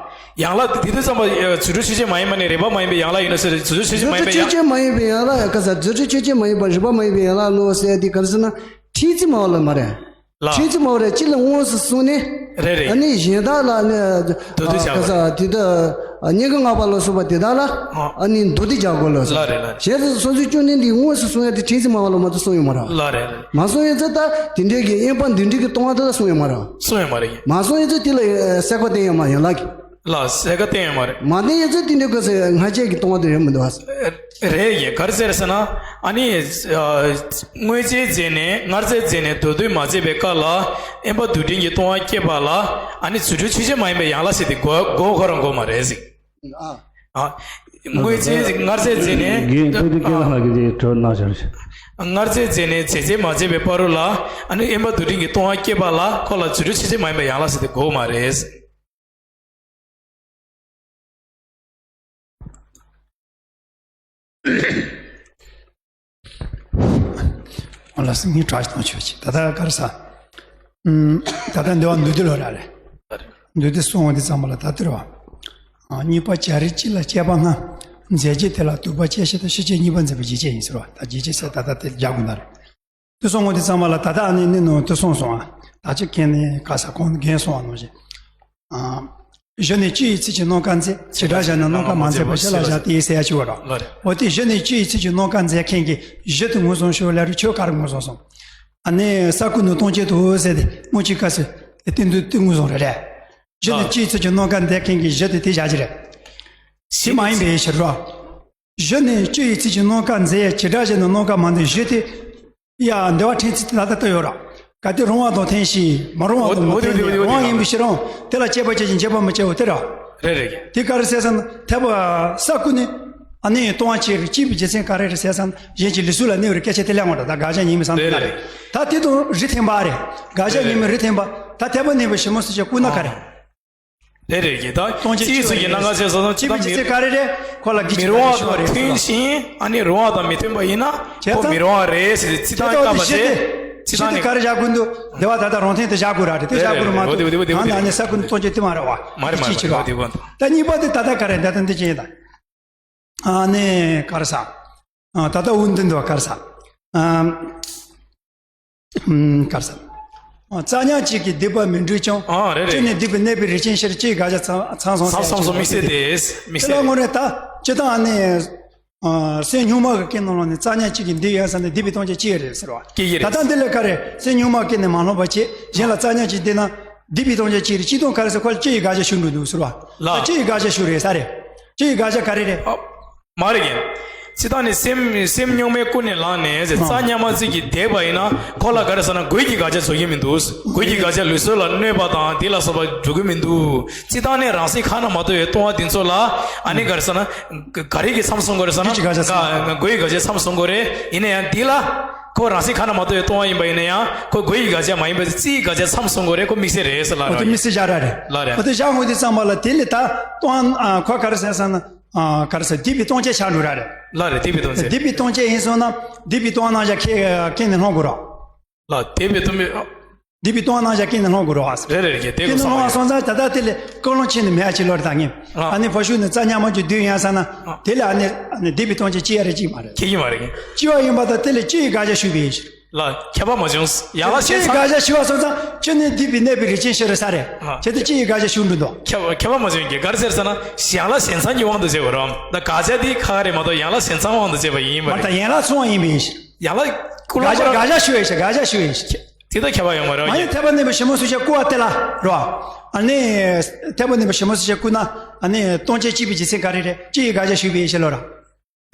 ཡན་ལག་དེ་དུས་ཙམ་པ་རྫུ་འཕྲུལ་ཆོས་ཅན་མ་ཡིན་པ་ནི་རིག་པ་མ་ཡིན་པའི་ཡན་ལག་ཡིན་ནོ་ཟེར། རྫུ་འཕྲུལ་ཆོས་ཅན་མ་ཡིན་པའི་ཡན་ལག་ག་ཟེར། རྫུ་འཕྲུལ་ཆོས་ཅན་མ་ཡིན་པ་རིག་པ་མ་ཡིན་པའི་ཡན་ལག་ལོ་ཟེར་དེ་ག་ཟེར་ན་ཕྲན་ཚེགས་སྨྲ་བ་ལ་མ་རེད། ལ། ཕྲན་ཚེགས་སྨྲ་བ་རེད། གཅིག་ལ་དངོས་སུ་གསུངས་ནས། རེད་རེད། ཨ་ནི་གཞན་དག་ལ་ནི་མདོ་སྡེ་སྦྱར་དགོས། ག་ཟེར་དེ་ད་སྙན་ངག་པ་ལ་སོགས་པ་དེ་དག་ལ་ཨ་ནི་མདོ་སྡེ་སྦྱར་དགོས་ལོ་ཟེར། ལ་རེད་ལ། བྱས་ཙང་སོ་སོའི་སྐྱོན་གནས་འདི་དངོས་སུ་གསུང་ཡ་དེ་ཕྲན་ཚེགས་སྨྲ་བ་ལ་མ་གཏོགས་གསུང་ཡོད་མ་རེད། ལ་རེད་ལ། མ་གསུང་ཡོད་ཚེ་ད་དེ་འདྲའི་གི་དབེན་པ་འདུལ་འཕྲིན་གྱི་ལྟུང་བ་དེ་ལ་གསུང་ཡོད་མ་རེད། གསུང་ཡོད་མ་རེད། མ་གསུང་ཡོད་ཚེ་དེ་ལ་སེལ་ཁ་བསྟན་ཡོད་མ་ཡན་ལག་གི། ལ་སེལ་ཁ་བསྟན་ཡོད་མ་རེད། མ་བསྟན་ཡོད་ཚེ་དེ་འདྲའི་གི་སྔ་ཆད་ཀྱི་ལྟུང་བ་དེ་རེད་མི་འདུག་ཨ། རེད་ཡིན། ག་རེ་ཟེར་ཟེར་ན་ཨ་ནི་དངོས་རྫས་རྫས་ནས་སྔར་རྫས་རྫས་ནས་མདོ་སྡེ་མ་མཛད་པའི་སྐབས་ལ་དབེན་པ་འདུལ་འཕྲིན་གྱི་ལྟུང་བ་བསྐྱེད་པ་ལ་ཨ་ནི་རྫུ་འཕྲུལ་ཆོས་ཅན་མ་ཡིན་པའི་ཡན་ལག་ཟེར་དེ་དགོས་དགོས་ཁོ་རང་དགོས་མ་རེད་ཟེར། ཨ། ཨ། དངོས་རྫས་སྔར་རྫས་རྫས་ནས། རྒན་ཕུག་དུ་སྐད་གདངས་ལ་གི་དེ་གྲོལ་གནང་བྱར། སྔར་རྫས་རྫས་ནས་རྫས་རྫས་མ་མཛད་པའི་བར་རོལ་ལ་ཨ་ནི་དབེན་པ་འདུལ་འཕྲིན་གྱི་ལྟུང་བ་བསྐྱེད་པ་ལ་ཁོ་ལ་རྫུ་འཕྲུལ་ཆོས་ཅན་མ་ཡིན་པའི་ཡན་ལག་ཟེར་དེ་དགོས་མ་རེད། ཨོ་ལགས་སོ། ངས་དྲག་གཏོང་ཆོག་ཅིག་ད་ལྟ་ག་རེ་ཟ། ཨུམ། ད་ལྟ་འདི་བ་མདོ་སྡེ་ལོ་ར་རེད། མདོ་སྡེ་གསུང་བ་འདི་ཚང་མ་ལ་ད་ལྟ་རེད་བ། ཨ། གཉིས་པ་བྱ་རིགས་སྤྱི་ལ་དཔྱད་པ་སྔ། མཛད་རྗེས་དེ་ལ་གཏུགས་པ་དཔྱད་ཤེས་དང་ཤེས་བྱེད་གཉིས་པ་མཛད་པའི་རྗེས་བཅད་ཡིན་ཟེར་བ། ད་རྗེས་བཅད་ཟེར་ད་ལྟ་དེ་རྒྱག་དགོས་ན་རེད། དེ་གསུང་བ་འདི་ཚང་མ་ལ་ད་ལྟ་ཨ་ནི་ནི་ནང་དེ་གསུངས་སོང་ཨ། ད་ཅི་མཁན་ནི་ག་ས་ཁོང་རྒན་གསུང་བ་ནང་བཞིན། ཨ། གཞི་ནས་སྤྱི་ཡི་ཚིག་གི་རྣམ་དཀར་མཛད། བྱེ་བྲག་བཞག་ན་རྣམ་དཀར་མ་མཛད་པ་གཞི་ལ་བཞག་སྟེ་ཟེར་ཡ་ཅིག་ཡོད་རེད། ལགས་རེད། འོ་དེ་གཞི་ནས་སྤྱི་ཡི་ཚིག་གི་རྣམ་དཀར་མཛད་མཁན་གྱི་གཞི་དེ་ངོས་བཟུང་ཤོག་ལབ་རེད། ཁྱོད་ག་རེ་ངོས་བཟུང་སོང་། ཨ་ནི་ས་ཀུན་ནས་ལྟུང་བྱེད་དོ་ཟེར་ཏེ་དངོས་ཀྱི་སྐབས་སུ་དེ་འདུག་དེ་ངོས་བཟུང་རེད་རེད། གཞི་ནས་ཨ། སྤྱི་ཡི་ཚིག་གི་རྣམ་དཀར་མཛད་མཁན་གྱི་གཞི་དེ་དེ་བཞག་གི་རེད། དེ་མ་ཡིན་པའི་ཕྱིར་རོ། གཞི་ནས་སྤྱི་ཡི་ཚིག་གི་རྣམ་དཀར་མཛད། བྱེ་བྲག་བཞག་ན་རྣམ་དཀར་མ་མཛད། གཞི་དེ། ཡ། འདི་བ་ཕྲན་ཚེགས་ད་ལྟ་ལྟ་ཡོད་ར། གལ་ཏེ་རུང་བ་དང་འཐད་ཞིང་མ་རུང་བ་དང་མི་འཐད་ནས་རུང་བ་ཡིན་པའི་ཕྱིར་རོ། དེ་ལ་དཔྱད་པ་བྱེད་ཅིང་དཔྱད་པ་མི་བྱེད་འོ་དེ་ར། རེད་རེད། དེ་ག་རེ་ཟེར་ཟེར་ན་ཐེག་པ་ས་ཀུན་ནས་ཨ་ནི་ལྟུང་བ་བྱེད་རིགས་སྤྱི་པའི་རྒྱུ་མཚན་ག་རེ་རེད་ཟེར་ཟེར་ན་གཞན་གྱི་ལུགས་སྲོལ་ལ་གནས་པའི་སྐད་ཆ་དེ་ལས་འོང་ར། ད་དགག་བྱ་ཉིད་མི་བསམ་རེད་ལ་རེད། ད་དེ་དང་རིགས་མཐུན་པ་རེད། དགག་བྱ་ཉིད་མི་རིགས་མཐུན་པ། ད་ཐེག་པ་གནས་པའི་ཕྱི་མོ་སུ་བྱེད་ཀུན་ན་ག་རེ། རེད་རེད་ཀྱི་ད་ལྟུང་བྱེད་སྤྱིའི་ཚུལ་གྱི་རྣམ་དཀར་ཟེར་སོང་ཙང་སྤྱི་པའི་རྒྱུ་མཚན་ག་རེ་རེད། ཁོ་ལ་གི་མི་རུང་བ་དང་མཐུན་ཞིང་ཨ་ནི་རུང་བ་དང་མི་མཐུན་པ་ཡིན་ན་ཁོ་མི་རུང་བ་རེད་ཟེར་ཏེ་རྩི་སྟངས་བཀག་པ་དེ་རྩི་སྟངས་ནི་ག་རེ་བཞག་དགོས་འདུག་འདི་བ་ད་ལྟ་རང་མཐུན་དུ་བཞག་དགོས་ར་རེད། དེ་བཞག་དགོས་ར་མ་གཏོགས་ད་ནི་ཨ་ནི་ས་ཀུན་ལྟུང་བྱེད་དེ་མ་རེད་བ། མ་རེད་མ་རེད་ད་གཉིས་པ་དེ་ད་ལྟ་ག་རེ་འདི་ད་འདི་ཅི་ཡིན་ད། ཨ་ནི་ག་རེ་ཟ། ད་ལྟ་འུ་འདི་འདི་བ་ག་རེ་ཟ། ཨུམ། ག་རེ་ཟ། རྩ་ཉག་གཅིག་གིས་སྡིག་པ་མི་འགྲུབ་ཀྱང་། ཨ་རེད་རེད། སྤྱི་ནས་སྡིག་པའི་གནས་པའི་རིགས་ཅན་ཕྱིར་སྤྱི་ཡི་དགག་བྱ་ཚང་ཚང་སོང་ཚང་སོང་དམིགས་བསལ་དེ་དམིགས་བསལ། དེ་ལ་དངོས་གནས་ད་སྤྱི་བཏང་ནི། སེམས་གཉུག་མ་གི་སྐད་ནང་ལོགས་ནས་རྩ་ཉག་གཅིག་གིས་སྡིག་ཡོད་ས་ནས་སྡིག་པའི་ལྟུང་བྱ་སྤྱི་ཡི་རེད་ཟེར་བ། སྐད་ཡིག་རེད། ད་ལྟ་འདི་ལ་ག་རེ་སེམས་གཉུག་མ་སྐད་ནས་མ་ལྷོང་བ་བྱེད་གཞན་ལ་རྩ་ཉག་གཅིག་བསྡད་ན་སྡིག་པའི་ལྟུང་བྱ་སྤྱི་རེད། སྤྱི་དང་ག་རེ་ཟེར་ཁོ་ལ་སྤྱི་ཡི་དགག་བྱ་ཞུགས་འགྲོ་འདུག་ཟེར་བ། ལ། སྤྱི་ཡི་དགག་བྱ་ཞུགས་རེད་ས་རེད། སྤྱི་ཡི་དགག་བྱ་ག་རེ་རེད། མ་རེད་ཀྱི། སྤྱི་བཏང་ནི་སེམས་སེམས་གཉུག་མའི་ཀུན་ནས་བསླངས་ནས་ཟེར་རྩ་ཉག་མ་ཅིག་གིས་བསྡད་པ་ཡིན་ན་ཁོ་ལ་ག་རེ་ཟེར་ན་དགོས་ཀྱི་དགག་བྱ་བཟོ་གི་མི་འདུག་དགོས་ཀྱི་དགག་བྱ་ལུགས་སྲོལ་ལ་གནོད་པ་དང་དེ་ལ་སོགས་པ་འགྲོ་གི་མི་འདུག་སྤྱི་བཏང་ནི་རང་སེམས་ཁ་ན་མ་ཐོ་བའི་ལྟུང་བ་འདི་ཚོ་ལ་ཨ་ནི་ག་རེ་ཟེར་ན་ག་རེ་གི་མཚམས་སྲུང་དགོས་རེད་ཟེར་ན་སྤྱི་ཡི་དགག་བྱ་དགོས་ཀྱི་དགག་བྱ་མཚམས་སྲུང་དགོས་རེད། ཡིན་ན་ཡང་འདི་ལ་ཁོ་རང་སེམས་ཁ་ན་མ་ཐོ་བའི་ལྟུང་བ་ཡིན་པ་ཡིན་ན་ཡང་ཁོ་དགོས་ཀྱི་དགག་བྱ་མ་ཡིན་པ་སྤྱི་ཡི་དགག་བྱ་མཚམས་སྲུང་དགོས་རེད། ཁོ་དམིགས་བསལ་རེད་ཟེར་ལ་ར། འོ་དེ་དམིགས་བསལ་བཞག་ར་རེད། ལ་རེད། འོ་དེ་བཞག་འོ་དེ་ཚང་མ་ལ་དེ་ལས་ད་ལྟུང་ཁོ་ག་རེ་ཟེར་ཟེར་ན། ཨ། ག་རེ་ཟེར་སྡིག་པའི་ལྟུང་བྱ་ཆགས་འགྲོ་ར་རེད། ལ་རེད། སྡིག་པའི་ལྟུང་བྱ། སྡིག་པའི་ལྟུང་བྱ་ཡིན་སོང་ན་སྡིག་པའི་ལྟུང་བ་རྣམ་གཞག་ཁས་ཁས་ནས་སློང་དགོས་རོགས། ལ་སྡིག་པའི་ལྟུང་བ། སྡིག་པའི་ལྟུང་བ་རྣམ་གཞག་ཁས་ནས་སློང་དགོས་རོགས། རེད་རེད་རེད། དེ་ཁས་ནས་སློང་བ་སོང་ཙང་ད་ལྟ་དེ་ལས་ཀུན་སློང་ཆེ་ནས་མེད་ཨ་ཅི་ལོར་ད་ངེས། ཨ་ནི་ཕ་ཤུལ་ནས་རྩ་ཉག་མ་ཅིག་བསྡུས་ཡང་ས་ན་དེ་ལ་ཨ་ནི་ཨ་ནི་སྡིག་པའི་ལྟུང་བྱ་སྤྱི་ཡ་རེ་གཅིག་མ་རེད། ཁྱེད་ཀྱིས་མ་རེད། སྤྱི་བ་ཡིན་པ་དང་དེ་ལས་སྤྱི་ཡི་དགག་བྱ་ཞུས་པའི་ཕྱིར། ལ་ཁྱད་པར་མ་བྱུང་། ཡང་ལ་སྤྱི་ཡི་དགག་བྱ་ཞུ་བ་སོང་ཙང་སྤྱི་ནི་སྡིག་པའི་གནས་པའི་རིགས་ཅན་ཕྱིར་ས་རེད། ཨ། བྱས་ཏེ་སྤྱི་ཡི་དགག་བྱ་ཞུ་འགྲོ་འདུག་ཁྱད་ཁྱད་པར་མ་བྱུང་གི་ག་རེ་ཟེར་ཟེར་ན་ཡན་ལག་གཞན་མཚམས་ཀྱི་དབང་དུ་བྱས་པ་རེད། ད་དགག་བྱ་དེ་ཁ་ཁ་རེད་མ་གཏོགས་ཡན་ལག་གཞན་མཚམས་དབང་དུ་བྱས་པ་ཡིན་པ་མ་རེད། ད་ཡན་ལག་མཚུངས་པ་ཡིན་པའི་ཕྱིར། ཡན་ལག་ ཀུན་སློང་དགག་བྱ་དགག་བྱ་ཞུ་ཡས་ཤིག་དགག་བྱ་ཞུ་ཡས་ཤིག་དེ་ད་ཁྱད་པར་ཡོད་མ་རེད། ཨ་ནི་ཐེག་པ་གནས་པའི་ཞིབ་མོ་སུ་ཞིག་བཀུར་བ་དེ་ལ་རོ། ཨ་ནི་ཐེག་པ་གནས་པའི་ཞིབ་མོ་སུ་ཞིག་བཀུར་ན། ཨ་ནི་སྟོང་ཆེན་གཅིག་པའི་རྗེས་མཚན་ག་རེ་རེད། ཅི་ཡིས་དགག་བྱ་ཞུས་པའི་ཡེ་ཤེས་ལོ་ར།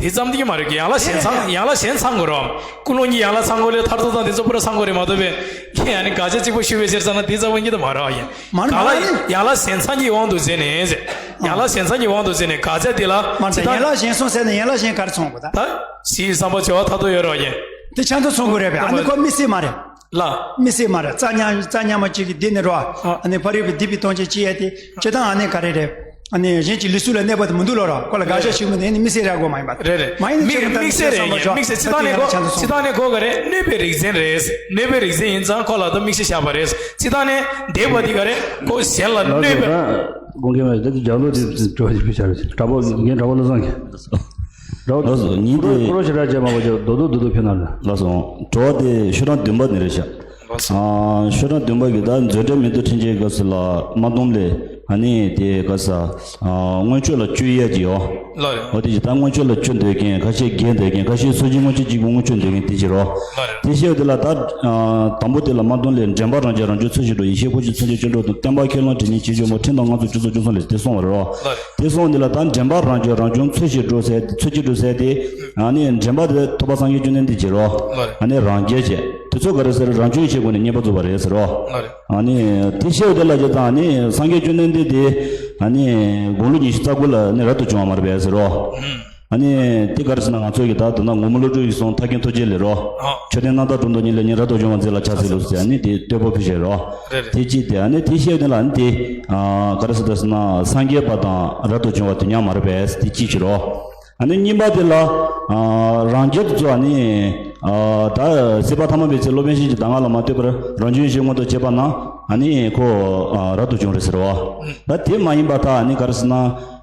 དེ་ཙམ་དེ་གི་མ་རེད། ཡན་ལག་གཞན་ཚང་། ཡན་ལག་གཞན་ཚང་དགོས་རོ། ཀུན་སློང་གི་ཡན་ལག་ཚང་དགོས་ལས་མཐར་ཐུག་ཚང་དེ་ཚོ་པུ་ར་ཚང་དགོས་རེད་མ་གཏོགས་པས། ཁྱེད་ཨ་ནི་དགག་བྱ་གཅིག་པོ་ཞུས་པའི་ཕྱིར་ཚང་ན་དེ་ཙམ་དབང་གི་ད་མ་རེད་ཡིན། མ་རེད་གང་ལ་མ་རེད། ཡན་ལག་གཞན་ཚང་གི་དབང་དུ་བྱས་ནས་ཟེར། ཡན་ལག་གཞན་ཚང་གི་དབང་དུ་བྱས་ནས་དགག་བྱ་དེ་ལ་མ་རེད། ཅི་ད་ཡན་ལག་གཞན་གསུངས་ཟེར་ན་ཡན་ལག་གཞན་ག་རེ་ཚང་དགོས་ད། ད་གཞི་བསམ་པ་བྱ་བ་མཐར་ཐུག་ཡོད་རོ་ཡིན། དེ་ཆ་ཚང་ཚང་དགོས་རེད་པས། ཨ་ནི་ཁོ་དམིགས་བསལ་མ་རེད། ལ། དམིགས་བསལ་མ་རེད། རྩ་ཉམས། རྩ་ཉམས་མ་གཅིག་གི་འདི་ནི་རོ། ཨ། ཨ་ནི་ཕ་རོལ་པོའི་སྡིག་པའི་སྟོང་ཆེན་ཅི་ཡ་དེ་ཅི་དང་ཨ་ནི་ག་རེ་རེད། ཨ་ནི་གཞན་གྱི་ལུས་སུ་ལ་གནས་པ་དེ་མི་འདུག་ལོ་རོ། ཁོ་ལ་དགག་བྱ་ཞུ་མི་ནི་ཨ་ནི་དམིགས་བསལ་རེད་དགོས་མ་ཡིན་པ་རེད། རེད། མ་ཡིན་ནི་དམིགས་ཁྱེད་རང་དམིགས་བསལ་རེད། ཡིན་དམིགས་བསལ་སྤྱི་བཏང་ནས་གོ། སྤྱི་བཏང་ནས་གོ་ག་རེད། གནོད་པའི་རིགས་ཅན་རེད། གནོད་པའི་རིགས་ཅན་ཡིན་ཙང་ཁོ་ལ་ད་དམིགས་བསལ་བཞག་པ་རེད། སྤྱི་བཏང་ནས་འདེབས་པ་དེ་ག་རེད། ཁོ་གཞན་ལ་གནོད་པའི། དགོངས་འགལ་མ་རེད། ད་ལྗགས་ལོ་དེ་འགྲོ་བ་ཞིག་ཕུལ་བྱ་རེད། དྲག་པོ་རྒན་དྲག་པོ་བློ་བཟང་གིས། ལགས་སོ། ཉིན་དེ། ཀུ་རོ་ཞེ་དྲག་བྱས་མ་པ་ཅོ་རྡོག་རྡོག་རྡོག་རྡོག་ཕེབས་ན་ལ། ལགས་སོ། དྲི་བ་དེ་ཤོག་གྲངས་བདུན་པ་ནི་རེད་ཤག་ལགས་སོ། ཨ། ཤོག་གྲངས་བདུན་པ་གི་ད་མཛོད་འགྲེལ་མེ་ཏོག་ཕྲེང་བཅུའི་སྐབས་སུ་ལ་དམར་ལྡོང་ལས་ཨ་ནི་དེ་ག་ས། ཨ། མངོན་སྤྱོད་ལ་སྤྱོད་ཡས་ཀྱི་ཡོ། ལགས་རེད། འོ་དེ་ཅི་ད་མངོན་སྤྱོད་ལ་སྤྱོད་འདོད་མཁན་ཁ་ཤས་རྒྱལ་འདོད་མཁན་ཁ་ཤས་སོ་སྐྱེ་མངོན་སྤྱོད་གཅིག་པུ་མངོན་སྤྱོད་འདོད་མཁན་དེ་ཅི་རོ། ལགས་རེད། དེ་བཤད་དེ་ལ་ད། ཨ། དང་པོ་དེ་ལ་དམར་ལྡོང་ལས་འདྲེན་པ་རང་རྒྱལ་རང་བྱུང་མཚོན་བྱེད་འགྲོ། ཡེ་ཤེས་འཁོར་བཅས་མཚོན་བྱེད་བཅིངས་འགྲོལ་དང་། བསྟན་པ་ཁས་བླངས་དྲི་ཉིད་ཆེ་ཆུང་མོ། ཁྲིམས་དང་ལྔ་ཚོགས་སྤྱི་ཚོགས་སྐྱོང་སོགས་ལས་དེ་གསུངས་པ་རེད་རོ། ལགས་རེད། དེ་སོང་འདི་ལ་ད་འདྲེན་པ་རང་རྒྱལ་རང་བྱུང་མཚོན་བྱེད་འགྲོ་ཟེར། མཚོན་བྱེད་འགྲོ་ཟེར་དེ། ཨ་ནི་འདྲེན་པ་དེ་ཐོབ་པ་སངས་རྒྱས་བཅོམ་ལྡན་འདས་ཀྱི་རོ། ལགས་རེད། ཨ་ནི་རང་རྒྱལ་བྱས། དེ་ཚོ་ག་རེ་ཟེར། རང་བྱུང་ཡེ་ཤེས་སྒོ་ནས་བསྙེན་པར་འཛུགས་པ་རེད་ཟེར་རོ། ལགས་རེད། ཨ་ནི་དེ་བཤད་དེ་ལ་བྱས་ཙང་ཨ་ནི་སངས་རྒྱས་བཅོམ་ལྡན་འདས་དེ་ཨ་ནི་དགུང་ལོ་ཉི་ཤུ་རྩ་དགུ་ལ་ནི་རབ་ཏུ་བྱུང་བ་མ་རེད་པས་ཟེར་རོ། ཨ་ནི་དེ་ག་རེ་ཟེར་ན་ང་ཚོ་གི་ད་དེ་ན་ངོ་མ་བློ་གྲོས་ཀྱི་གསུང་མཐའ་རྒྱན་ཐུགས་རྗེ་ལས་རོ། མཆོད་རྟེན་རྣམ་དག་དྲུང་དུ་ཉིད་ལས་ཉིད་རབ་ཏུ་བྱུང་བ་མཛེས་ལ་ཕྱག་འཚལ་ལོ་ཟེར་ཨ་ནི་དེ་བསྟོད་པ་ཕུལ་བྱས་རོ། རེད་རེད། དེ་གཅིག་དེ་ཨ་ནི་དེ་བཤད་དེ་ལ་ཨ་ནི་དེ། ཨ། ག་རེ་ཟེར་ད་ཟེར་ན་སངས་རྒྱས་པ་དང་རབ་ཏུ་བྱུང་བ་དེ་མཉམ་མ་རེད་པས། དེ་གཅིག་བྱས་རོ། ཨ་ནི་གཉིས་པ་དེ་ལ། ཨ། རང་རྒྱལ་དེ་ཚོ་ཨ་ནི། ཨ། ད་སྲིད་པ་ཐ་མལ་པའི་ཚེ་སློབ་དཔོན་ཤེས་བྱའི་གདམས་ངག་ལ་མ་ལྟོས་པར་རང་བྱུང་ཡེ་ཤེས་མངོན་དུ་བྱས་པ་ན་ཨ་ནི་ཁོ། ཨ། རབ་ཏུ་བྱུང་རེད་ཟེར་བ། ད་དེ་མ་ཡིན་པ་ད་ཨ་ནི་ག་རེ་ཟེར་ན།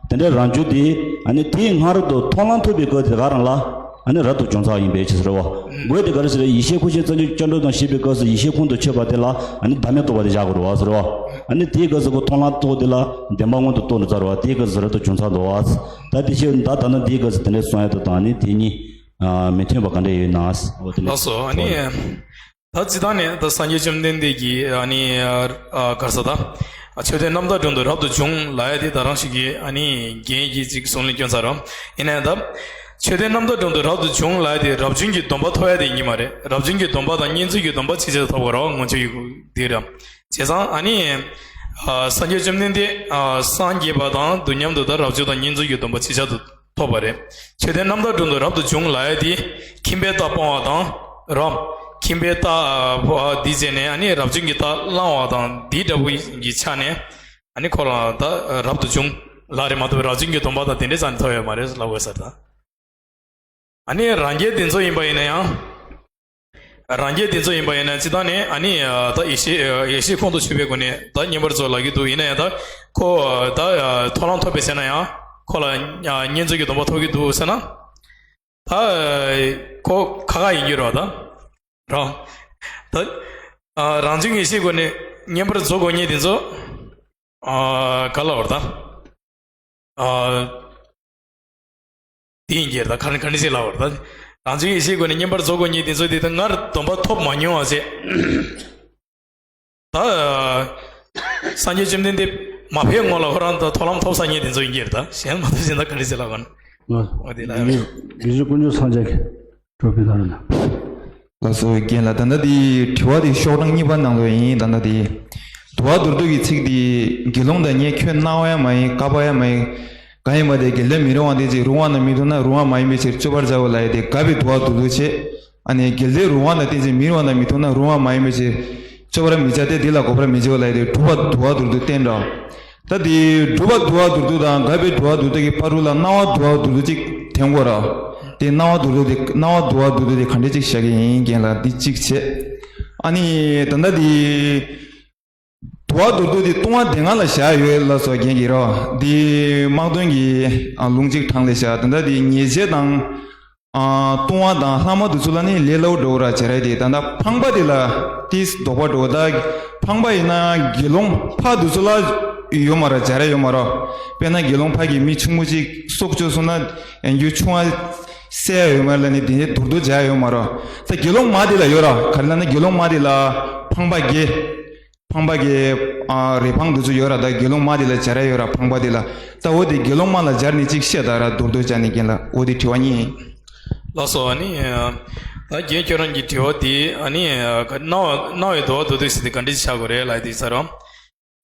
དེ་འདྲའི་རང་བྱུང་དེ་ཨ་ནི་དེའི་སྔར་དུ་མཐོང་ལམ་ཐོབ་པའི་སྐབས་དེ་ག་རང་ལ་ཨ་ནི་རབ་ཏུ་བྱུང་ཚར་ཡིན་པའི་ཕྱིར་ཟེར་བ། དགོས་དེ་ག་རེ་ཟེར། ཡེ་ཤེས་འཁོར་བཅས་མཚོན་བྱེད་བཅིངས་འགྲོལ་དང་བཤད་པའི་སྐབས་སུ་ཡེ་ཤེས་ཁོང་དུ་ཆུད་པ་དེ་ལ་ཨ་ནི་བདག་མེད་རྟོགས་པ་དེ་བཞག་དགོས་རེད་བ་ཟེར་བ། ཨ་ནི་དེའི་སྐབས་སུ་ཁོ་མཐོང་ལམ་ཐོབ་དེ་ལ་བདེན་པ་མངོན་དུ་རྟོགས་འགྲོ་ཚར་བ། དེའི་སྐབས་སུ་རབ་ཏུ་བྱུང་ཚར་འདུག་བ། ད་དེ་ཤེས་ད་ད་ནི་དེའི་སྐབས་སུ་དེ་འདྲའི་གསུང་ཡ་དེ་དང་ནི་དེ་གཉིས་མི་མཐུན་པ་ག་འདྲ་ཡོད་ན། འོ་དེ་ནི། ལགས་སོ། ཨ་ནི། ད་སྤྱི་བཏང་ནས་ད་སངས་རྒྱས་བཅོམ་ལྡན་འདས་ཀྱིས་ཨ་ནི། ཨ། ག་རེ་ཟེར་ད། མཆོད་རྟེན་རྣམ་དག་དྲུང་དུ་རབ་ཏུ་བྱུང་ལབ་ཡ་དེ་ད་རང་ཞིག་གིས་ཨ་ནི་རྒན་གྱིས་ཅིག་གསུང་ལེན་སྐྱོན་ཚར་རོ། ཡིན་ན་ཡང་ད། མཆོད་རྟེན་རྣམ་དག་དྲུང་དུ་རབ་ཏུ་བྱུང་ལབ་ཡ་དེ་རབ་བྱུང་གི་སྡོམ་པ་ཐོབ་ཡ་དེ་ཡིན་གྱི་མ་རེད། རབ་བྱུང་གི་སྡོམ་པ་དང་བསྙེན་རྫོགས་ཀྱི་སྡོམ་པ་ཆེ་ཆེར་ཐོབ་དགོས་རོ། མངོན་སྤྱོད་ཡི་གུ་དེ་ར། བྱས་ཙང་ཨ་ནི། ཨ། སངས་རྒྱས་བཅོམ་ལྡན་འདས། ཨ། སངས་རྒྱས་པ་དང་དུས་མཉམ་དུ་ད་རབ་བྱུང་དང་བསྙེན་རྫོགས་ཀྱི་སྡོམ་པ་ཆེ་ཆེར་དུ། ཐོབ་པ་རེད། མཆོད་རྟེན་རྣམ་དག་དྲུང་དུ་རབ་ཏུ་བྱུང་ལབ་ཡ་དེ་ཁྱིམ་པའི་རྟགས་སྤང་བ་དང་རོ། ཁྱིམ་པའི་རྟགས་འདི་བྱས་ནས་ཨ་ནི་རབ་བྱུང་གི་རྟགས་བླང་བ་དང་འདི་འདྲ་བོ་གི་ཆ་ནས་ཨ་ནི་ཁོ་ལ་ད་རབ་ཏུ་བྱུང་ལབ་རེད་མ་གཏོགས་རབ་བྱུང་གི་སྡོམ་པ་དང་དེ་འདྲའི་རྩ་ནས་ཐོབ་ཡོད་མ་རེད་ལབ་དགོས་ས་རེད་ད། ཨ་ནི་རང་རྒྱལ་འདི་ཚོ་ཡིན་པ་ཡིན་ན་ཡང་། རང་རྒྱལ་དེ་ཚོ་ཡིན་པ་ཡིན་ན་སྤྱི་བཏང་ནས་ཨ་ནི་ད་ཡེ་ཤེས་ཡེ་ཤེས་ཁོང་དུ་ཆུད་པའི་སྒོ་ནས་ད་བསྙེན་པར་རྫོགས་ལབ་ཀྱི་འདུག་ཡིན་ན་ཡང་ད་ཁོ་ད་མཐོང་ལམ་ཐོབ་པའི་ཚེ་ན་ཡང་ཁོ་ལ་བསྙེན་རྫོགས་ཀྱི་སྡོམ་པ་ཐོབ་ཀྱི་འདུག་ཟེར་ན། ད་ཁོ་ཁ་ཁ་ཡིན་རྒྱུ་རེད་བ་ད། རང་ད་རང་བྱུང་ཡེ་ཤེས་སྒོ་ནས་བསྙེན་པར་རྫོགས་དགོས་ངེས་དེ་ཚོ་ག་ལ་བར་ད། དེ་ཡིན་གྱི་རེད་ད། ག་ག་འདྲ་ཞིག་ལབ་པར་ད། རང་བྱུང་ཡེ་ཤེས་སྒོ་ནས་བསྙེན་པར་རྫོགས་དགོས་ཉིད་དེ་ཚོ་དེ་ད་སྔར་སྡོམ་པ་ཐོབ་མ་མྱོང་བ་བྱས། ད། སངས་རྒྱས་བཅོམ་ལྡན་འདས་མ་ཕེབས་སྔོན་ལ་ཁོ་རང་ད་མཐོང་ལམ་ཐོབ་ཚར་ཉིད་དེ་ཚོ་ཡིན་གྱི་རེད་ད། གཞན་མ་ཐོབ་ཟིན་ད་ག་འདྲ་ཞིག་ལབ་པ་ན། ང་། འོ་དེ་ལ་ཡང་། དགེ་བཤེས་དཀོན་མཆོག་སངས་རྒྱས་ཀྱི། གྲོགས་པོའི་ནང་ན། ལགས་སོ་རྒན་ལགས། ད་ལྟ་དེ་དྲི་བ་དེ་ཤོག་གྲངས་གཉིས་པ་ནང་ལོགས་ཡིན། ད་ལྟ་དེ་དུ་བ་དུར་དུ་གི་ཚིག་དེ་དགེ་སློང་དང་ཉེ་ཁྱོད་སྣང་བ་ཡང་མ་ཡིན་བཀག་པ་ཡང་མ་ཡིན་གང་ཡིན་པ་དེ་དགེ་ལྡན་མི་རུང་བ་དེ་ཅིག་རུང་བ་ན་མི་རུང་ན་རུང་བ་མ་ཡིན་པའི་ཕྱིར་སྤྱོད་པར་བྱའོ་ལབ་ཡ་དེ་དགག་པའི་དུ་བ་དུར་དུ་བྱེད། ཨ་ནི་དགེ་ལྡན་རུང་བ་ན་དེ་ཅིག་མི་རུང་བ་ན་མི་རུང་ན་རུང་བ་མ་ཡིན་པའི་ཕྱིར་སྤྱོད་པར་མི་བྱ་སྟེ་དེ་ལ་འགོག་པར་མི་བྱའོ་ལབ་ཡ་དེ་སྒྲུབ་པ་དུ་བ་དུར་དུ་བསྟན་འགྲོ། ད་དེ་སྒྲུབ་པ་དུ་བ་དུར་དུ་དང་དགག་པའི་དུ་བ་དུར་དུ་གི་བར་དུ་ལ་སྣང་བ་དུ་བ་དུར་དུ་ཅིག་འཐེན་དགོས་ར། དེ་སྣང་བ་དུར་དུ་དེ་སྣང་བ་དུ་བ་དུར་དུ་དེ་ག་འདྲ་ཅིག་བཞག་གི་ཡིན་རྒན་ལགས། འདི་གཅིག་བྱས། ཨ་ནི་ད་ལྟ་དེ་དུ་བ་དུར་དུ་དེ་ལྟུང་བ་སྡེ་ལྔ་ལ་བཞག་ཡོད་ལ་སོགས་རྒན་གྱིས་ར། དེ་དམག་དོན་གྱི་ལུང་གཅིག་གྲངས་ལས་བཞག་ད་ལྟ་དེ་ཉེས་བྱས་དང་། ལྟུང་བ་དང་ལྷག་མ་དེ་ཚོ་ལ་ནི་ལས་སླ་བོ་འགྲོ་གི་ར་བྱེད་ར། དེ་ད་ལྟ་ཕངས་པ་དེ་ལ་ཏིས་དོགས་པ་འགྲོ་གི། ད་ཕངས་པ་ཡིན་ན་དགེ་སློང་ཕ་དེ་ཚོ་ལ་ ཡོད་མ་རེད། སྦྱར་ཡ་ཡོད་མ་རེད། དཔེར་ན་དགེ་སློང་ཕ་གི་མི་ཆུང་ངུ་ཅིག་སྲོག་གཅོད་སོང་ན་ཡང་རྒྱུ་ཆུང་བ་བསད་ཡ་ཡོད་མ་རེད་ལབ་ནས་དེ་འདྲའི་མདོར་བསྡུས་སྦྱར་ཡ་ཡོད་མ་རེད། ད་དགེ་སློང་མ་དེ་ལ་ཡོད་ར། ག་རེ་ལབ་ན་དགེ་སློང་མ་དེ་ལ་ཕངས་པ་དགེ། ཕངས་པ་དགེ། ཨ། རི་ཕངས་དེ་ཚོ་ཡོད་ར། ད་དགེ་སློང་མ་དེ་ལ་སྦྱར་ཡ་ཡོད་ར། ཕངས་པ་དེ་ལ། ད་འོ་དེ་དགེ་སློང་མ་ལ་སྦྱར་ནས་ཅིག་བཤད་ད་ར། མདོར་བསྡུས་སྦྱར་ནས་རྒན་ལགས། འོ་དེ་དྲི་བ་གཉིས་ཡིན། ལགས་སོ། ཨ་ནི། ད་རྒན་ཁྱོད་རང་གི་དྲི་བ་དེ་ཨ་ནི། རྣ་བ་རྣ་བའི་དུ་བ་འདོར་དུས་ཟེར་དེ་ག་འདྲ་ཆགས་དགོས་རེད་ལབ་དེ་ཚར་རོ།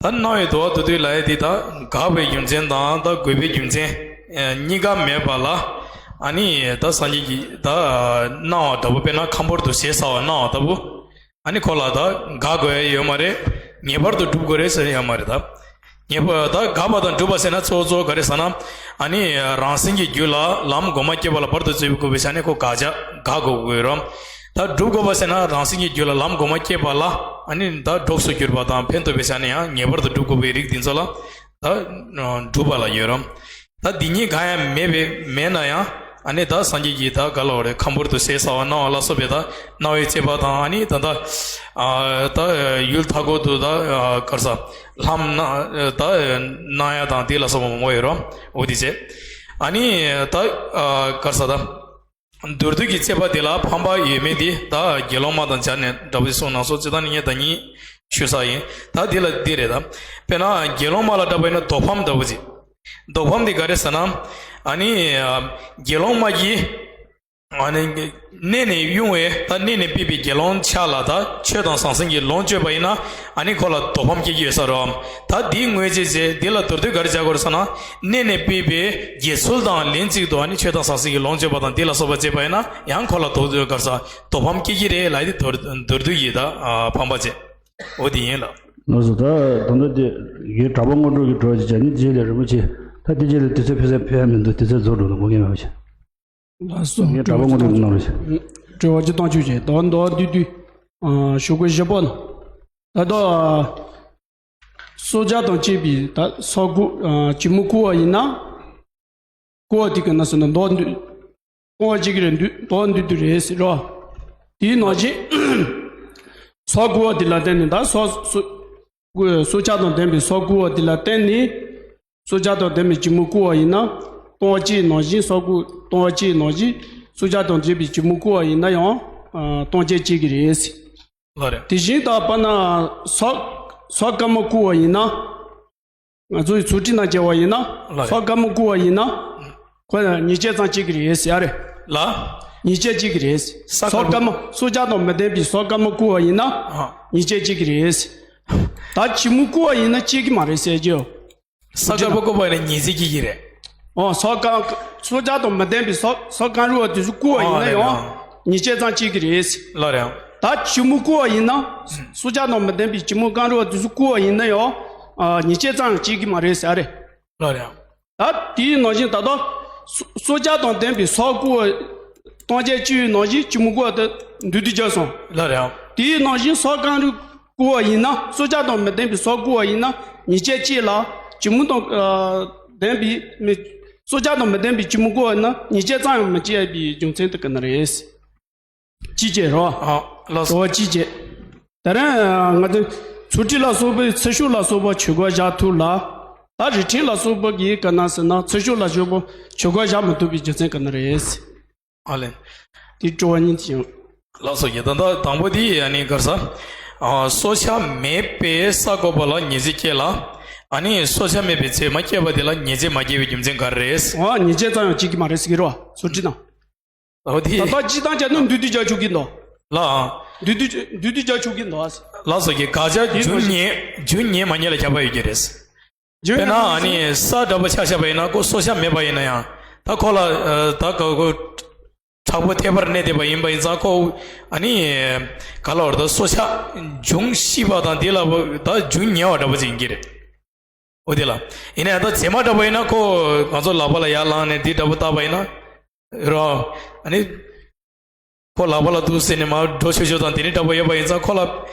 ད་རྣ་བའི་དུ་བ་འདོར་དུས་ལབ་ཡ་དེ་ད་དགག་པའི་རྒྱུ་མཚན་དང་ད་དགོས་པའི་རྒྱུ་མཚན་གཉིས་ཀ་མེད་པ་ལ། ཨ་ནི་ད་སངས་རྒྱས་ཀྱིས་ད་སྣང་བ་འདྲ་པོ། དཔེར་ན་ཁམ་བུར་དུ་ཞེ་ས་བ་སྣང་བ་ལྟ་བུ། ཨ་ནི་ཁོ་ལ་ད་དགག་དགོས་ཡ་ཡོད་མ་རེད། ངེས་པར་དུ་སྒྲུབ་དགོས་རེད་ཟེར་ཡ་མ་རེད་ད། ངེས་པར་ད་དགག་པ་དང་སྒྲུབ་པ་ཟེར་ན་གཙོ་བོ་གཙོ་བོ་ག་རེ་ཟེར་ན། ཨ་ནི་རང་སེམས་ཀྱི་རྒྱུད་ལ་ལམ་གོང་མ་སྐྱེས་པ་ལ་བར་དུ་གཅོད་པའི་དགོས་པའི་ཆ་ནས་ཁོ་དགག་བྱ་དགག་དགོས་ཀྱི་ཡོད་རེད། ད་སྒྲུབ་དགོས་པ་ཟེར་ན་རང་སེམས་ཀྱི་རྒྱུད་ལ་ལམ་གོང་མ་སྐྱེས་པ་ལ་ཨ་ནི་ད་གྲོགས་སུ་གྱུར་པ་དང་ཕན་ཐོགས་པའི་ཆ་ནས་ཡང་ངེས་པར་དུ་སྒྲུབ་དགོས་པའི་རིགས་འདི་ཚོ་ལ་ད་སྒྲུབ་པ་ལ་ཡོད་རེད། ད་འདི་གཉིས་གང་ཡང་མེད་པའི་མེད་ན་ཡང་ཨ་ནི་ད་སངས་རྒྱས་ཀྱིས་ད་ག་ལ་བ་རེད། ཁམ་བུར་དུ་ཞེ་ས་བ་སྣང་བ་ལ་སོགས་པའི་ད་རྣ་བའི་དཔྱད་པ་དང་། ཨ་ནི་ད་ད་ཨ་ད་ཡུལ་མཐའ་འཁོབ་ཏུ་ད་ཨ་ག་རེ་ཟ་ལྷམ་སྣ་ད་སྣང་ཡ་དང་དེ་ལ་སོགས་པ་མང་པོ་ཡོད་རེད། འོ་དེ་བྱས། ཨ་ནི་ད་ཨ་ག་རེ་ཟ་ད། མདོར་བསྡུས་ཀྱི་དཔྱད་པ་དེ་ལ་ཕངས་པ་ཡོད་མེད་དེ་ད་དགེ་སློང་མ་དང་སྦྱར་ནས་འདྲ་པོ་ཞིག་གསུངས་གནང་སོང་། སྤྱིར་བཏང་ནི་ངས་ད་གིན་ཞུས་ཚར་ཡིན། ད་དེ་ལ་འདི་རེད་ད། དཔེར་ན་དགེ་སློང་མ་ལ་འདྲ་པོ་ཡིན་ན་དོ་ཕམ་འདྲ་པོ་ཅིག་དོ་ཕམ་དེ་ག་རེ་ཟེར་ན། ཨ་ནི་དགེ་སློང་མ་གིས་ཨ་ནི་གནས་ནས་དབྱུང་བའི་ད་གནས་ནས་ཕུད་པའི་དགེ་སློང་ཆ་ལ་ད་ཆོས་དང་ཟང་ཟིང་གི་ལོངས་སྤྱོད་པ་ཡིན་ན། ཨ་ནི་ཁོ་ལ་དོ་ཕམ་སྐྱེ་གི་ཡོད་ས་རེད། ད་འདི་དངོས་རྗེས་བྱས། འདི་ལ་མདོར་བསྡུས་ག་རེ་བྱ་དགོས་རེད་ཟེར་ན། གནས་ནས་ཕུད་པའི་དགེ་ཚུལ་དང་ལྷན་ཅིག་ཏུ་ཨ་ནི་ཆོས་དང་ཟང་ཟིང་གི་ལོངས་སྤྱོད་པ་དང་འདི་ལ་སོགས་པ་བྱས་པ་ཡིན་ན་ཡང་ཁོ་ལ་དོ་ག་རེ་ཟ་དོ་ཕམ་སྐྱེ་གི་རེད་ལབ་ཡ་དེ་མདོར་མདོར་བསྡུས་ཀྱི་ད་ཨ་ཕངས་པ་བྱས། འོ་དེ་ཡིན་ལགས། ལགས་སོ། ད་ད་ལྟ་དེ་ཡོད། གྲྭ་པ་དངོས་གྲུབ་ཀྱི་དྲི་བ་ཅིག་བྱས་ནས། རྗེ་ལས་རིན་པོ་ཆེ། ད་དེ་རྗེས་ལ་དུས་ཚོད་ཕལ་ཆེར་ཕལ་ཡ་མི་འདུག་དུས་ཚོད་རྫོགས་འགྲོ་འདུག་དགོངས་འགལ་མེད་པ་བྱས། ལགས་སོ། ངས་གྲྭ་པ་དངོས་གྲུབ་གནང་རོགས་བྱས། དྲི་བ་ཅིག་བཏང་ཆོག་བྱས། ད་མདོར་བསྡུས་བསྡུས། ཨ་ཞུ་དགོས་བཞི་པོ་ནི། ད་ལྟ་ཨ་གསོལ་ཇ་དང་བཅས་པའི་ད་ས་རྐུ་ཨ་གྱི་མོ་རྐུ་བ་ཡིན་ན། རྐུ་བ་དེ་ག་ན་ཟེར་ན་མདོར་བསྡུས། སྟོང་པ་གཅིག་གི་རེད་འདུག་མདོར་བསྡུས་དུ་རེད་ཟེར་རོ། དེའི་ནང་བཞིན་ས་རྐུ་བ་དེ་ལ་བརྟེན་ནས་ད་ས་ས་རྐུ་གསོལ་ཇ་དང་ལྡན་པའི་ས་རྐུ་བ་དེ་ལ་བརྟེན་ནས། གསོལ་ཇ་དང་ལྡན་པའི་གྱི་མོ་རྐུ་བ་ཡིན་ན། སྟོང་པ་གཅིག་ནང་བཞིན། ས་རྐུ་སྟོང་པ་གཅིག་ནང་བཞིན། གསོལ་ཇ་དང་བཅས་པའི་གྱི་མོ་རྐུ་བ་ཡིན་ན་ཡང་ཨ་སྟོང་བཅས་གཅིག་གི་རེད། ལགས་རེད། དེ་བཞིན་ད་པ་ན་ས་ས་དཀར་མོ་རྐུ་བ་ཡིན་ན། ང་ཚོ་ཡི་ཚུལ་ཁྲིམས་ནང་བྱས་པ་ཡིན་ན། ལགས་རེད། ས་དཀར་མོ་རྐུ་བ་ཡིན་ན། ཁོ་ཡང་ཉེས་བྱས་ཙམ་གཅིག་གི་རེད་ཟེར་ཡ་རེད། ལགས། ཉེས་བྱས་གཅིག་གི་རེད། ས་ས་དཀར་མོ། གསོལ་ཇ་དང་མི་ལྡན་པའི་ས་དཀར་མོ་རྐུ་བ་ཡིན་ན། ཨ། ཉེས་བྱས་གཅིག་གི་རེད། ད་གྱི་མོ་རྐུ་བ་ཡིན་ན་གཅིག་གི་མ་རེད་ཟེར་གྱི་ཡོད། ས་དཀར་པོ་རྐུ་བ་ཡིན་ན་ཉེས་བྱས་གཅིག་གི་རེད། ཨོ་ས་དཀར། གསོལ་ཇ་དང་མི་ལྡན་པའི་ས་ས་དཀར་རུ་བ་དེ་ཚོ་རྐུ་བ་ཡིན་ན་ཡང་ཉེས་བྱས་ཙམ་གཅིག་གི་རེད། ལགས་རེད། ད་གྱི་མོ་རྐུ་བ་ཡིན་ན། གསོལ་ཇ་དང་མི་ལྡན་པའི་གྱི་མོ་དཀར་རུ་བ་དེ་ཚོ་རྐུ་བ་ཡིན་ན་ཡང་ཨ་ཉེས་བྱས་ཙམ་གཅིག་གི་མ་རེད་ཟེར་རེད། ལགས་རེད། ད་དེའི་ནང་བཞིན་ད་ལྟ་གསོ་གསོལ་ཇ་དང་ལྡན་པའི་ས་རྐུ་བ་སྟོང་བཅས་གཅིག་ཡོད་ནང་བཞིན་གྱི་མོ་རྐུ་བ་དེ་འདུས་སྡུད་བརྒྱབ་སོང་། ལགས་རེད། དེའི་ནང་བཞིན་ས་དཀར་རུ་རྐུ་བ་ཡིན་ན། གསོལ་ཇ་དང་མི་ལྡན་པའི་ས་རྐུ་བ་ཡིན་ན་ཉེས་བྱས་གཅིག་ལ། གྱི་མོ་དང་ཨ་ལྡན་པའི་མི། གསོལ་ཇ་དང་མི་ལྡན་པའི་གྱི་མོ་རྐུ་བ་ཡིན་ན་ཉེས་བྱས་ཙམ་ཡང་མི་སྐྱེ་བའི་རྒྱུ་མཚན་དེ་ག་ན་རེད། གཅིག་བྱས་རོ། ཨ་ལགས་སོ། གཅིག་བྱས། དེ་རིང་ང་ཚོ་ཚུལ་ཁྲིམས་ལ་སོགས་པའི་ཚེ་ཤུགས་ལ་སོགས་པ་ཆོས་གོས་བཞག་ཐུབ་ལ། ད་རིགས་ཁྲིམས་ལ་སོགས་པ་གི་ག་ན་ཟེར་ན་ཚེ་ཤུགས་ལ་སོགས་པ་ཆོས་གོས་བཞག་མི་ཐུབ་པའི་རྒྱུ་མཚན་ག་ན་རེད། ཨ་ལེ། དེ་སྤྲོ་བ་གཉིས་ཡིན། ལགས་སོ། ཡ་ད་ད་དང་པོ་དེ་ཨ་ནི་ག་རེ་ཟ། ཨ་གསོལ་ཇ་མེད་པའི་ས་རྐུ་བ་ལ་ཉེས་བྱས་སྐྱེ་ལ། ཨ་ནི་གསོལ་ཇ་མེད་པའི་རྗེས་མ་སྐྱེས་པ་དེ་ལ་ཉེས་བྱས་མ་སྐྱེ་བའི་རྒྱུ་མཚན་ག་རེ་རེད། ཨ་ཉེས་བྱས་ཙམ་ཡང་སྐྱེ་གི་མ་རེད་ཟེར་གི་རོ། ཚུལ་ཁྲིམས་ནང་། ཨོ་དེ། ད་ལྟ་སྤྱིར་བཏང་བྱས་ན་འདུས་སྡུད་བྱ་ཆོག་གི་འདུག་ལགས། འདུས་སྡུད་འདུས་སྡུད་བྱ་ཆོག་གི་འདུག་ལགས་སོ། གི་དགག་བྱ་རྒྱུ་ཉེས་རྒྱུ་ཉེས་མ་ཉེས་ལ་ཁྱབ་པ་ཡོད་ཀྱི་རེད། རྒྱུ་དཔེར་ན་ཉེས་ཨ་ནི་ས་འདྲ་པོ་ཆ་བཞག་པ་ཡིན་ན། ཁོ་གསོལ་ཇ་མེད་པ་ཡིན་ན་ཡང་ད་ཁོ་ལ་ཨ་ད་ག་ཁོ་དྲག་པོ་ཐལ་བར་གནས་བསྡད་པ་ཡིན་པ་ཡིན་ཙང་ཁོ་ཨ་ནི་ག་ལ་བར་ད་གསོལ་ཇ་འབྱུང་ཤེས་པ་དང་དེ་ལ་ད་རྒྱུ་ཉེས་པ་འདྲ་པོ་ཅིག་ཡིན་གྱི་རེད། འོ་དེ་ལ། ཡིན་ན་ཡང་ད་རྗེས་མ་འདྲ་པོ་ཡིན་ན་ཁོ་ང་ཚོ་ལག་པ་ལ་ཡར་ལངས་ནས་འདི་འདྲ་པོ་བཏགས་པ་ཡིན་ན། རོ། ཨ་ནི། ཁོ་ལག་པ་ལ་འདུག་ཟེར་ནས་མར་འགྲོ་ཆོག་ཆོག་དང་དེ་ནི་འདྲ་པོ་ཡོད་པ་ཡིན་ཙང་ཁོ་ལ་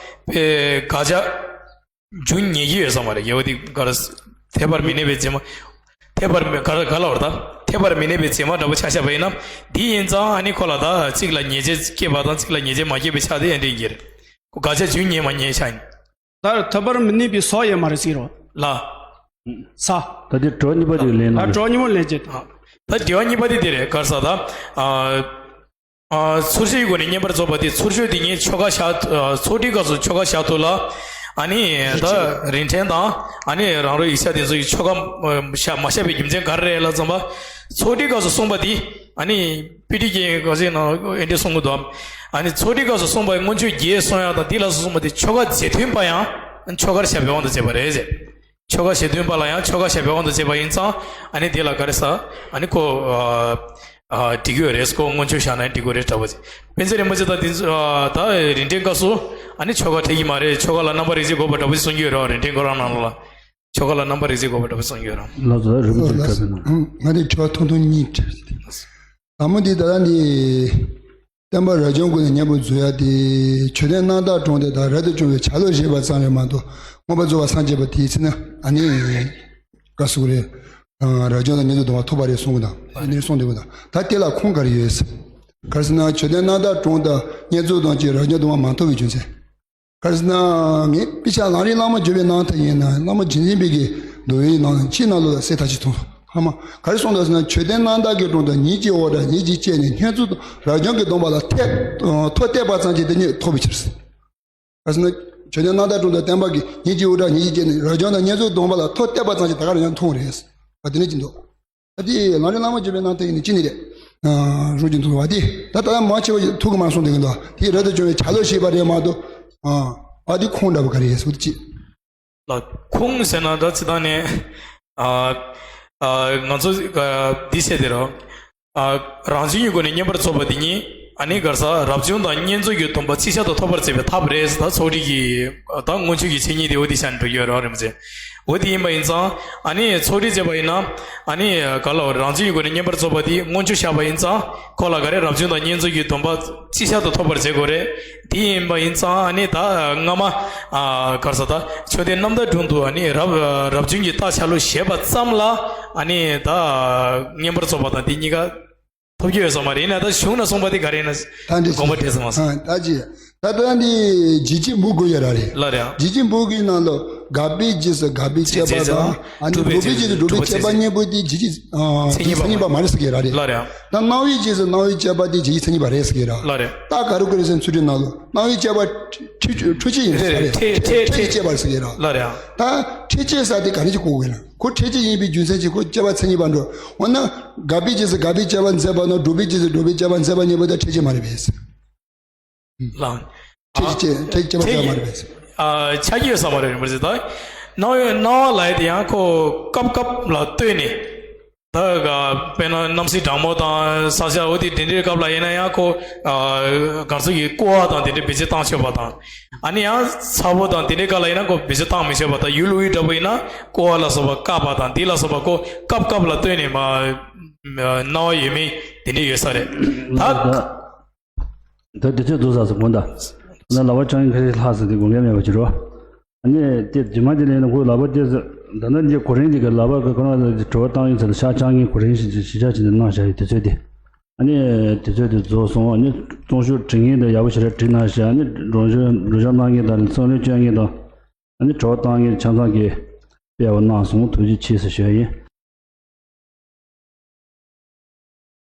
དགག་བྱ་རྒྱུ་ཉེས་ཀྱི་ཡོད་ས་མ་རེད། ཡོད་དེ་ག་རེ། ཐལ་བར་མི་གནས་པའི་རྗེས་མ། ཐལ་བར་མི་ག་རེ་ག་ལ་བར་ད། ཐལ་བར་མི་གནས་པའི་རྗེས་མ་འདྲ་པོ་ཆ་བཞག་པ་ཡིན་ན། འདི་ཡིན་ཙང་ཨ་ནི་ཁོ་ལ་ད་གཅིག་ལ་ཉེས་བྱས་སྐྱེས་པ་དང་གཅིག་ལ་ཉེས་བྱས་མ་སྐྱེས་པའི་ཆ་དེ་ཡང་འདྲེན་གྱི་རེད། ཁོ་དགག་བྱ་རྒྱུ་ཉེས་མ་ཉེས་ཆ་ཡིན། ད་ཐལ་བར་མི་གནས་པའི་ས་ཡོད་མ་རེད་ཟེར་རོ། ལ། ས། ད་དེ་གྲོགས་གཉིས་པ་དེ་ལེན་ད་ན། གྲོགས་གཉིས་པོ་ལེན་བྱེད་དང་། ད་དྲི་བ་གཉིས་པ་དེ་དེ་རེད། ག་རེ་ཟེར་ད། ཨ། ཨ། ཚོར་ཤེས་ཀྱི་སྒོ་ནས་བསྙེན་པར་རྫོགས་པ་དེ་ཚོར་ཤེས་དེ་ཉིད་ཆོ་ག་བྱ། ཨ། ཚོགས་སྒྲིག་སྐབས་སུ་ཆོ་ག་བྱ་ཐུབ་ལ། ཨ་ནི་ད་རིན་ཕྲན་དང་ཨ་ནི་རང་རོའི་ཡིག་ཆ་དེ་ཚོ་ཡི་ཆོ་ག་བྱ་མ་བྱས་པའི་རྒྱུ་མཚན་ག་རེ་རེད་ལབ་ཙམ་པ། ཚོགས་སྒྲིག་སྐབས་སུ་གསུངས་པ་དེ་ཨ་ནི་དཔེ་ཁྲིད་ཀྱི་ག་ཟེར་ན་ཨེ་འདྲ་གསུང་གི་འདུག་ཨ་ནི་ཚོགས་སྒྲིག་སྐབས་སུ་གསུངས་པའི་མངོན་སྤྱོད་རྒྱས་གསུང་ཡག་དང་དེ་ལ་སོགས་གསུངས་པ་དེ་ཆོ་ག་རྗེས་མཐུན་པ་ཡང་ཆོ་གར་བྱ་བའི་དབང་དུ་བྱས་པ་རེད་ཟེར། ཆོ་ག་རྗེས་མཐུན་པ་ལ་ཡང་ཆོ་ག་བྱ་བའི་དབང་དུ་བྱས་པ་ཡིན་ཙང་ཨ་ནི་དེ་ལ་ག་རེ་ཟེར། ཨ་ནི་ཁོ་ཨ་ཨ་འགྲིག་གི་ཡོད་རེད། ཁོ་མངོན་སྤྱོད་བཞག་ན་འགྲིག་གི་རེད་འདྲ་པོ་ཅིག་དཔལ་ལྡན་རིན་པོ་ཆེ་ད་དེ་ཚོ་ཨ་ད་རིན་ཕྲན་སྐབས་སུ་ཨ་ནི་ཆོ་ག་འགྲིག་གི་མ་རེད། ཆོ་ག་ལ་རྣམ་པར་རིག་བྱེད་དགོས་པ་འདྲ་པོ་ཅིག་གསུང་གི་ཡོད་རེད། རིན་ཕྲན་ཁོ་རང་ནང་ལོགས་ལ། ཆོ་ག་ལ་རྣམ་པར་རིག་བྱེད་དགོས་པ་འདྲ་པོ་གསུང་གི་ཡོད་རེད། ལགས་སོ། རིན་པོ་ཆེ་གྲོགས་པོ་ན། ང་དེ་དྲི་བ་ཐུང་ཐུང་གཉིས་དྲིས། དང་པོ་འདི་ད་ལྟ་འདི། བསྟན་པ་རབ་བྱུང་སྒོ་ནས་བསྙེན་པར་འཛུགས་ཡ་དེ་མཆོད་རྟེན་རྣམ་དག་དྲུང་དེ་དང་རབ་ཏུ་བྱུང་བའི་ཆ་ལུགས་བཞེས་པ་ཙམ་རེད་མ་གཏོགས་མངོན་པར་རྫོགས་པར་སངས་རྒྱས་པ་དེའི་ཚེ་ན་ཨ་ནི། བཀའ་སྲོལ་རེད། རབ་བྱུང་དང་བསྙེན་རྫོགས་སྡོམ་པ་ཐོབ་པ་རེད་གསུང་གི་དང་ཨ་ནི་གསུང་བསྡད་གི་དང་ད་དེ་ལ་ཁུངས་ག་རེ་ཡོད། ག་རེ་ཟེར་ན་མཆོད་རྟེན་རྣམ་དག་དྲུང་དང་བསྙེན་རྫོགས་དང་བཅས་རབ་བྱུང་སྡོམ་པ་མ་ཐོབ་པའི་རྒྱུ་མཚན། ག་རེ་ཟེར་ན་ངས་དཔེ་ཆ་ལམ་རིམ་བླ་མ་བརྒྱུད་པའི་ནང་དུ་ཡིན་ན་བླ་མ་རྗེ་བཙུན་པའི་གི་མདོ་ཡི་ནང་ཕྱི་ནང་ལོགས་ལ་གསལ་ཐག་ཆོད་ཐུབ་ཧ་མ་ག་རེ་གསུངས་འདུག་ཟེར་ན་མཆོད་རྟེན་རྣམ་དག་གི་དྲུང་དུ་ཉིད་ཀྱི་དབུ་སྐྲ་ཉིད་ཀྱིས་བཅད་ནས་བསྙེན་རྫོགས་རབ་བྱུང་གི་སྡོམ་པ་ལ་ཐད་ཐོ་གཏད་པ་ཙམ་གྱིས་དེ་ཉིད་ཐོབ་པའི་ཕྱིར། ག་རེ་ཟེར་ན་མཆོད་རྟེན་རྣམ་དག་དྲུང་དུ་བསྟན་པ་གི་ཉིད་ཀྱི་དབུ་སྐྲ་ཉིད་ཀྱིས་བཅད་ནས་རབ་བྱུང་དང་བསྙེན་རྫོགས་སྡོམ་པ་ལ་ཐོ་གཏད་པ་ཙམ་གྱིས་ད་ག་རང་ཡང་མཐོང་རེད། ཨ་དེ་ནས་ཅི་འདུག་ད་དེ་ལམ་རིམ་བླ་མ་བརྒྱུད་པའི་ནང་དུ་ཡིན་ནི་ཅི་ནི་རེད། རུང་གི་འདུག་བ་དེ་ད་ད་མང་ཆེ་བ་ཐུག་གི་མ་སོང་དེ་གི་འདུག་དེ་རབ་ཏུ་བྱུང་བའི་ཆ་ལུགས་ཤེས་པ་རེད་མ་གཏོགས། ཨ་དེ་ཁུངས་འདྲ་པོ་ག་རེ་ཡོད་སུ་ཅི། ལ་ཁུངས་ཟེར་ན་ད་ཅི་ད་ནས་ཨ་ཨ་ང་ཚོ་འདི་བཤད་དེ་རོ། ཨ་རང་བྱུང་གི་སྒོ་ནས་བསྙེན་པར་རྫོགས་པ་དེ་ཉིད་ཨ་ནི་ག་རེ་ཟེར་རབ་བྱུང་དང་བསྙེན་རྫོགས་ཀྱི་སྡོམ་པ་རྩིས་ཆ་དང་ཐོབ་པར་བྱེད་པའི་ཐབས་རེད། ད་ཚོགས་སྒྲིག་གི་ད་མངོན་སྤྱོད་ཀྱི་མཚན་ཉིད་དེ་འོ་དེ་ཤར་འགྲོ་གི་ཡོད་རེད་བ་རིན་པོ་ཆེ། འོ་དེ་ཡིན་པ་ཡིན་ཙང་ཨ་ནི་ཚོགས་སྒྲིག་བྱས་པ་ཡིན་ན་ཨ་ནི་ག་ལ་རང་བྱུང་གི་སྒོ་ནས་བསྙེན་པར་རྫོགས་པ་དེ་མངོན་སྤྱོད་བཞག་པ་ཡིན་ཙང་ཁོ་ལ་ག་རེ་རབ་བྱུང་དང་བསྙེན་རྫོགས་ཀྱི་སྡོམ་པ་རྩིས་ཆ་དང་ཐོབ་པར་བྱེད་དགོས་རེད། དེ་ཡིན་པ་ཡིན་ཙང་ཨ་ནི་ད་སྔ་མ་ཨ་ག་རེ་ཟེར་ད་མཆོད་རྟེན་རྣམ་དག་དྲུང་དུ་ཨ་ནི་རབ་རབ་བྱུང་གི་རྟགས་ཆ་ལུགས་བཞེས་པ་ཙམ་ལ་ཨ་ནི་ད་བསྙེན་པར་རྫོགས་པ་དང་དེ་གཉིས་ཀ་ཐོབ་ཀྱི་ཡོད་ས་མ་རེད། ཡིན་ན་ད་གཞུང་ན་གསུངས་པ་དེ་ག་རེ་ཡིན་ན་ད་འདི་དགོངས་པ་བྲལ་སོང་བ་སོང་། ད་ཅི་ད་ལྟ་འདི་འཇིགས་བྱེད་འབུབ་དགོས་ཡོད་ར་རེད། ལ་རེད། འཇིགས་བྱེད་འབུབ་གི་ནང་ལ་དགག་པའི་རྗེས་སུ་དགག་པའི་དཔྱད་པ་དང་ཨ་ནི་སྒྲུབ་པའི་རྗེས་སུ་སྒྲུབ་པའི་དཔྱད་པ་གཉིས་པོ་དེ་འཇིགས་བྱེད་མཚན་ཉིད་པ་མ་རེད་ཟེར་གི་ར་རེད། ལ་རེད། ད་སྣང་བའི་རྗེས་སུ་སྣང་བའི་དཔྱད་པ་དེ་འཇིགས་བྱེད་མཚན་ཉིད་པ་རེད་ཟེར་གི་ར། ལ་རེད། ད་ག་རུ་ག་རེ་ཟེར་ཚུལ་ཁྲིམས་ནང་ལ་སྣང་བའི་དཔྱད་པ་འཕྲུལ་འཕྲུལ་ཆས་ཡིན་ཟེར་རེད། འཕྲལ་འཕྲལ་འཕྲལ་གྱི་དཔྱད་པ་ཟེར་གི་ར། ལ་རེད། ད་འཕྲལ་ཆས་ཟེར་དེ་ག་རེ་ཅིག་གོ་དགོས་ན་ཁོ་འཕྲལ་ཆས་ཡིན་པའི་རྒྱུ་མཚན་གྱིས་ཁོ་དཔྱད་པ་མཚན་ཉིད་པ་འགྲོ། འོ་ན་དགག་པའི་རྗེས་སུ་དགག་པའི་དཔྱད་པ་མཛད་པ་དང་སྒྲུབ་པའི་རྗེས་སུ་སྒྲུབ་པའི་དཔྱད་པ་མཛད་པ་གཉིས་པོ་དེ་འཕྲལ་ཆས་མ་རེད་པས། ལགས། ཁྲིད་ཀྱི་ཁྲིད་ཀྱི་ཁྲིད་ཀྱི་ཁྲིད་ཀྱི་མ་རེད་པས། ཨ་ཆ་རྒྱུས་ཡོད་ས་མ་རེད་མ་རེད་ད། སྣང་བའི་སྣང་བ་ལ་ཡ་དེ་ཡང་ཁོ་སྐབས་སྐབས་ལ་ལྟོས་ནས། ད་ག་དཔེར་ན་གནམ་སའི་གྲང་མོ་དང་ས་ཆ་འོ་དེ་དེ་འདྲའི་སྐབས་ལ་ཡིན་ན་ཡང་ཁོ་ཨ་ག་ཚོད་ཀྱི་ཀོ་བ་དང་དེ་འདྲའི་བེད་སྤྱོད་བཏང་ཆོག་པ་དང་། ཨ་ནི་ཡང་ཚ་བོ་དང་དེ་འདྲའི་སྐབས་ལ་ཡིན་ན་ཁོ་བེད་སྤྱོད་བཏང་མི་ཆོག་པ་དང་ཡུལ་ལུ་ཡུལ་འདྲ་པོ་ཡིན་ན་ཀོ་བ་ལ་སོགས་པ་བཀབ་པ་དང་དེ་ལ་སོགས་པ་ཁོ་སྐབས་སྐབས་ལ་ལྟོས་ནས་མ་སྣང་བ་ཡོད་མེད་དེ་འདྲའི་ཡོད་ས་རེད་ད། ད་དེ་ཚོས་འདུག་ས་སུ་དགོངས་དག་ན་ལག་པ་བརྐྱང་ཡིན་ཁ་ཤས་ལྷག་ས་དེ་དགོངས་ངེས་མེད་པ་ཅི་རོ། ཨ་ནི་དེ་རྗེས་མ་དེ་ལས་ན་ཁོའི་ལག་པ་དེ་ད་ནི་འདི་གོ་རིམ་འདི་ག་ལག་པ་གི་ཁོ་རང་ལ་དྲི་བ་བཏང་ཡིན་ཚེ་ལ་ཤ་བཅང་ངེས་གོ་རིམ་ཞིག་ཅིག་ཞིབ་ཆ་བྱས་ནས་གནང་བཞག་ཡོད་དེ་ཚོས་དེ། ཨ་ནི་དེ་ཚོས་དེ་རྫོགས་སོང་། ཨ་ནི་གཙང་ཤུར་དྲི་ངན་དེ་ཡག་པོ་ཞེ་དྲག་དྲིས་གནང་ཞིག་ཨ་ནི་སྒྲོམ་གཞུང་སྒྲོམ་གཞུང་གནང་མཁན་དང་ཚོགས་ལས་བཅོ་མཁན་དང་། ཨ་ནི་དྲི་བ་བཏང་མཁན་ཆ་ཚང་གིས་སྤེལ་བ་གནང་སོང་། ཐུགས་རྗེ་ཆེ་ཟེར་ཞུ་ཡ་ཡིན།